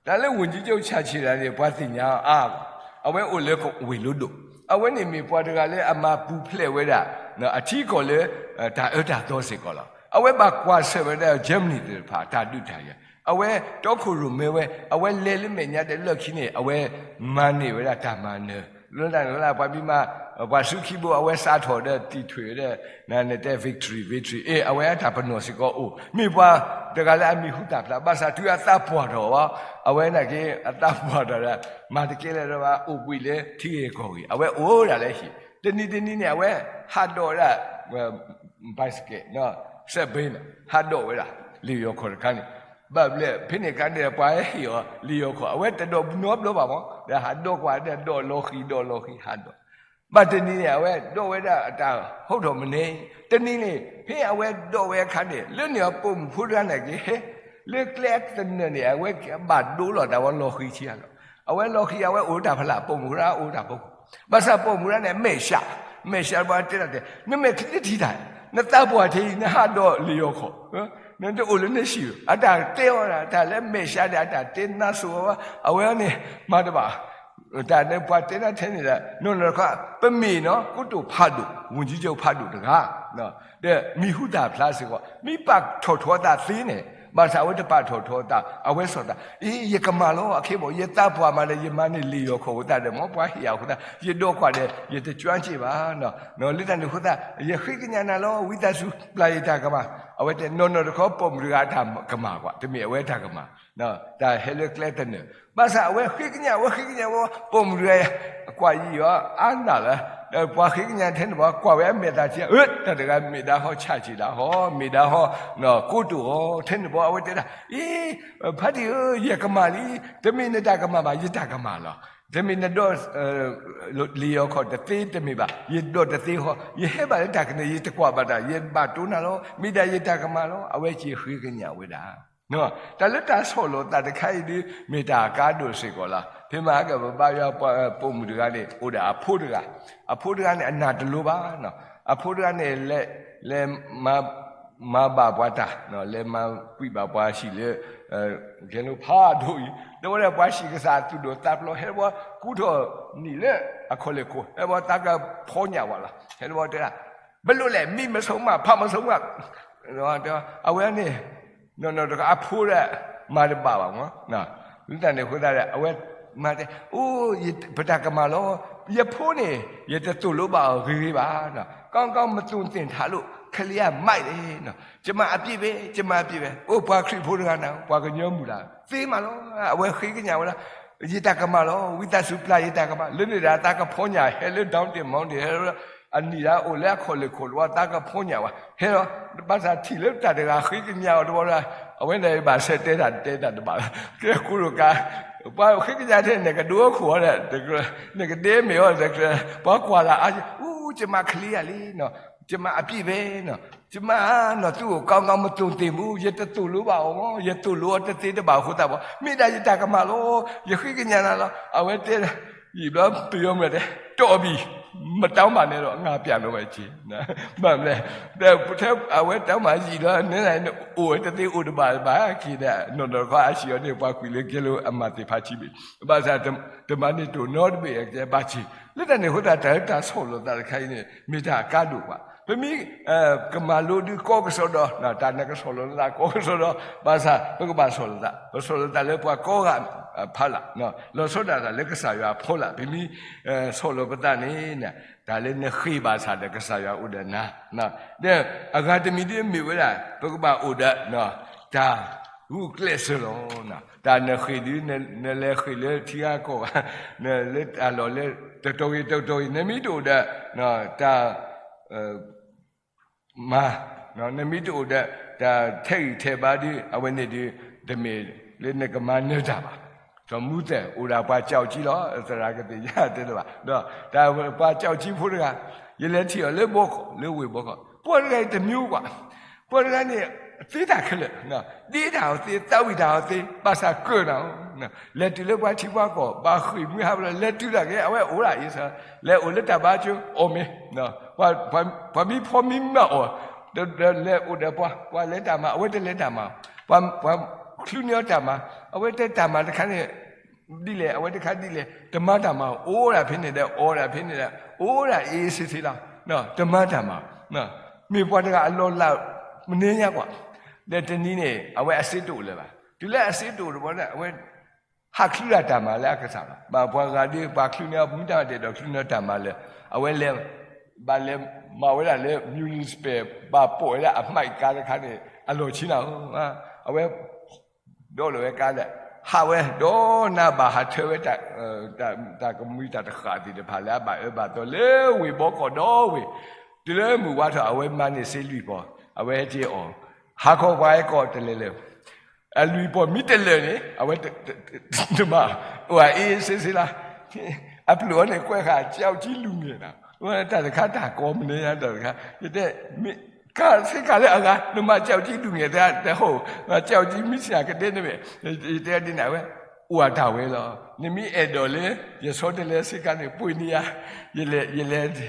တၢ်လၢ ဝန်ကြီးချုပ် Churchill တၢ်န့ၣ် ပှၤသ့ၣ်ညါအါအါ, အဝဲအိၣ်လၢဝ့ၢ်လီၤဒိၣ်, အဝဲန့ၣ်မ့ၢ်ပှၤတဂၤလၢအမၤပူၤဖျဲးဝဲဒၣ် အထံအကီၢ်လၢ တၢ်အၢတၢ်သီစ့ၢ်ကီးလီၤ. အဝဲဘၣ်ကွၢ်ဆၢၣ်ဝဲဒၣ် Germany သ့ၣ်တဖၣ် တၢ်ဒုးတၢ်ယၤ, အဝဲတီခိၣ်ရိၣ်မဲဝဲ, အဝဲလဲၤလၢမဲာ်ညါဒီးလၢခံန့ၣ် အဝဲမၤန့ၢ်ဝဲဒၣ်တၢ်မၤနၢၤ လၢတၢ်န့ၣ်လၢပှၤမံၤမး, ပှၤစုခံဘိ အဝဲစးထီၣ်ဒီးတံာ်ထွဲးဒီး နတဲ victory, victory, အ့ အဝဲအတၢ်ပနီၣ်စ့ၢ်ကီးအိၣ်, မ့ၢ်ပှၤတဂၤလၢအမံၤဟူသၣ်ဖျါ, ဘၣ်ဆၣ်တုၤအသးပှၢ်ထီၣ်ဘၣ်, အဝဲနာ်က့ အသးပှၢ်ထီၣ်ဒီး မၤတကဲလၢၤဘၣ်, အိၣ်ဘှံးလၢထံဂ့ၢ်ကီၢ်ဂ့ၢ်, အဝဲအိၣ်ဒၣ်လၢဟံၣ်, တနံၤတနံၤန့ၣ် အဝဲဟးဒိးဝဲဒၣ် bicycle, စဲးဘ့ၣ်န့ၣ် ဟးဒိးဝဲဒၣ် လံာ်ယီၤခီၣ်တခါန့ၣ်, ဘၣ်ဘျဲၣ် ဖဲန့ၣ်အခါန့ၣ် ပှၤဟဲဟ့ၣ်အီၤ လံာ်ယီၤခီၣ်, အဝဲတဒိးဘူးနီတဘျီဘၣ်မး, ဒီးဟးဒိးကွၢ်ဒီး ဒိးလီၤဃံၤ ဒိးလီၤဃံၤ ဟးဒိး, ဘၣ်တနံၤန့ၣ် အဝဲဒိးဝဲဒၣ်အတၢ်ဟီထီၣ်မနုၤ, တနံၤန့ၣ် ဖဲအဝဲဒိးဝဲအခါန့ၣ် လၢန့ၣ်အပိာ်မုၣ်ဖိတဂၤန့ၣ်က့ၤဟဲ လၢကျဲတနၢၤန့ၣ် အဝဲဘၣ်ဒိလီၤတၢ်ဝဲလီၤဃံၤဆံးလီၤ, အဝဲလီၤဃံၤ အဝဲအိၣ်တၢ်ဖီလာ် ပိာ်မုၣ်တဂၤအိၣ်တၢ်ဖီခိၣ်, ဘၣ်ဆၣ်ပိာ်မုၣ်တဂၤန့ၣ် မဲာ်ဆှး, မဲာ်ဆှးဘၣ်တဲဒၣ်တဲ နမဲာ်ချံတထံၣ်တၢ်, နသးပှၢ်ထဲအံၤ နဟးဒိးလံာ်ယီၤခီၣ် နတအိၣ်လၢနဟံၣ်ဧါ, အတၢ်တဲအီၤဒၣ် တၢ်လၢမဲာ်ဆှးဒီး အတၢ်တဲနါစိၤဝဲ အဝဲန့ၣ် မၤတဘၣ်, တၢ်န့ၣ်ပှၤတဲဒၣ်ထဲန့ၣ်ဒီး နီၢ်နီၢ်တခီ ပမ့ၢ်နီၤ ကိတိာ်ဖးဒိၣ် ဝန်ကြီးချုပ် ဖးဒိၣ်တဂၤ, ဒီးမံၤဟူသၣ်ဖျါစ့ၢ်ကီး မ့ၢ်ပာ်ထီၣ်ထီအသးသ့န့ၣ်, ဘၣ်ဆၣ်အဝဲတပာ်ထီၣ်ထီအသး အဝဲစီၣ်သး အ့ ယကမၤလီၤ အခ့ဘီ ယသးပှၢ်မးဒီး ယမၤန့ၢ်လံာ်ယီၤခီၣ်အဃိသတးဒီး မ်ပှၤဟ့ၣ်ယၤအဃိသတး ယဒိးကွၢ်ဒီး ယတကၠွစ့ၣ်ဘၣ်, လၢတၢ်န့ၣ်အဃိသတး ယဃ့ကညးနၤလီၤ ဝံသးစူၤ ပျၢ်ယတၢ်ကမၣ်, အဝဲတဲ နီၢ်နီၢ်တခီ ပိာ်မုၣ်တဂၤအတၢ်ကမၣ်ကွၢ် တမ့ၢ်အဝဲအတၢ်ကမၣ်, တၢ်ဟဲလၢကျဲတနၢၤ, ဘၣ်ဆၣ်အဝဲဃ့ကညး အဝဲဃ့ကညးဝဲ ပိာ်မုၣ်တဂၤ ကွၢ်ယံာ်အီၤအါနၢ်လၢ ပှၤဃ့ကညးထဲန့ၣ် ပှၤကွၢ်ဝဲအမဲာ်သၣ်ထံ အၢ တၢ်တဂၤမ့ၢ်ဒၣ်ဟီ ဆၣ်ဆံးဒၣ်ဟီ မ့ၢ်ဒၣ်ဟီ ကိတိာ်အီၤ ထဲန့ၣ်ဘၣ် အဝဲတဲဒၣ် အ့ ဖါတံၢ်ဧၢ ယကမၣ်လံ, တမ့ၢ်နတၢ်ကမၣ်ဘၣ် ယတၢ်ကမၣ်လီၤ. တမ့ၢ်နဒိး လံာ်ယီၤခီၣ်တသ့တမ့ၢ်ဘၣ်, ယဒိးတသ့ဃီ ယဟဲဘၣ်လၢတၢ်ကနၢၤ ယတကွၢ်ဘၣ်တၢ် ယဘၣ်တိၢ်နၤလီၤ, မ့ၢ်ဒၣ်ယတၢ်ကမၣ်လီၤ. အဝဲက့ၤဃ့ကညးဝဲဒၣ် တၢ်လၢတၢ်ဆီၣ်လီၤသးတခါအံၤဒုး မ့ၢ်တၢ်အကါဒိၣ်စ့ၢ်ကီးလီၤ. ဖဲမဟါကပဘါယွၤပိာ်မုၣ်တဂၤန့ၣ် အိၣ်ဒီးအဖိတဂၤ, အဖိတဂၤန့ၣ် အနၢ်တလိၤဘၣ်, အဖိတဂၤန့ၣ် လဲၤ လဲၤ မၤဘၣ်ပှၤတၢ်, လဲၤမၤကွံာ်ဘၣ်ပှၤဟံၣ်လၢ ကဲလိဖးဒိၣ်အံၤ, ဒီးဝဲဒၣ်ပှၤဟံၣ်ကစၢ်သူၣ်ဒိၣ်သးဖျိး ဟဲဝဲကူထီၣ်နံၣ်လၢ အခီၣ်လဲၢ်ခိၣ် ဟဲဘီသးကဖီညၣ်ဝဲလီၤ. ဟဲဘီတဲဒၣ် ဘၣ်လိၣ်လဲၣ် မံမၤစိမး ဖးမၤစိမး, အဝဲန့ၣ် နီၢ်နီၢ်တဂၤအဖိဒီး မၤတဘၣ်ဘၣ်မး, လၢတၢ်န့ၣ်အဃိသတးဒီး အဝဲမၤတဲ အိ ပတၢ်ကမၣ်လီၤ, ယဖိန့ၣ် ယတသိၣ်လိဘၣ်အီၤဂ့ၤဂ့ၤဘၣ်, ကောင်းကောင်းမသွန်သင်ထားလို့ ကလေးကမိုက်တယ်, ကျွန်မအပြစ်ပဲ, ကျွန်မအပြစ်ပဲ, အိ ပှၤခရံာ်ဖိတဂၤန့ၣ် ပှၤကညီမုၢ်လၢ် သ့မးလီၤ, အဝဲဃ့ကညးဝဲဒၣ် ယတၢ်ကမၣ်လီၤ, ဝံသးစူၤပျၢ်ယတၢ်ကမၣ်, လၢန့ၣ်ဒီးသးကဖီညၣ် ဟဲလၢ Dunedin Mountain ဟဲလၢ အနံၣ်ဒၣ်အိၣ်လၢအခီၣ်လဲၢ်ခိၣ်တဝီ သးကဖီညၣ်ဝဲ ဟဲလီၤ, ဘၣ်ဆၣ်ထံၣ်လၢတၢ်တဂၤဃ့ကညးအီၤတဝီဒီး အဝဲန့ၣ်ဘၣ်ဆၢတဲတၢ်တဲတၢ်တဘၣ်ဘၣ်, ကဲကူရိၤကါ ပှၤဃ့ကညးထဲန့ၣ် ကဒိခိၣ်အီၤဒီး နကဒဲမ့ၢ်အီၤဒီး ပှၤကွၢ်လၢအါ အိ ကျွန်မကလေးကလေးနီၤ, ကျွန်မအပြစ်ပဲ, ကျွန်မနီၤ သူ့ကိုကောင်းကောင်းမသွန်သင်ဘူး, ယတသိၣ်လိဘၣ်အီၤမး, ယသိၣ်လိအီၤတသ့တဘၣ်အဃိသတးဘၣ်, မ့ၢ်ဒၣ်ယတၢ်ကမၣ်လီၤ, ယဃ့ကညးနၤလီၤ, အဝဲတဲ ယံာ်ဘျီပယီၤမုၢ်တဲ တော်ပြီ, မတောင်းပါနဲ့တော့ ငါပြန်တော့မယ်, ဘၣ်မလဲၣ်, ထဲအဝဲတၢ်မၤယံာ်လီၤ နဲနၤန့ၣ် အိၣ်ဝဲတသ့အိၣ်တဘၣ်ဘၣ်က့ၤဒီး နီၢ်နီၢ်တခီအဟံၣ်အီၤန့ၣ် ပှၤကွံာ်လၢကဲလၢအမၤသ့ၣ်ဖးထံဘ့ၣ်, ဘၣ်ဆၣ်တမၤန့ၢ်တအိၣ်နီတဘ့ၣ်အကဲဘၣ်က့ၤ, လၢတၢ်န့ၣ်အဃိသတး တၢ်လၢတၢ်ဆီၣ်လီၤသးတခါအံၤန့ၣ် မ့ၢ်တၢ်အကါဒိၣ်ဘၣ်, ပမ့ၢ် ကမၤလိဒုးကိးကစီဒီ, တၢ်နကဆီၣ်လီၤသးကိးကစီဒီ, ဘၣ်ဆၣ်ပကဘၣ်ဆီၣ်လီၤသး, ပဆီၣ်လီၤသးလၢပှၤကိးဂၤဖီလာ်, လီၤဆီဒၣ်တၢ်လၢကစၢ်ယွၤအဖီလာ်, ပမ့ၢ် ဆီၣ်လီၤပသးန့ၣ် တၢ်လၢနဃ့ၢ်ဘၣ်ဆၣ်ဒီးကစၢ်ယွၤအိၣ်ဒီးနၤ, ဒီးအဂၤတမံၤဒ်မ့ၢ်ဝဲဒၣ် ပကဘၣ်အိၣ်ဒီး တၢ်ဂုာ်ကျဲးစၢးလီၤ, တၢ်နဃ့ၢ်ဒုး နလဲၤဃ့ၢ်လၢထံဂၤကီၢ်ဂၤ, နလၢတၢ်လီၢ်လၢ တတီၤဂ့ၤတတီၤဂ့ၤ နမ့ၢ်တအိၣ်ဒီး တၢ် မၤ, နမ့ၢ်တအိၣ်ဒီး တၢ်ထဲးဂံၢ်ထဲးဘါဒုး အဝဲန့ၣ်ဒုး တမ့ၢ်လၢနကမၤနၢၤတၢ်ဘၣ်, စီၤမူသဲးအိၣ်ဒၣ်ပှၤကၠီကၠံလီၤ, သရၣ်ကသ့ၣ်ညါတဲလၢၤဘၣ်, ဒီးပှၤကၠီကၠံဖိတဂၤ, ယလဲၤထံၣ်အီၤလၢဘီကီၢ် လၢဝ့ၢ်ဘီကီၢ်, ပှၤတဂၤအံၤတမံၤဘၣ်, ပှၤတဂၤန့ၣ် သ့တၢ်ခဲလၢာ်, ဒ့တၢ်အီၤသ့, သးဝံၣ်တၢ်အီၤသ့, ဘၣ်ဆၣ်ကၢၢ်နၤ, လဲၤတုၤလၢပှၤထံပှၤကီၢ် ဘၣ်ဃ့ၢ်မှံဟးဖျိး လဲၤတုၤတၢ်က့ၤ အဝဲအိၣ်ဒၣ်အံၤစ့ၢ်, လဲၤအိၣ်လၢတၢ်ဘါကၠိအီၣ်မ့ၤ, ပှၤမံဖီမံမၢအီၤ, လဲၤအိၣ်ဒီးပှၤ, ပှၤလဲၤတၢ်မၤ အဝဲတလဲၤတၢ်မၤ, ပှၤချုးန့ၢ်အီၤတၢ်မၤ အဝဲတဲတၢ်မၤတခါန့ၣ် ဒ်လဲၣ် အဝဲတခါဒ်လဲၣ် တမၤတၢ်မၤ, အိၣ်ဒၣ်ဖဲန့ၣ်ဒီး အီၣ်ဒၣ်ဖဲန့ၣ်ဒီး အိၣ်ဒၣ်အ့ၣ်စ့ၢ်ကီးလီၤ, တမၤတၢ်မၤ, မ့ၢ်ပှၤတဂၤအလီၢ်လၢ်မနုၤညါကွၢ်, ဒီးတနံၤန့ၣ် အဝဲအစ့တအိၣ်လၢၤဘၣ်, တုၤလၢအစ့တအိၣ်တဘျီဒီး အဝဲ ဟးချုးဒၣ်တၢ်မၤလၢအကစၢ်လီၤ, ဘၣ်ပှၤဂၤဒုး ပှၤချုးန့ၢ်အီၤ မ့ၢ်တၢ်ဒဲးဒီးချုးန့ၢ်တၢ်မၤလၢ အဝဲလဲၤ ဘၣ်လဲၤမၤဝဲဒၣ်လၢ municipal ဘၣ်ပိာ်ဝဲဒၣ်အမှိုက်ကါတခါန့ၣ် အလီၢ်ဆံးနၤဧၢ, အဝဲ ဒီးလီၤဝဲကါဒီး ဟးဝဲ ဒီးနၤဘၣ်ဟးထၢဝဲ တၢ်ကမှံတၢ်တဃာ်သ့ၣ်တဖၣ်လၢအဘၣ်အၢဘၣ်သီလၢဝ့ၢ်ဘီကီၢ်ဒီဝ့ၢ်, တုၤလၢမုၢ်ဝါထီၣ် အဝဲမၤန့ၢ်စ့လွံၢ်ပီၢ်, အဝဲဟဲက့ၤအီၣ်, ဟးခီပှၤဟဲကီၢ်တလဲၤလၢၤ အလွံၢ်ပီၢ်မ့ၢ်တလၢာ်န့ၣ် အဝဲတမၤ, အိၣ်အ့ၣ်စ့ၢ်ကီးလီၤ, အပျုၢ်အီၤန့ၣ်ကွဲးဃာ် ကၠီကၠံလူၤငဲၤနၤ, တၢ်တခါတၢ်ကိးမနုၤညါတၢ်တခါ, ယတဲ ကါစ့ကၤလၢအဂၤ နမၤကၠီကၠံလူၤငဲၤတၢ်တဟီၣ်, ကၠီကၠံမ့ၢ်စ့ၢ်ကီးကဒဲန့ၣ်မ့ၢ်, ယတဲဒ်န့ၣ် အဝဲ အိၣ်အတၢ်ဝဲလီၤ, နမ့ၢ်အဲၣ်ဒိးလၢ ယဆီတလဲစ့ကၤန့ၣ် ပှ့ၤန့ၢ်ယၤ, ယလဲၤ ယလဲၤ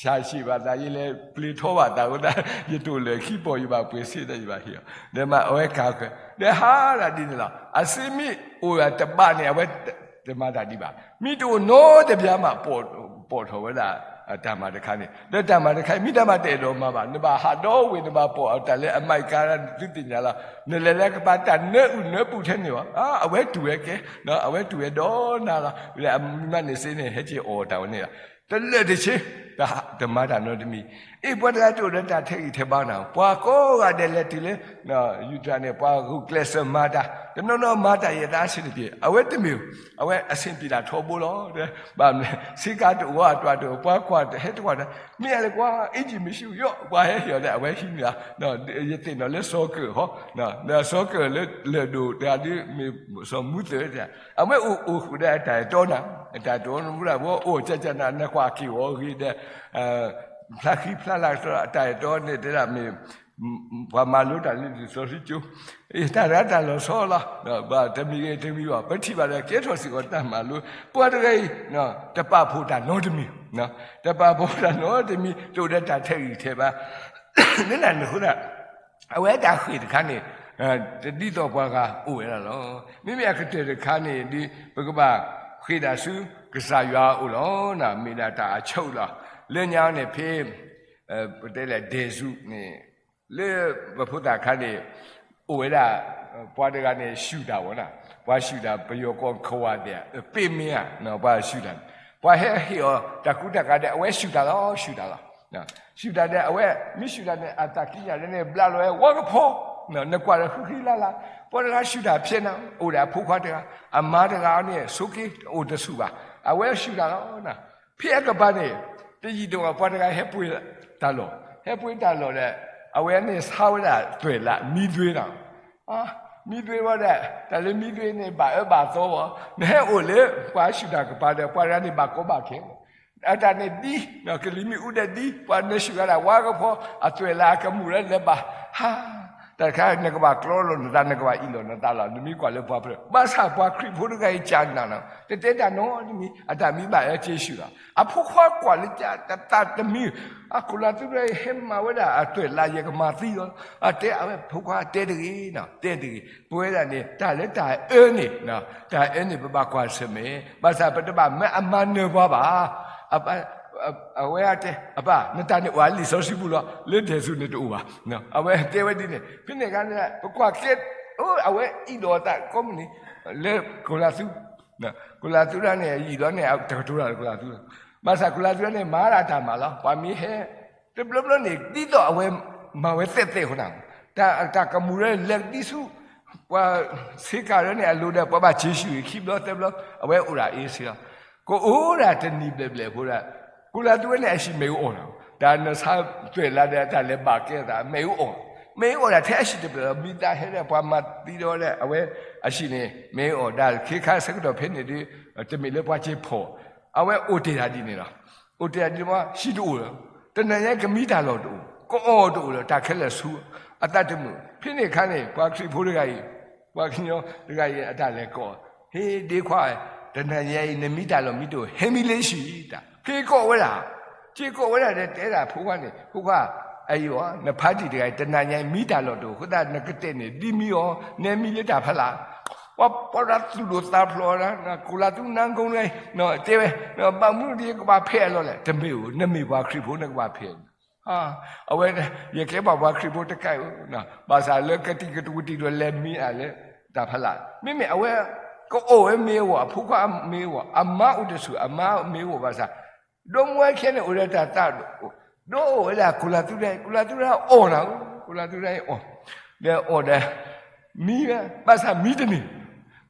ဆၣ်ဆံးဘၣ်သး ယလဲၤပျ့ၤထီဘၣ်သးအဃိသတး ယတအိၣ်လၢၤခံပီၢ် ယဘၣ်ပှ့ၤစ့ဒီးယဘၣ်ဟ့ၣ်အီၤ, ဒီးမ့ၢ်အဝဲကၤဃၢၤ ဒီးဟးဒၣ်ဒ်န့ၣ်လီၤ, အစ့မ့ၢ်အိၣ်တဘၣ်န့ၣ် အဝဲတမၤတၢ်ဒံးဘၣ်, မ့ၢ်တအိၣ်နီတဘျီမး ပိာ်ထီၣ်ဝဲဒၣ် တၢ်မၤတခါန့ၣ်, ဒီးတၢ်မၤတခါအံၤ မ့ၢ်တၢ်မၤတအဲၣ်ဒိးမၤဘၣ်, နဘၣ်ဟးဒီဝ့ၢ် နဘၣ်ပိာ်အတၢ်လၢအမှိုက်ကါ သုသ့ၣ်ညါလီၤ, နလဲၤလၢကပၤတၢ်နၢအုၣ်နၢပူၤထဲန့ၣ်ဘၣ်, အဝဲတူၢ်ဝဲကဲ, အဝဲတူၢ်ဝဲဒီးနၤလီၤ, လၢအမၤန့ၢ်စ့န့ၣ် ဟဲက့ၤအီၣ်တၢ်ဝဲန့ၣ်လီၤ, တလၢာ်တဆ့ တမၤတၢ်နီတမံၤ, အ့ၣ် ပှၤတဂၤတအိၣ်ဒီးတၢ်ထဲးဂံၢ်ထဲးဘါနၤ, ပှၤကိးဂၤဒဲးလဲၤတုၤလၢ ယူၤတၢ်န့ၣ် ပှၤဂုာ်ကျဲးစၢးမၤတၢ် တနီၤနီၤမၤတၢ်ယသးအဆင်တပြေ, အဝဲတမ့ၢ်, အဝဲအဆင်ပြေတၢ်ထီဘိလီၤ, ဘၣ်မနုၤလဲၣ် စ့ကၤတအိၣ်အတၢ်တအိၣ် ပှၤကွၢ်တဟဲတကွၢ်တၢ်, မ့ၢ်အလဲၤကွၢ် အ့ၣ် ကံၣ်မ့ၢ်ဆူၣ်ယီၣ် ပှၤဟဲဟ့ၣ်အီၤဒီး အဝဲဟံးန့ၢ်လီၤ, ယသ့ၣ်နီၣ်လၢစီၤကၢၢ်ဟီ, စီၤကၢၢ်လၢလၢၢ်ဒိၣ်တဂၤဒုး မ့ၢ်စီၤမူသၢၣ်တဂၤ, အဝဲအိၣ်အိၣ်ဃုာ်ဒီးအတၢ်အဲၣ်တီနၤ, အတၢ်အဲၣ်တီမူဒၣ် ပှၤအိၣ်ကၠးကၠးနၤ နကွၢ်က့ၤအီၤဂ့ၤဒီး ဖျါဃံဖျါလၤကတၢၢ် အတၢ်အဲၣ်တီန့ၣ် တဲဒၣ်မ့ၢ် ပှၤမၤလိတၢ်လၢလံာ်စီဆှံကၠိ, တၢ်တဂၤတၢ်လီၤဆီလီၤ, တမံၤဂ့ၤတမံၤဘၣ် ပထံၣ်ဘၣ်ဒီး ကဲထီၣ်စ့ၢ်ကီးတၢ်မၤလိ, ပှၤတဂၤအံၤ တပာ်ဖှိၣ်တၢ်နီတမံၤ, တပာ်ဖှိၣ်တၢ်နီတမံၤ တအိၣ်ဒီးတၢ်ထဲးဂံၢ်ထဲးဘါ, လၢနၤန့ၣ်အဃိသတး အဝဲတၢ်ဃ့ၢ်တခါန့ၣ် တဒ်သိးပှၤဂၤအိၣ်ဝဲဒၣ်လီၤ. မ့မ့ၢ်အကတၢၢ်တခါန့ၣ်ဒီး ပကဘၣ်ဃ့ၢ်တၢ်ဆူ ကစၢ်ယွၤအအိၣ်လီၤ, မ့ၢ်ဒၣ်တၢ်အဆိလီၤ. လၢညါန့ၣ်ဖဲ ပတဲလဲၣ် ဒဲၣ်စူးန့ၣ် လၢပဖိသၣ်ခါန့ၣ် အိၣ်ဝဲဒၣ် ပှၤတဂၤန့ၣ် ရှူၣ်တၢ်ဝဲဒၣ်, ပှၤရှူၣ်တၢ် ပယီၤကိး ခဝၢ်သ့ၣ် ပ့ၢ်မ့ၢ်ဧါ, ပှၤရှူၣ်တၢ်, ပှၤဟဲဟ့ၣ်အီၤတၢ်ကူတၢ်ကၤဒီး အဝဲရှူၣ်တၢ်လီၤ, ရှူၣ်တၢ်လီၤ. ရှူၣ်တၢ်ဒီး အဝဲမ့ၢ်ရှူၣ်တၢ်န့ၣ် အတၢ်ကံးညာ်လၢန့ၣ် ဘျးလီၤဝဲ ဝါကဖီ, နကွၢ်ဒီးဃံဃံလၤလၤ, ပှၤတဂၤရှူၣ်တၢ်ဖျဲးနၤ, အိၣ်ဒီးအဖိခွါတဂၤ, အမါတဂၤန့ၣ် ဆိးက့ တအိၣ်တဆူၣ်ဘၣ်, အဝဲရှူၣ်တၢ်လီၤ. ဖဲအကပၤန့ၣ် တယံာ်တမီၢ် ပှၤတဂၤဟဲပှ့ၤတၢ်လီၢ်, ဟဲပှ့ၤတၢ်လီၢ်ဒီး အဝဲန့ၣ်ဆါဝဲဒၣ်သွဲၣ်လး မံသွ့တၢ် မံသွ့ဝဲဒီး တၢ်လၢမံသွ့န့ၣ် ဘၣ်အၢဘၣ်သီဘၣ်, နဟဲအိၣ်လၢပှၤရှူၣ်တၢ်ကပၤဒီး ပှၤတဂၤန့ၣ်ဘၣ်ကီဘၣ်ခဲ, အတၢ်န့ၣ်ဒ် ကလံၤမ့ၣ်အူဒီးဒ် ပှၤနၢၤရှူၣ်ဂၤဒၣ် ဝါကဖီ အသွဲၣ်လးအကမူၣ်လၢလဲၤဘၣ်, ဟါ, တၢ်တခါ နကဘၣ်ကျီလီၤနသး နကဘၣ်အ့ၣ်လီၤနသးလီၤ, နမ့ၢ်ကွၢ်လၢပှၤဖျၢၣ်, ဘၣ်ဆၣ်ပှၤခရံာ်ဖိတဂၤအံၤ ကနၣ်နီၤ တတဲတၢ်နီတမံၤ, အတၢ်မံဘၣ်အၢက့ၤရှူၣ်လီၤ. အဖိခွါကွၢ်လၢတၢ်တမံၤ, အခိၣ်လၢ်သူတဂၤအံၤ ဟဲမၤဝဲဒၣ်အသွဲၣ်လး ယကမၤသံလီၤ, အတဲအဝဲဖိခွါတဲတဂ့ၤနီၤ တဲတဂ့ၤ, ပဝဲဒၣ်န့ၣ် တၢ်လၢတၢ်အၢန့ၣ်, တၢ်အၢန့ၣ် ပဘၣ်ကွၢ်ဆၢၣ်မဲာ်, ဘၣ်ဆၣ်ပတဘၣ်မၢအမၤနၢၤပှၤဘၣ်. အဝဲတဲ အပၢ် နတၢ်န့ၣ်အိၣ်လံာ်စီဆှံပူၤလီၤ, လၢဒဲၣ်စူးန့ၣ်တအိၣ်ဘၣ်, အဝဲတဲဝဲဒ်န့ၣ်, ဖဲန့ၣ်အခါန့ၣ် ပကွၢ်ကဲ အဝဲအ့ၣ်လိာ်အသးကိးမုၢ်နံၤ လၢခိၣ်လၢ်သူ, ခိၣ်လၢ်သူတဂၤန့ၣ် အယံာ်လီၤန့ၣ် တကတိၤတၢ်လၢခိၣ်လၢ်သူ, ဘၣ်ဆၣ်ခိၣ်လၢ်သူတဂၤန့ၣ် မၤဒၣ်တၢ်မၤလီၤ, ပှၤမ့ၢ်ဟဲ တဘျီဘျီန့ၣ် ဒ်သိးအဝဲမၤဝဲသဲးသဲးဃိနၤ, တၢ်ကမူၣ်လၢလဲၤဒ်ဆူ ပှၤဆ့ကၤလၢန့ၣ်အလိၤဒီး ပှၤဘၣ်စ့ဆူၣ်အံၤ ခံဘျီသၢဘျီ အဝဲအိၣ်ဒၣ်အ့ၣ်စ့လီၤ. ကအိၣ်ဒၣ်တနံၤဘျဲၣ်ဘျဲၣ်ဖိဒီး ခိၣ်လၢ်သူဝဲန့ၣ် အဟံၣ်မ့ၣ်အူအီၣ်လီၤ, တၢ်နဆါသွဲၣ်လးဒီးတၢ်လဲၤဘၣ်ကဲအသး မ့ၣ်အူအီၣ်, မ့ၣ်အူအီၣ်ဒၣ်ထဲအဟံၣ်တဖျၢၣ်လီၤ, မံသးဟဲဒီးပှၤမၤသံဒီးဝဲဒၣ် အဝဲအဟံၣ်န့ၣ် မ့ၣ်အူအီၣ်ဒၣ် ခ့ခါဆၢကတီၢ်ဖဲန့ၣ်ဒီး တမ့ၢ်လၢပှၤစ့ဖီၣ်, အဝဲအိၣ်တ့ၢ်တၢ်ဒ်န့ၣ်လီၤ. အိၣ်တ့ၢ်တၢ်ဒ်န့ၣ် ဟံၣ်တအိၣ်လီၤ, တနံၤညါကမံတၢ်လီၢ်တအိၣ်, ကအီၣ်တအိၣ်လီၤ, တၢ်ခဲလၢာ်ဆူ အသးတမုာ်, ဖဲန့ၣ်အခါန့ၣ် ပှၤခရံာ်ဖိတဂၤအံၤ ပှၤကညီတဂၤအံၤ အတၢ်လဲၤကိး, ဟ့ၣ်ဒ့ခွါ, တနံၤညါအံၤ နမံတၢ်လီၢ်မံတအိၣ် ဟဲမံလၢဟံၣ်တၢ်, က့ၤကိးဝဲဒၣ်, က့ၤကိးဝဲဒၣ်ဒီးတဲဒၣ်ဖိခွါန့ၣ် ဖိခွါ, အအံၤအီၤ နဖါတံၢ်တဂၤအံၤ တနံၤညါအံၤ မံတၢ်လီၢ်တအိၣ်အဃိသတး နကတဲာ်န့ၣ် ဒ်မံအီၤ နဲမံလၢတၢ်ဖးလၣ်, ပှၤပှၤဒီးသူၣ်ဒိၣ်သးဖျိး, ခိၣ်လၢ်သူနါကိန့ၣ် တဲဝဲ, ဘၣ်မနုၤဒ်ကဘၣ်ဖဲးအလီၢ်လဲၣ်, တမ့ၢ်ဧိၤ, နမ့ၢ်ပှၤခရံာ်ဖိ နကဘၣ်ဖဲး အဝဲ ယကဲပှၤခရံာ်ဖိတကးဧိၤ, ဘၣ်ဆၣ်လၢကတံၤကတဝီတံၤဒီး လဲၤမံအလၢတၢ်ဖးလၣ်, မ့မ့ၢ်အဝဲ ကအီၣ်ဝဲမ့ၢ်အဂီၢ်, အဖိခွါမ့ၢ်အဂီၢ်, အမါအိၣ်တဆူၣ် အမါမ့ၢ်အဂီၢ်, ဘၣ်ဆၣ် ဒီမါဝဲခဲန့ၣ် အိၣ်ဒီးတၢ်သးဒိၣ်, ဒီးအိၣ်ဝဲဒၣ်ခိၣ်လၢ်သူဒၣ်, ခိၣ်လၢ်သူဒၣ်အီၣ်နၤဧိၤ, ခိၣ်လၢ်သူဒၣ်အီၣ်, ဒီးအီၣ်ဒီး မံဝဲ, ဘၣ်ဆၣ်မံတန့ၢ်,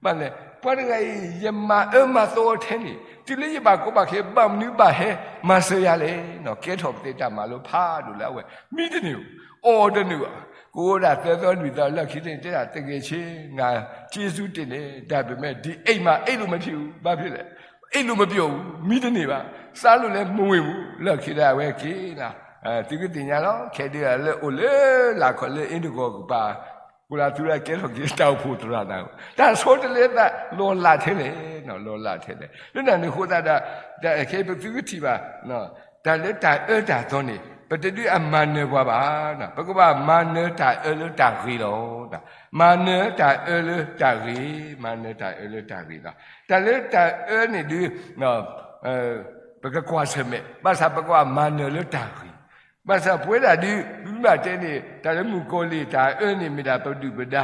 ဘၣ်လဲၣ်, ပှၤတဂၤအံၤ ယမၤအၢမၤသီထဲန့ၣ် တုၤလၢယဘၣ်ကီဘၣ်ခဲ ဘၣ်မနုၤဘၣ်ဟဲမၤစၢၤယၤလဲၣ်, ကဲထီၣ်ပသ့တၢ်မၤလိဖးဒိၣ်လၢအဝဲ မံတန့ၢ်ဧိၤ, အီၣ်တန့ၢ်ဘၣ်, ကအိၣ်ဒၣ်သၢသီလွံၢ်သီလၢခံန့ၣ် တဲဒၣ်တဂ့ၤဆ့, နၤ ကျေးဇူးတင်တယ်, ဒါပေမဲ့ ဒီအိမ်မှာ အိပ်လို့မဖြစ်ဘူး, ဘာဖြစ်လဲ, အိပ်လို့မပျော်ဘူး, မံတန့ၢ်ဘၣ်, စားလို့လည်းမဝင်ဘူး, လၢခံဒီးအဝဲက့ၤနၤ, သုကသ့ၣ်ညါလီၤ, ခဲဒုးလၢအိၣ်လၢလာ်ခီၣ်လၢအ့ၣ်တကီၢ်ကပၤ ကိလၤသူရၢ်ကဲထီၣ်က့ၤတၢ်အိၣ်ဖှိၣ်သရၣ်နၤ, တၢ်ဆိတလဲသး လီၤလးထဲလဲၣ်, လီၤလးထဲလဲၣ်, လၢနၤန့ၣ်အဃိသတးဒီး ခဲအံၤပသုကထံၣ်ဘၣ် တၢ်လၢတၢ်အၢတၢ်သီန့ၣ် ပတဒုးအမၤနၢၤပှၤဘၣ်, ပကဘၣ်မၤနၢၤတၢ်အၢလၢတၢ်ဂ့ၤလီၤ. မၤနၢၤတၢ်အၢလၢတၢ်ဂ့ၤ, မၤနၢၤတၢ်အၢလၢတၢ်ဂ့ၤလီၤ. တၢ်လၢတၢ်အၢန့ၣ်ဒုး ပကကွၢ်ဆၢၣ်မဲာ်, ဘၣ်ဆၣ်ပကဘၣ်မၤနၢၤလၢတၢ်ဂ့ၤ, ဘၣ်ဆၣ်ပဝဲဒၣ်ဒုး မ့ၢ်ဘၣ်တဲန့ၣ် တၢ်လၢမုၣ်ကီၤလံၢ်တၢ်အၢန့ၣ် မ့ၢ်ဒၣ်ပဒုၣ်ပဒါ,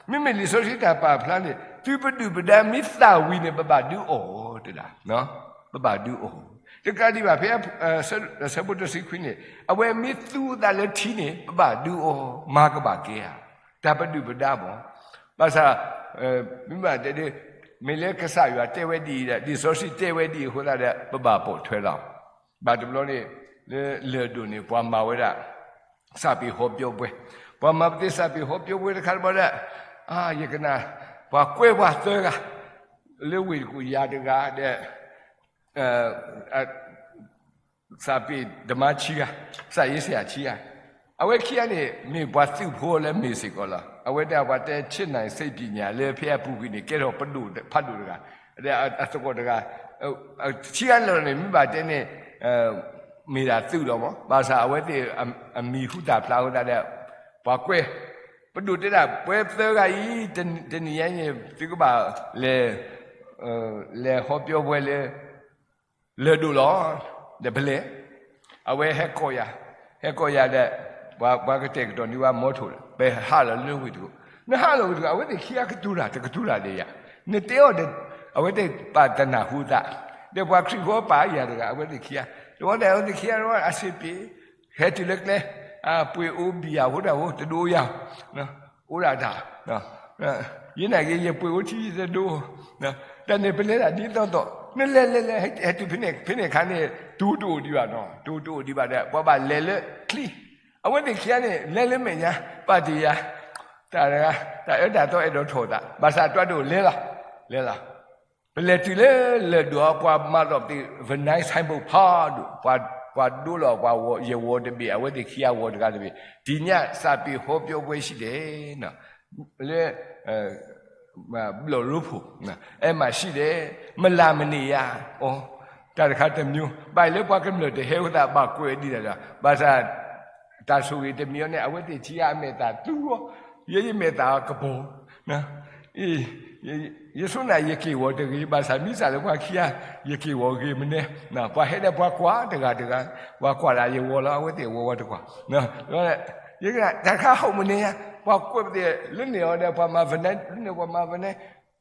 မ့မ့ၢ်လံာ်စီဆှံတၢ်ပာ်ဖျါန့ၣ် သုပဒုၣ်ပဒါမ့ၢ်သၣ်ဝံၤန့ၣ် ပဘၣ်ဒုးအီၣ်တဒၣ်, ပဘၣ်ဒုးအီၣ်, တကးဒံးဘၣ် ဖဲအဆၢဖိတဆံခွံန့ၣ် အဝဲမ့ၢ်သူအသးလၢထံန့ၣ် ပဘၣ်ဒုးအီၣ်, မၤကဘၣ်ကဲဧါ, တၢ်ပဒုၣ်ပဒါမး, ဘၣ်ဆၣ် မ့ၢ်ဘၣ်တဲဒုး မ့ၢ်လၢကစၢ်ယွၤတဲဝဲဒ်အံၤဒီး လံာ်စီဆှံတဲဝဲဒ်အံၤအဃိသတးဒီး ပဘၣ်ပိာ်ထွဲလီၤ. ဘၣ်တဘျီန့ၣ် လၢလၢၢ်ဒိၣ်န့ၣ် ပှၤမၤဝဲဒၣ် စာပေဟောပြောပွဲ, ပှၤမၤပသ့ၣ် စာပေဟောပြောပွဲတခါတဘျီဒီး ယကနၣ် ပှၤကွဲပှၤသၢဂၤ လၢဝ့ၢ်တကူၣ်ယၤတဂၤဒီး စာပေသမားခံဂၤ, စာရေးဆရာခံဂၤ, အဝဲခံဂၤန့ၣ် မ့ၢ်ပှၤသုးဖိလၢမ့ၢ်စ့ၢ်ကီးလီၤ. အဝဲဒၣ်ပှၤတဲ ချစ်နိုင်စိတ်ပညာ လၢဖဲအပူၤကွံာ်န့ၣ် ကဲထီၣ်ပဒိၣ်ဖးဒိၣ်တဂၤ, ဒီးအသကိးတဂၤ, ခံဂၤလၢာ်န့ၣ် မ့ၢ်ဘၣ်တဲန့ၣ် မ့ၢ်ဒၣ်သုးလီၤမး, ဘၣ်ဆၣ်အဝဲသ့ၣ်အမံၤဟူသၣ်ဖျါအဃိသတးဒီး ပှၤကွဲး, ပဒိၣ်တဲဒၣ် ပှၤသၢဂၤအံၤ တနံၤညါအံၤန့ၣ် သုကဘၣ်လဲၤ လဲၤဟောပြောပွဲလၢ လၢၢ်ဒိၣ်လီၤ, ဒီးပလဲၤ, အဝဲဟဲကိးယၤ, ဟဲကိးယၤဒီး ပှၤ ပှၤကတဲာ်ကတီၤန့ၢ်ဝဲမီထိၣ်ဒီး ပဟးလီၤလၢဝ့ၢ်တကူၣ်, နဟးလီၤဝ့ၢ်တကူၣ်, အဝဲသ့ၣ်ခံဂၤကတိၤတၢ် တကတိၤတၢ်ဒီးယၤ, နတဲအီၤဒီး အဝဲသ့ၣ်ပာ်တနၢ်ဟူသး, ဒီးပှၤခရံာ်ဖိပာ်ယၤတဂၤ အဝဲသ့ၣ်ခံဂၤ, တဝီဒီးအဝဲသ့ၣ်ခံဂၤဒီးအဆ့ပ့ၤ, ဟဲတုၤလၢကျဲ, ပှ့ၤအိၣ်ဘံယၤဖိတၢ်ဖိ တဒိယၤ, အိၣ်ဒၣ်တၢ်, ယနာ်က့ ယပှ့ၤအိၣ်ထံယတဒိ, တၢ်န့ၣ်ပလဲၤဒၣ်ဒ်သိးသိး, နလဲၤလဲၤလဲၤ ဟဲတုၤဖဲန့ၣ် ဖဲန့ၣ်အခါန့ၣ် တိၤတအိၣ်ဒံးဘၣ်နီၤ, တိၤတအိၣ်ဒံးဘၣ်ဒီး ပှၤဘၣ်လဲၤလၢချံ, အဝဲသ့ၣ်ခံဂၤန့ၣ် လဲၤလၢမဲာ်ညါ ပာ်တ့ၢ်ယၤ, တၢ်တဂၤ တၢ်အၢတၢ်သီအဲၣ်ဒိးထီၣ်သး ဘၣ်ဆၣ်တွၢ်ဒိၣ်လဲၤလီၤ, လဲၤလီၤ ပလဲၤတုၤလၢလၢၢ်ဒိၣ်အီၤ ပှၤမၤလီၤပသ့ၣ် vinyl signboard ဖးဒိၣ်, ပှၤဒိလီၤပှၤဝီၤ ယဝီၤတဘ့ၣ် အဝဲသ့ၣ်ခံဂၤဝီၤတဂၤတဘ့ၣ်, ဒီးညၣ်စးပ့ၤဟီပၠီပှဲၤဆံးဒဲး, လၢ ဘျီၣ်ရိဖှိၣ်, အဲၣ်မးဆံးဒဲး, မလၤမန့ၢ်ယၤ, အိ, တၢ်တခါတမံၤ ဘၣ်လၢပှၤကမျၢၢ်တဟဲဝဲသးဘၣ်ကွဲးဒံးဒၣ်ဒီး ဘၣ်ဆၣ် တၢ်ဆိၣ်ဂ့ၤတမံၤအီၤန့ၣ် အဝဲသ့ၣ်ထံၣ်အမဲာ်သၣ်သူအီၤ, ယဲယမဲာ်သၣ်ကပီၤ ယဆိနၤယက့ၢ်ဝီၤတဂ့ၤ, ဘၣ်ဆၣ်မ့ၢ်စးလၢပှၤခံဂၤ ယက့ၢ်ဝီၤဂ့ၤမနုၤ, ပှၤဟဲဒီးပှၤကွၢ်တဂၤတဂၤ, ပှၤကွၢ်ဒၣ်ယဝီၤလီၤ အဝဲသ့ၣ်ဝီၤဝီၤတကွၢ်, ယကတၢ်ခါဟီၣ်မနုၤညါ, ပှၤကွဲးပသ့ၣ်လၢန့ၣ်အီၤဒီး ပှၤမၤ vinyl လၢန့ၣ် ပှၤမၤ vinyl,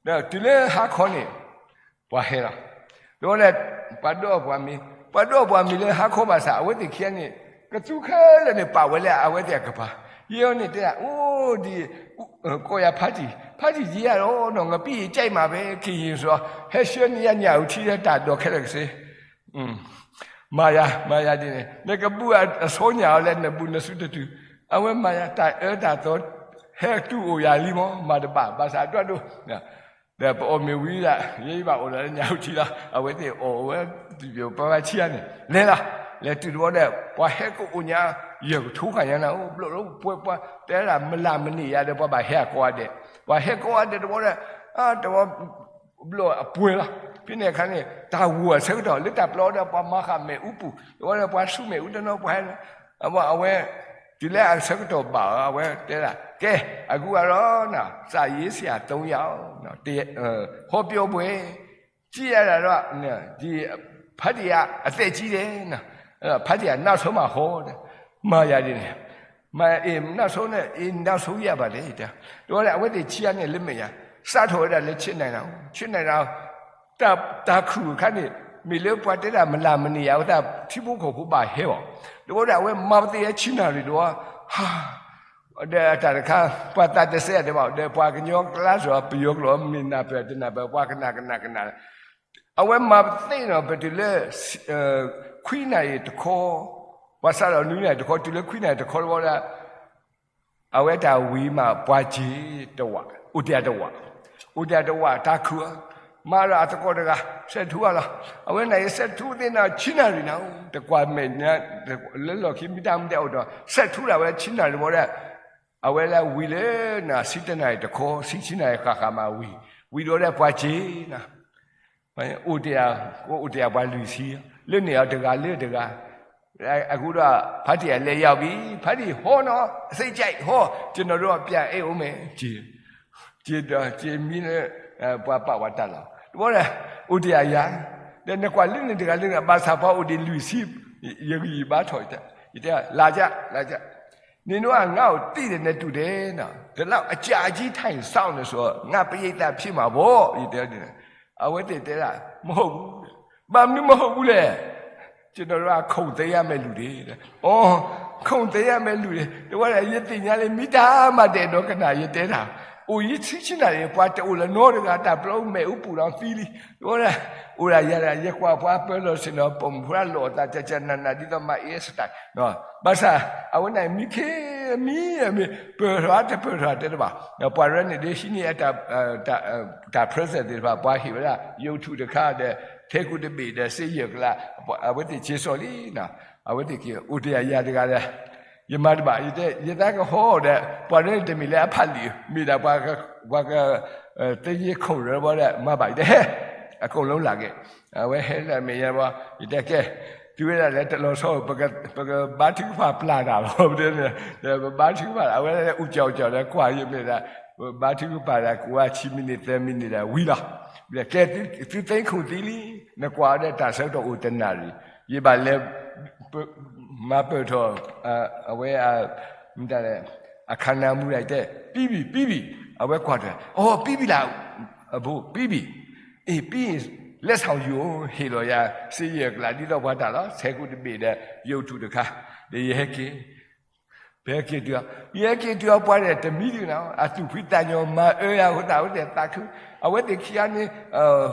ဒီးတုၤလၢဟါခီန့ၣ် ပှၤဟဲလီၤ, ဒီးဝဲဒၣ် ပှၤဒိးပှၤမံၤ, ပှၤဒိးပှၤမံၤလၢဟါခီဘၣ်ဆၣ် အဝဲသ့ၣ်ခံဂၤန့ၣ် ကသူခဲလၢာ်န့ၣ် ပာ်ဝဲလၢအဝဲသ့ၣ်အကပၤ, ယဲအီၤန့ၣ်တဲဒၣ် အိၣ်ဒ် ကိးယၤ party, party ယဲယၤလီၤနီၤ, ငပံၢ်ယကဲမး ဖဲက့ၤယံၤစ့ၢ် ဟဲဆှၢန့ၢ်ယၤညၣ်အူထံလၢတၢ်ဒိးခဲလၢာ်ကစ့ မၤယၤ မၤယၤဒ်န့ၣ် နကဘူးအစိညၣ်အီၤလၢ နဘူးနစုတတုၤ, အဝဲမၤယၤ တၢ်အၢတၢ်သီ ဟဲတုၤအိၣ်ယၤလံမး မၤတဘၣ် ဘၣ်ဆၣ်အဒိၣ်ဒိၣ်, ဒီးပအီၣ်မ့ၤဝံၤဒၣ် ယဲယဘၣ်အိၣ်ဒီးလၢညၣ်အူထံလီၤ, အဝဲသ့ၣ်အီၣ်ဝဲ ပှၤဘၣ်ဆံးယၤန့ၣ် လဲၤလီၤ, လဲၤတုၤတဝီဒီး ပှၤဟဲကအိၣ်ညါ ယကထိခါညါန့ၣ် အိၣ်ဘျီၣ်လီၤ ပှဲၤပှဲၤ တဲဒၣ်မလၤမန့ၢ်ယၤဒီး ပှၤဘၣ်ဟဲအကိးဂၤဒဲး, ပှၤဟဲကိးဂၤဒဲးတဝီဒီး တဝီ ဘျီၣ်အပှဲၤလီၤ, ဖဲန့ၣ်အခါန့ၣ် တၢ်ဂိၢ်အဆၢကတီၢ် လၢတၢ်ပျီဒီး ပှၤမၤဃာ်မ့ၣ်အူပူၤ တဝီဒီး ပှၤဆူမဲာ်အူတနီၤ ပှၤဟဲလီၤ, အဝဲ တုၤလၢအဆၢကတီၢ်ဘၣ်အီၤ အဝဲတဲဒၣ် ကဲ အကူအလီၤနီၤ စာရေးဆရာသုံးယောက် ဟောပြောပွဲ ကြည့်ရတာတော့ ဒီ ဖတ်တရားအသက်ကြီးတယ်နော် ဖတ်တရားနောက်ဆုံးမှဟောတယ် မၤယၤဒ်န့ၣ် မၤအ့ၣ် နောက်ဆုံးနဲ့ အ့ၣ် နောက်ဆုံးရပါတယ် တဝီဒီး အဝဲသ့ၣ်ဆံးယၤန့ၣ် လၢမဲာ်ညါ စးထီၣ်ဝဲဒၣ်လၢ ခြေနိုင်တာ ခြေနိုင်တာ တၢ်ခုၣ်အခါန့ၣ် မ့ၢ်လၢပှၤတဲဒၣ်မလၤမန့ၢ်ယၤဝဲသတး ထံဖိကီၢ်ဖိဘၣ်ဟဲအီၤ တဝီဒီး အဝဲမၤပသ့ၣ် ခြေနိုင်တာ ဒီး ဟါ ဒီးတၢ်တခါ ပှၤသးတစဲးတဲဘၣ် ဒီးပှၤကညီကျါစ့ၢ် ပယီၤကျိာ် မ့ၢ်နၢ်ပၢၢ်တနၢ်ပၢၢ် ပှၤကနၣ်ကနၣ်ကနၣ် အဝဲမၤပသ့ၣ်နီၤ ပတုၤလၢ ခွံနၣ်ရံၣ်တခီ ပှၤစးထီၣ်နွံနၣ်ရံၣ်တခီ တုၤလၢခွံနၣ်ရံၣ်တခီတဝီဒီး အဝဲတၢ်ဝံၤမး ပှၤစ့တဝး အိၣ်တ့ၢ်တဝး အိၣ်တ့ၢ်တဝး တၢ်ခုၣ်အီၤ မၤဒီးအသကိးတဂၤ စဲးထူအီၤလီၤ အဝဲနၣ်ရံၣ်စဲးထူသ့ၣ်နီၤ ဆံနၣ်ရံၣ်နၤ တကွၢ်မဲာ်ညါ လၢလီၢ်ခံမ့ၢ်တၢ်မ့ၢ်တၢ်အိၣ်ဒီး စဲးထူဒၣ်ဝဲဆံနၣ်ရံၣ်တဝီဒီး အဝဲလၢဝံၤလၢနၤ ဆံတနၣ်ရံၣ်တခီ ဆံဆံနၣ်ရံၣ်ဃၣ်ဃၣ်မးဝံၤ ဝံၤဒီးပှၤစ့နၤ အိၣ်တ့ၢ် အိၣ်တ့ၢ်ပှၤလွံၢ်ဆံ လၢန့ၣ်အီၤတဂၤလၢတဂၤ အဃိဒီး ဖါတံၢ်အလဲၤယၤဝံၤ ဖါတံၢ်ဟီနီၤ အသ့ၣ်ကဲဟီ ကျွန်တော်တို့ပြန်အိမ်မယ် စ့ဒီးစ့မံလၢ ပှၤပာ်ဝဲတၢ်လီၤ တဘီဒီး အိၣ်တ့ၢ်အယၤ ဒီးနကွၢ်လၢန့ၣ်တဂၤလၢန့ၣ် ဘၣ်ဆၣ်ပှၤအိၣ်ဒံးလွံၢ်ဆံ ယဂံၢ်ယဘါထီၣ် ယတဲ လာကြ လာကြ နင်တို့ကငါ့ကိုသိတယ်နဲ့တူတယ်နော် ဒီလောက်အကြာကြီးထိုင်စောင့်နေဆိုတော့ ငါပရိသတ်ဖြစ်မှာပေါ့ ယတဲ အဝဲသ့ၣ်တဲဒၣ် မဟုတ်ဘူး ဘာမနုမဟုတ်ဘူးလဲ ကျွန်တော်တို့ကခုန်သိမ်းရမယ့်လူတွေတဲ့။ အော် ခုန်သိမ်းရမယ့်လူတွေ တဝီဒီး ယသ့ၣ်ညါလံ မ့ၢ်တၢ်မၤဒဲးဒီးကနၣ် ယတဲတၢ် အိၣ်ယံၤဆံဆံနၣ်ရံၣ် ပှၤတအိၣ်လၢၤနီတဂၤ တၢ်ပျီမဲာ်အူပူၤဒီးသံလံ တဝီဒီး အိၣ်ဒၣ်ယၤဒၣ် ယကွၢ်ပှၤပၢၤလီၢ်ဆ့ၣ်နီၤ ပိာ်မုၣ်ဖိလၢလိာ်အသး ကကနန ဒ်သိး မၤအ့စတၢ် ဘၣ်ဆၣ် အဝဲန့ၣ် မံခ့မံ မ့ၢ်ပၢၢ်ထီၣ်တပၢၢ်ထီၣ်တဲတဘၣ် ပှၤရဲန့ၣ်ဒ်ဟံးန့ၢ်အတၢ် တၢ် present သ့ၣ်တဖၣ် ပှၤဟ့ၣ်ဝဲဒၣ် YouTube တခါဒီး ထဲကူတဘ့ၣ်ဒီး စ့ယဲၢ်ကလး အဝဲသ့ၣ်က့ၤစိာ်လံနီၤ အဝဲသ့ၣ်က့ၤ အိၣ်တ့ၢ်ယၤတဂၤဒီး ယမၤတဘၣ် ယတဲ ယသးကဟီဒီး ပှၤရဲန့ၣ်တမ့ၢ်လၢအဖးလံာ် မ့ၢ်ဒၣ်ပှၤက တယ့ခုၣ်ရၢဘီဒီး မၤဘၣ်ယတဲ အကိၣ်လီၤလၢက့ၤ အဝဲဟဲလၢမဲာ်ညါဘီ ယတဲကဲ တုၤဝဲဒၣ်လၢတလီၤဆီ ပကဘါထုကဖၣ်ပျၢ်တၢ်လီၤ ပတဲန့ၣ် ပဘါထုကဖၣ် အဝဲဒၣ်အူကၠီကၠီဒီး ကွၢ်ယမ့ၢ်ဒၣ် ဘါထုကဖၣ်ဒီး ကိးဝဲဆံမံးနံးသၢမံးနံးဒီးဝံၤလီၤ. ကဲ, သုသ့ခိၣ်သံလံ, နကွၢ်အီၤဒီးတၢ်ဆၢကတီၢ်အိၣ်တနၣ်ရံၣ်, ယဘၣ်လဲၤ မၤပၢၢ်ထီၣ် အဝဲ မတၤလဲၣ်, အခါနၤမူဒၣ်တဲ ပြီးပြီ, ပြီးပြီ, အဝဲကွၢ်ထီၣ်, အိ ပြီးပြီလား, အဘိ ပြီးပြီ, အေး ပြီးရင် လက်ဆောင်ယူ ဟ့ၣ်လီၤယၤ စ့ယဲၢ်ကလး ဒ်သိးပှၤတၢ်လီၤ, ဆဲးကိးတဘ့ၣ်ဒီး ရုပ်တုတခါ, ဒီးယဟဲက့ၤ ပဟဲက့ၤတုၤအီၤ, ယဟဲက့ၤတုၤအီၤ ပှၤဒီးတမံဒုးနၤ, အသူၣ်ဖှံသးညီမၤအၢယၤအဃိသတး အဝဲသ့ၣ်အသးခု, အဝဲသ့ၣ်ခံဂၤန့ၣ်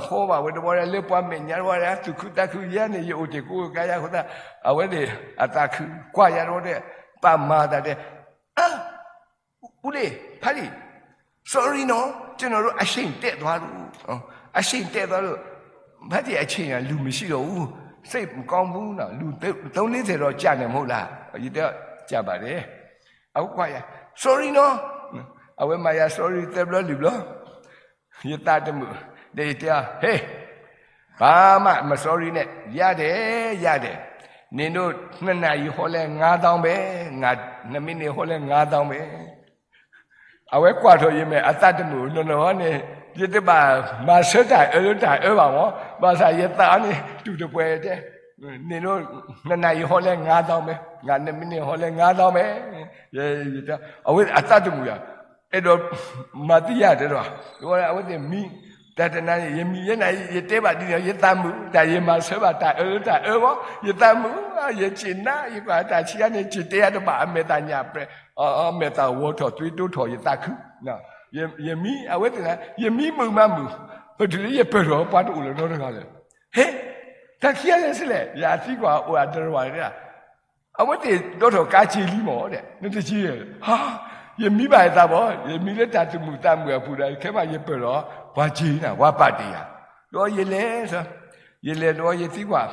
ဟီဘၣ်ဝဲတဘျီဒီး လၢပှၤမဲာ်ညါတဘျီဒီး အသူၣ်ခုသးခု, ယဲန့ၣ် ယအိၣ်တ့ၢ်ကိးကါယၤအဃိသတး အဝဲသ့ၣ်အသးခု, ကွၢ်ယၤတဘျီဒီး ပာ်မၤသးတဲ ဦးလေး, ဖါလီ, sorry နော်, ကျွန်တော်တို့အချိန်တန်သွားလို့, အချိန်တန်သွားလို့, ဖါလီ, အချိန်က လူမရှိတော့ဘူး, စိတ်မကောင်းဘူးနော်, လူသုံးလေးဆယ်တော့ကြာနေမဟုတ်လား, ယတဲ ကြာပါတယ်, အဝဲကွၢ်ယၤ, sorry နော်, အဝဲမၤယၤ sorry သၢဘျီလွံၢ်ဘျီ, ယသးတမုာ်, ဒီးယတဲအီၤ, ဟ့, ဘာမှမ sorry နဲ့, ရတယ်, ရတယ်, နင်တို့နှစ်နာရီဟောလဲငါးသောင်းပဲ, ငါနှစ်မိနစ်ဟောလဲငါးသောင်းပဲ. အဝဲကွၢ်ထီၣ်ယမဲာ် အသးတမုာ်နီၢ်နီၢ်န့ၣ်, ယတဘၣ်မၤဆၢတၢ်အၢလၢတၢ်အၢဘၣ်မး, ဘၣ်ဆၣ်ယသးန့ၣ် တူၢ်တပှဲၤတဲ, နင်တို့နှစ်နာရီဟောလဲငါးသောင်းပဲ, ငါနှစ်မိနစ်ဟောလဲငါးသောင်းပဲ, အဝဲအသးတမုာ်ယၤ, အဲၣ်ဒိးမၤသံယၤတဲဒီး, အဝဲသ့ၣ်မံ, တၢ်တနၤန့ၣ် ယမံယဲနၤ ယတဲဘၣ်ဒ်န့ၣ် ယသးမုာ်, တၢ်ယမၤဆၢဘၣ်တၢ်အၢလၢတၢ်အၢဘၣ်, ယသးမုာ်, ယစံးနၤ ယကွၢ်တၢ်ဆံးယါန့ၣ် စံးတဲယၤတဘၣ် အမဲာ်သၣ်ညၣ်ပြဲး, အမဲာ်သၣ်ဝီထီၣ်သွံတိထီၣ် ယသးခု, ယမံ အဝဲသ့ၣ်, ယမံမုာ်မးမုာ်, ပတုၤလၢယပၢၢ်ထီၣ်ပှၤတအိၣ်လၢၤနီတဂၤလၢၤ, ဟ့, တၢ်ခံဂၤလဲၣ်စလဲၣ်, ယသံကွၢ်အိၣ်အတရဝၤန့ၣ် အဝဲသ့ၣ်ဒိးထီၣ်ကါစ့လံမး, နတစ့, ဟါ, ယမံဘၣ်ယသးဘၣ်, ယမံလၢတၢ်တမုာ်သးမုာ်အပူၤဒီး ခဲမးယပၢၢ်ဒီး ပှၤစ့နၤ ပှၤပာ်တ့ၢ်ယၤ, ဒီးယလဲၤ, ယလဲၤဒီးယသံကွၢ်,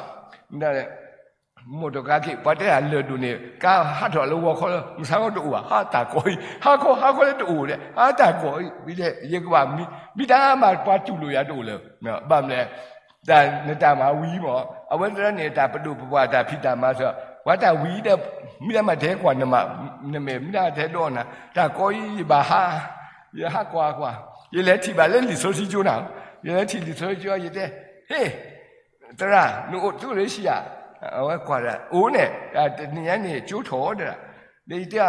မိၢ်တဂၤက့ၤ ပှၤတဲဒၣ်လၢၢ်ဒိၣ်န့ၣ် ကါဟးထီၣ်လၢဝီၤခီလၢ မုၢ်ဆါခီတအိၣ်ဘၣ်, ဟါတၢ်ကိးအံၤ, ဟါခီ ဟါခီလၢတအိၣ်ဒီး ဟါတၢ်ကိးအံၤ, ယကဘၣ်မံ, မံတၢ်မးပှၤတူၢ်လိာ်ယၤတအိၣ်လၢၤ, ဘၣ်မနုၤလဲၣ် တၢ်နတၢ်မၤဝံၤမး, အဝဲသ့ၣ်န့ၣ် တၢ်ပဒိၣ်ပပှၢ်တၢ်ဖံးတၢ်မၤစၢၤ, ပှၤတၢ်ဝံၤဒီး မ့ၢ်တၢ်မၤထဲကွၢ်နမဲာ်, မ့ၢ်တၢ်ထဲဒိးနၤ, တၢ်ကိးအံၤယဘၣ်ဟး, ယဟးကွၢ်ကွၢ်, ယလဲၤထံၣ်ဘၣ်လၢလံာ်စီဆှံကၠိနၤ, ယလဲၤထံၣ်လံာ်စီဆှံကၠိ ယတဲ, ဟ့ၣ်, သရၣ် နအိၣ်သူၣ်လၢဆံးဧါ, အဝဲကွၢ်ဒီး အိၣ်န့ၣ်, တနံၤညါန့ၣ် ကၠိထီၣ်ဒၣ်, ဒီးယတဲ,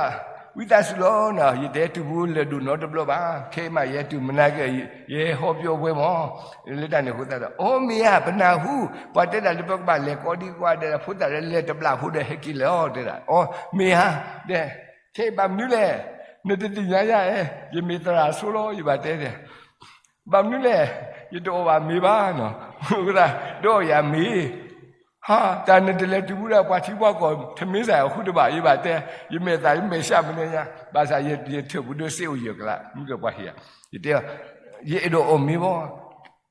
ဝံသးစူၤလီၤနီၤ, ယတဟဲတုၤဘူးလၢၢ်ဒိၣ်နီတဘျီဘၣ်, ခဲအံၤမးယဟဲတုၤမနၤက့ၤ ယဟဲဟီပၠီဝဲမး, လၢတၢ်န့ၣ်အဃိသတးဒီး အိ မ့ၢ်ဧါ, ပနၢ်ဟူ, ပှၤတဲဒၣ်လၢပကဘၣ်လဲၤကိးဒံကွၢ်ဒီး ဖိသၣ်လၢလဲၤတဘျီဖိဒီးဟဲက့ၤလၢၤအီၤတဲဒၣ်, အိ မ့ၢ်ဧါ, ဒီး, ခဲအံၤဘၣ်မနုၤလဲၣ်, နတသ့ၣ်ညါယၤဧါ, ယမ့ၢ်သရၣ်ဆိလီၤ ယဘၣ်တဲဒၣ် ဘၣ်မနုၤလဲၣ်, ယတအီၣ်ဘၣ်မ့ၤဘၣ်နီၤ, အဃိသတး ဒိးအီၣ်ယၤမ့ၤ, ဟါ, တၢ်နတလဲၤတုၤဘူးဒီး ပှၤထံပှၤကီၢ် ထမ့ၢ်စၢ်အဃုတဘၣ် ယဘၣ်တဲ, ယမဲာ်သၣ်ယမဲာ်ဆှးမနုၤညါ, ဘၣ်ဆၣ်ယထၢၣ်ပူၤဒၢစ့အိၣ်ယဲၢ်ကလး, မုၢ်ကပှၤဟ့ၣ်ယၤ, ယတဲ, ယအဲၣ်ဒိးအီၣ်မ့ၤဘၣ်,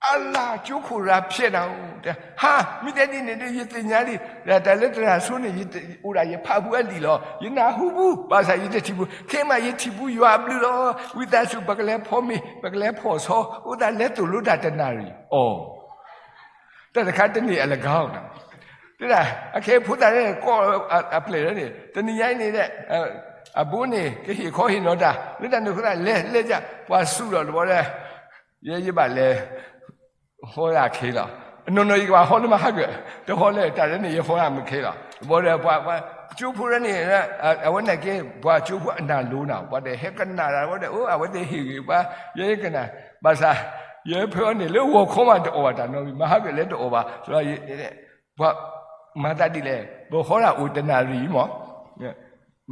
အလၤ ကၠိခိၣ်ရၤဖျဲးနၤဧိၤ, ဟါ, မ့ၢ်တဲဒ်န့ၣ်ဒီး ယသ့ၣ်ညါလံ, တၢ်လၢသရၣ်ဆိန့ၣ် အိၣ်ဒၣ်ယဖးဘူးအလံာ်လီၤ, ယနၢ်ဟူဘူး, ဘၣ်ဆၣ်ယတထံၣ်ဘူး, ခဲအံၤမးယထံၣ်ဘူးယွၤအဘျုးလီၤ, ဝံသးစူၤ ပကလဲၤဖီမ့ၤ ပကလဲၤဖီၣ်ဆီ, အဃိသတးလဲၤသိၣ်လိတၢ်တနၣ်ရံၣ်, အိ တၢ်တခါတန့ၢ်အလၢၤဂၤ, တဲဒၣ်, အခဲဖိသၣ်လၢကိးအပျဲၢ်လၢန့ၣ် တနံၤညါအံၤန့ၣ်ဒီး, အဘိန့ၣ် ကဟ့ၣ်ခီဟ့ၣ်နီၤတၢ်, လၢတၢ်န့ၣ်အဃိသတး လဲၤလဲၤကၢ်, ပှၤစူးထီၣ်တဘျီဒီး, ယဲယဘၣ်လဲၤ, ဟီဒၣ်ခ့လီၤ, နီၢ်နီၢ်ယကဘၣ်ဟီလၢမဟါကၢၢ်, တဟီလၢတၢ်လၢန့ၣ် ယဟီဒၣ်မုၢ်ခ့လီၤ, တဘျီဒီးပှၤ, ပှၤကၠိဖိလၢန့ၣ်, အဝဲန့ၣ်က့ ပှၤကၠိဖိအနၢ်လိၤနၤ, ပှၤတဟဲကနၣ်တၢ်တဘျီဒီး အိ အဝဲသ့ၣ်ဟ့ၣ်ဂ့ၤပှၤ, ယဲယကနၣ်, ဘၣ်ဆၣ်, ယဖၢအီၤန့ၣ် လၢဂီၤခီမးတအီၣ်ဘၣ်တၢ်နီတမံၤ, မဟါကၢၢ်လၢတအီၣ်ဘၣ်, ပှၤ, မၤသးဒ်လဲၣ်, ပဟီဒၣ်အိၣ်တနၣ်ရံၣ်မး,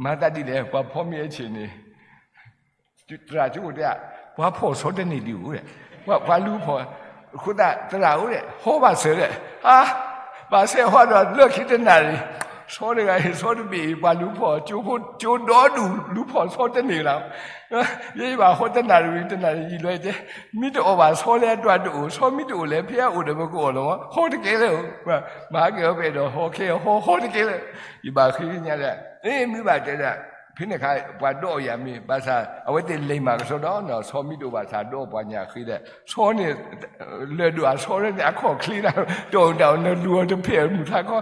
မၤသးဒ်လဲၣ်, ပှၤဖီမ့ၤအဆ့ၣ်န့ၣ် သရၣ်ကၠိတဲ, ပှၤဖီၣ်ဆီတန့ၢ်ဒံးအိၣ်, ပှၤလူၤဖီၣ်, အဃိသတးသရၣ်အိၣ်ဒီး ဟီဘၣ်စၢၤဒီး, ဟါ, ဘၣ်ဆဲးဟီဒီးလၢခံတနၣ်ရံၣ်, ဆီတဂၤအံၤ ဆီတဘ့ၣ်အံၤ ပှၤလူၤဖီၣ်, ကၠိဒိၣ်ဒိၣ်လူၤဖီၣ်ဆီတန့ၢ်လီၤ, ယဲယဘၣ်ဟီတနၣ်ရံၣ် တနၣ်ရံၣ်ယံာ်လီၤတဲ, မ့ၢ်တအီၣ်ဘၣ်ဆီလၢအဒွးတအိၣ်, ဆီမ့ၢ်တအိၣ်လၢဖဲအအိၣ်ဒီးပကအိၣ်လီၤမး, ဟီတကဲလၢၤ, မဟါကၢၢ်ပအဲၣ်ဒိးဟီခဲအီၤ ဟီဟီတကဲလၢၤ, ယဘၣ်ဃ့ကညးဒီး, အ့ မ့ၢ်ဘၣ်တဲဒၣ်, ဖဲန့ၣ်အခါ ပှၤဒိးအီၣ်ယၤမ့ၤ, ဘၣ်ဆၣ် အဝဲသ့ၣ်လဲၤမၤကစီဒီး ဆီမ့ၢ်တအိၣ်ဘၣ်ဆၣ် ဒိးပှၤညၣ်ဃ့ဒီး, ဆီန့ၣ်, လၢၢ်ဒိၣ်အဆီန့ၣ် အခီၣ်ချ့ဒၣ်, တအီၣ်တၢ်အီၣ်နလူၤအီၤတဖျဲၣ်မုၢ်ထါခီ,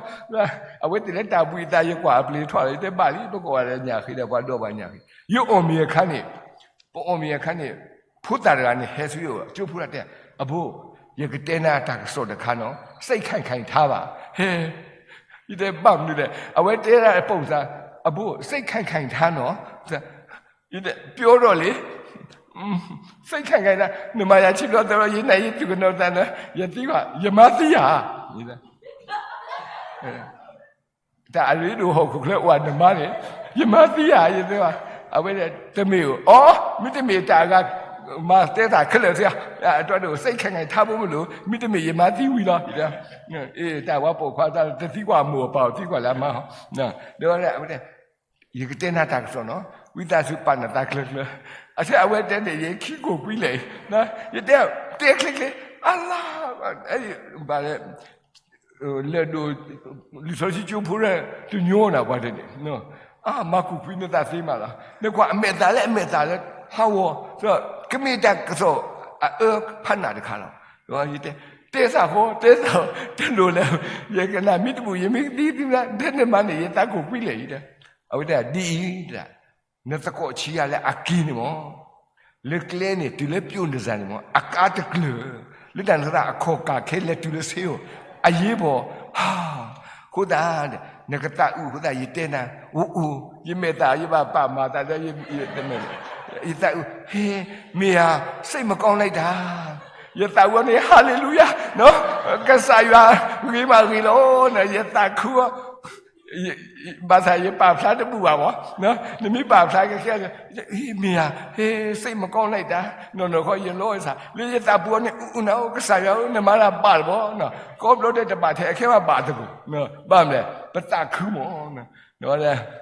အဝဲသ့ၣ်လၢတၢ်ဘှံးအသး ယကွၢ်အပျ့ၤထီၣ်လီၤ ယတဲဘၣ်လံ ပကအိၣ်ဘၣ်ဒီးညၣ်ဃ့ဒီး ပှၤဒိးပှၤညၣ်ဃ့, ယအီၣ်မ့ၤအခါန့ၣ် ပအီၣ်မ့ၤအခါန့ၣ် ဖိသၣ်တဂၤန့ၣ် ဟဲဆူယအိၣ် ကၠိဖိတၢ်တဲ, အဘိ, ယကတဲနၤတၢ်ကစီၣ်တခါနီၤ, စိတ်ခိုင်ခိုင်ထားပါ. ဟဲ, ယတဲဘၣ်မနုၤလဲၣ်, အဝဲတဲဒၣ်အပိာ်သး, အဘိ, စိတ်ခိုင်ခိုင်ထားနီၤ, ယတဲ ပြောတော့လေ, စိတ်ခိုင်ခိုင်ထား, နမၤယၤဆံးဘျီသၢဘျီ ယနာ်ယသူၣ်ကနီၤသးနီၤ, ယသံကွၢ် ယမါသံဧါ, တၢ်အရ့ဒိၣ်ဟီၣ်ခိၣ်ချၢအိၣ်နမါန့ၣ်, ယမါသံဧါ ယတဲဘၣ်, အဝဲဒၣ်တမ့ၢ်ဧိၤ, အီ, မ့တမ့ၢ်တၢ်အဂၤ, မၤတဲတၢ်ခဲလၢာ်သ့ဧါ, အတီဒီး စိတ်ခိုင်ခိုင်ထားဖို့မလို, မ့တမ့ၢ်ယမါသံဝံၤလီၤ, တၢ်ဝဲပိာ်ခွါတၢ်တသံကွၢ်အမိၢ်အပၢ် သံကွၢ်လၢအမါ, ဒီးအဝဲဒၣ် ယကတဲနၤတၢ်ကစီၣ်နီၤ, ဝံသးစူၤပာ်နသးကျၢၤကျၢၤ, အထဲအဝဲတဲန့ၣ် ယခံကိၢ်ကွံလဲၣ်အံၤ, ယတဲ, တဲချ့ချ့, အလါ, ဘၣ်လဲၣ်, လၢၢ်ဒိၣ်, လံာ်စီဆှံကၠိဖိရဲၣ်တညီနၤပှၤတဲန့ၣ်, အါ မၤကိၢ်ကွံနသးသ့မးလီၤ, နကွၢ်အမဲာ်သၣ်လၢအမဲာ်သၣ်လၢ ဟးဂီၤ, ကမ့ၢ်တၢ်ကစီၣ်အအၢဖးနးတခါလီၤ, ယတဲ, တဲသးဃီ, တဲသး, တလိၣ်လဲၣ်, ယကနၣ်မ့ၢ်တဘူၣ် ယမ့ၢ်ကသံသံမး, ဒ်န့ၣ်မးန့ၣ် ယသးကိၢ်ကွံလဲၣ်အံၤ, အဝဲတဲဒ်အံၤ, နသကိးဆံးဂၤလၢအက့ၤန့ၣ်မး, လၢကျဲန့ၣ် တုၤလၢပျိနစၢ်န့ၣ်မး အကါတကျၢၤ, လၢတၢ်နသးအခီၣ်ကၢ်ခဲလဲၤတုၤလၢဆ့ဧိၤ, အရေးပေါ်, အဃိသတး, နကသးအုးအဃိသတး ယတဲနၤ, အိၣ်အိၣ်, ယမဲာ်သၣ် ယဘၣ်ပာ်မၤသးဒီး, ယသးအုး, ဟဲ, မ့ၢ်ဧါ, စိတ်မကောင်းလိုက်တာ, ယသးအုးန့ၣ် ဟၤလ့လူယၤ, ကစၢ်ယွၤဂ့ၤမးဂ့ၤလီၤ, ယသးခုအီၤ ဘၣ်ဆၣ်ယပာ်ဖျါတဘူၣ်ဘၣ်မး, နမ့ၢ်ပာ်ဖျါကကဲ, မ့ၢ်ဧါ, ဟဲ, စိတ်မကောင်းလိုက်တာ, နီၢ်နီၢ်ခီယလီၤစၢ် လၢယသးပူၤန့ၣ် အူနၤ ကစၢ်ယွၤဧၢ နမၤတၢ်ဘၣ်တဘီ, ကိးဘျီဒဲးတဘၣ်ထဲအခဲဘၣ်ဘၣ်သကိး, ဘၣ်မလဲၣ်, ပသးခုမး,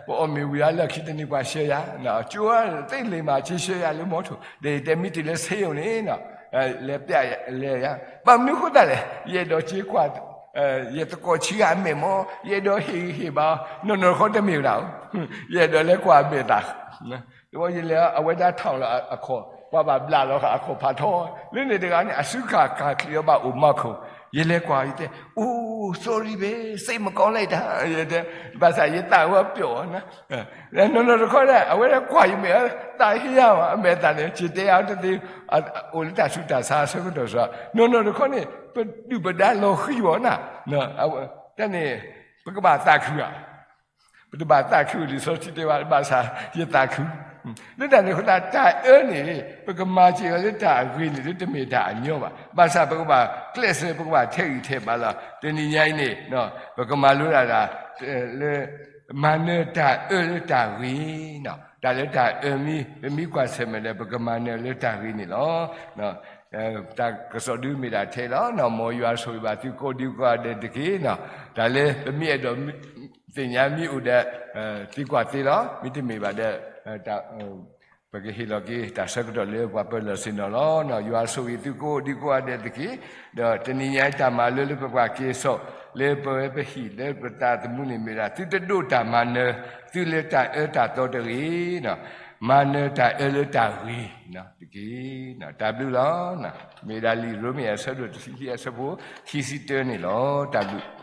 ပအီၣ်မ့ၤဝံၤအလၢခံတနံၤပှၤဆှၢယၤ, ကၠိသ့ၣ်လံၤမး က့ၤဆှၢယၤလၢမီထိၣ် ဒီးယတဲမ့ၢ်တုၤလၢဆ့ဧိၤန့ၣ် လဲၤပျဲလဲၤယၤ, ဘၣ်မနုၤအဃိသတးလဲၣ်, ယအဲၣ်ဒိးက့ၤကွၢ် ယသကိးဆံးဂၤအမဲာ်မး, ယအဲၣ်ဒိးဟ့ၣ်ဂံၢ်ဟ့ၣ်ဘါ, နီၢ်နီၢ်တခီတမ့ၢ်ဝဲဒၣ်, ယအဲၣ်ဒိးလဲၤကွၢ်အမဲာ်သၣ်, တဘျီယလဲၤအဝဲဒၣ်ထီၣ်လီၤအခီၣ်, ပှၤဘၣ်ဘျးလီၤဃာ်အခီၣ်ဖးထီ, လၢန့ၣ်တဂၤန့ၣ် အစုခၣ်ခၣ်ချံးအီၤဘၣ်အိၣ် Marco, ယလဲၤကွၢ် ယတဲ, အိၣ် sorry ပဲ, စိတ်မကောင်းလိုက်တာ, ယတဲ, ဘၣ်ဆၣ်ယသးဝဲပျီၣ်, နီၢ်နီၢ်တခီဒၣ် အဝဲဒၣ်ကွၢ်ယမဲာ် သးဟ့ယၤဘၣ်, အမဲာ်သၣ်န့ၣ် က့ၤတဲအါတသ့, အိၣ်လၢတၢ်ဆူးတၢ်ဆါအဆၢကတီၢ်စ့ၢ်, နီၢ်နီၢ်တခီန့ၣ် ပဒုၣ်ပဒါလီၤဃံၤဘၣ်နၤ, တၢ်န့ၣ် ပကဘၣ်သးခုဧါ, ပတဘၣ်သးခုလံာ်စီဆှံတဲဘၣ်, ဘၣ်ဆၣ်ယသးခု, လၢတၢ်န့ၣ်အဃိသတး တၢ်အၢန့ၣ် ပကမၤစၢၤအီၤလၢတၢ်အဂ့ၤန့ၣ် လၢတမ့ၢ်တၢ်အညီဘၣ်, ဘၣ်ဆၣ်ပကဘၣ်ကျဲးစၢး ပကဘၣ်ထဲးဂံၢ်ထဲးဘါလီၤ, တနံၤညါအံၤန့ၣ် ပကမၤလိဒၣ်တၢ်လၢ မၤနၢၤတၢ်အၢလၢတၢ်ဂ့ၤ, တၢ်လၢတၢ်အၢမ့ၢ် ပမ့ၢ်ကွၢ်ဆၢၣ်မဲာ်ဒီး ပကမၤနၢၤလၢတၢ်ဂ့ၤန့ၣ်လီၤ. တၢ်ကစီၣ်ဒုးမ့ၢ်ဒၣ်ထဲလီၤ, မ်ယွၤဆိၣ်ဂ့ၤဘၣ်သုကိးဒံကိးဂၤဒဲးတက့ၢ်. တၢ်လၢပမ့ၢ်အဲၣ်ဒိး သ့ၣ်ညါမ့ၢ်အိၣ်ဒီး သံကွၢ်သ့လီၤ, မ့တမ့ၢ်ဘၣ်ဒီး ပကဟ့ၣ်လီၤက့ၤတၢ်ဆၢကတီၢ်လၢပှၤပၢၤလီၢ်ဆ့ၣ်နီၤလီၤ. ယွၤဆိၣ်ဂ့ၤသုကိးဒံကိးဂၤဒဲးတက့ၢ်. ဒီးတနံၤညါအံၤတၢ်မၤလိလၢပပှၤက့ၤစိာ် လၢပဝဲပဟံၣ်လၢပသးသမူန့ၣ်မ့ၢ်ဒၣ် သုတဒိးတၢ်မၤနၢၤ သုလၢတၢ်အၢတၢ်သီတဂ့ၤ, မၤနၢၤတၢ်အၢလၢတၢ်ဂ့ၤတက့ၢ်. တၢ်ဘျုးလီၤ. မ့ၢ်ဒၣ်လံာ်ရိမ့ၤအဆၢဒိၣ်တဆံခံအဆၢဖိခံဆံတၢန့ၣ်လီၤ. တၢ်ဘျုး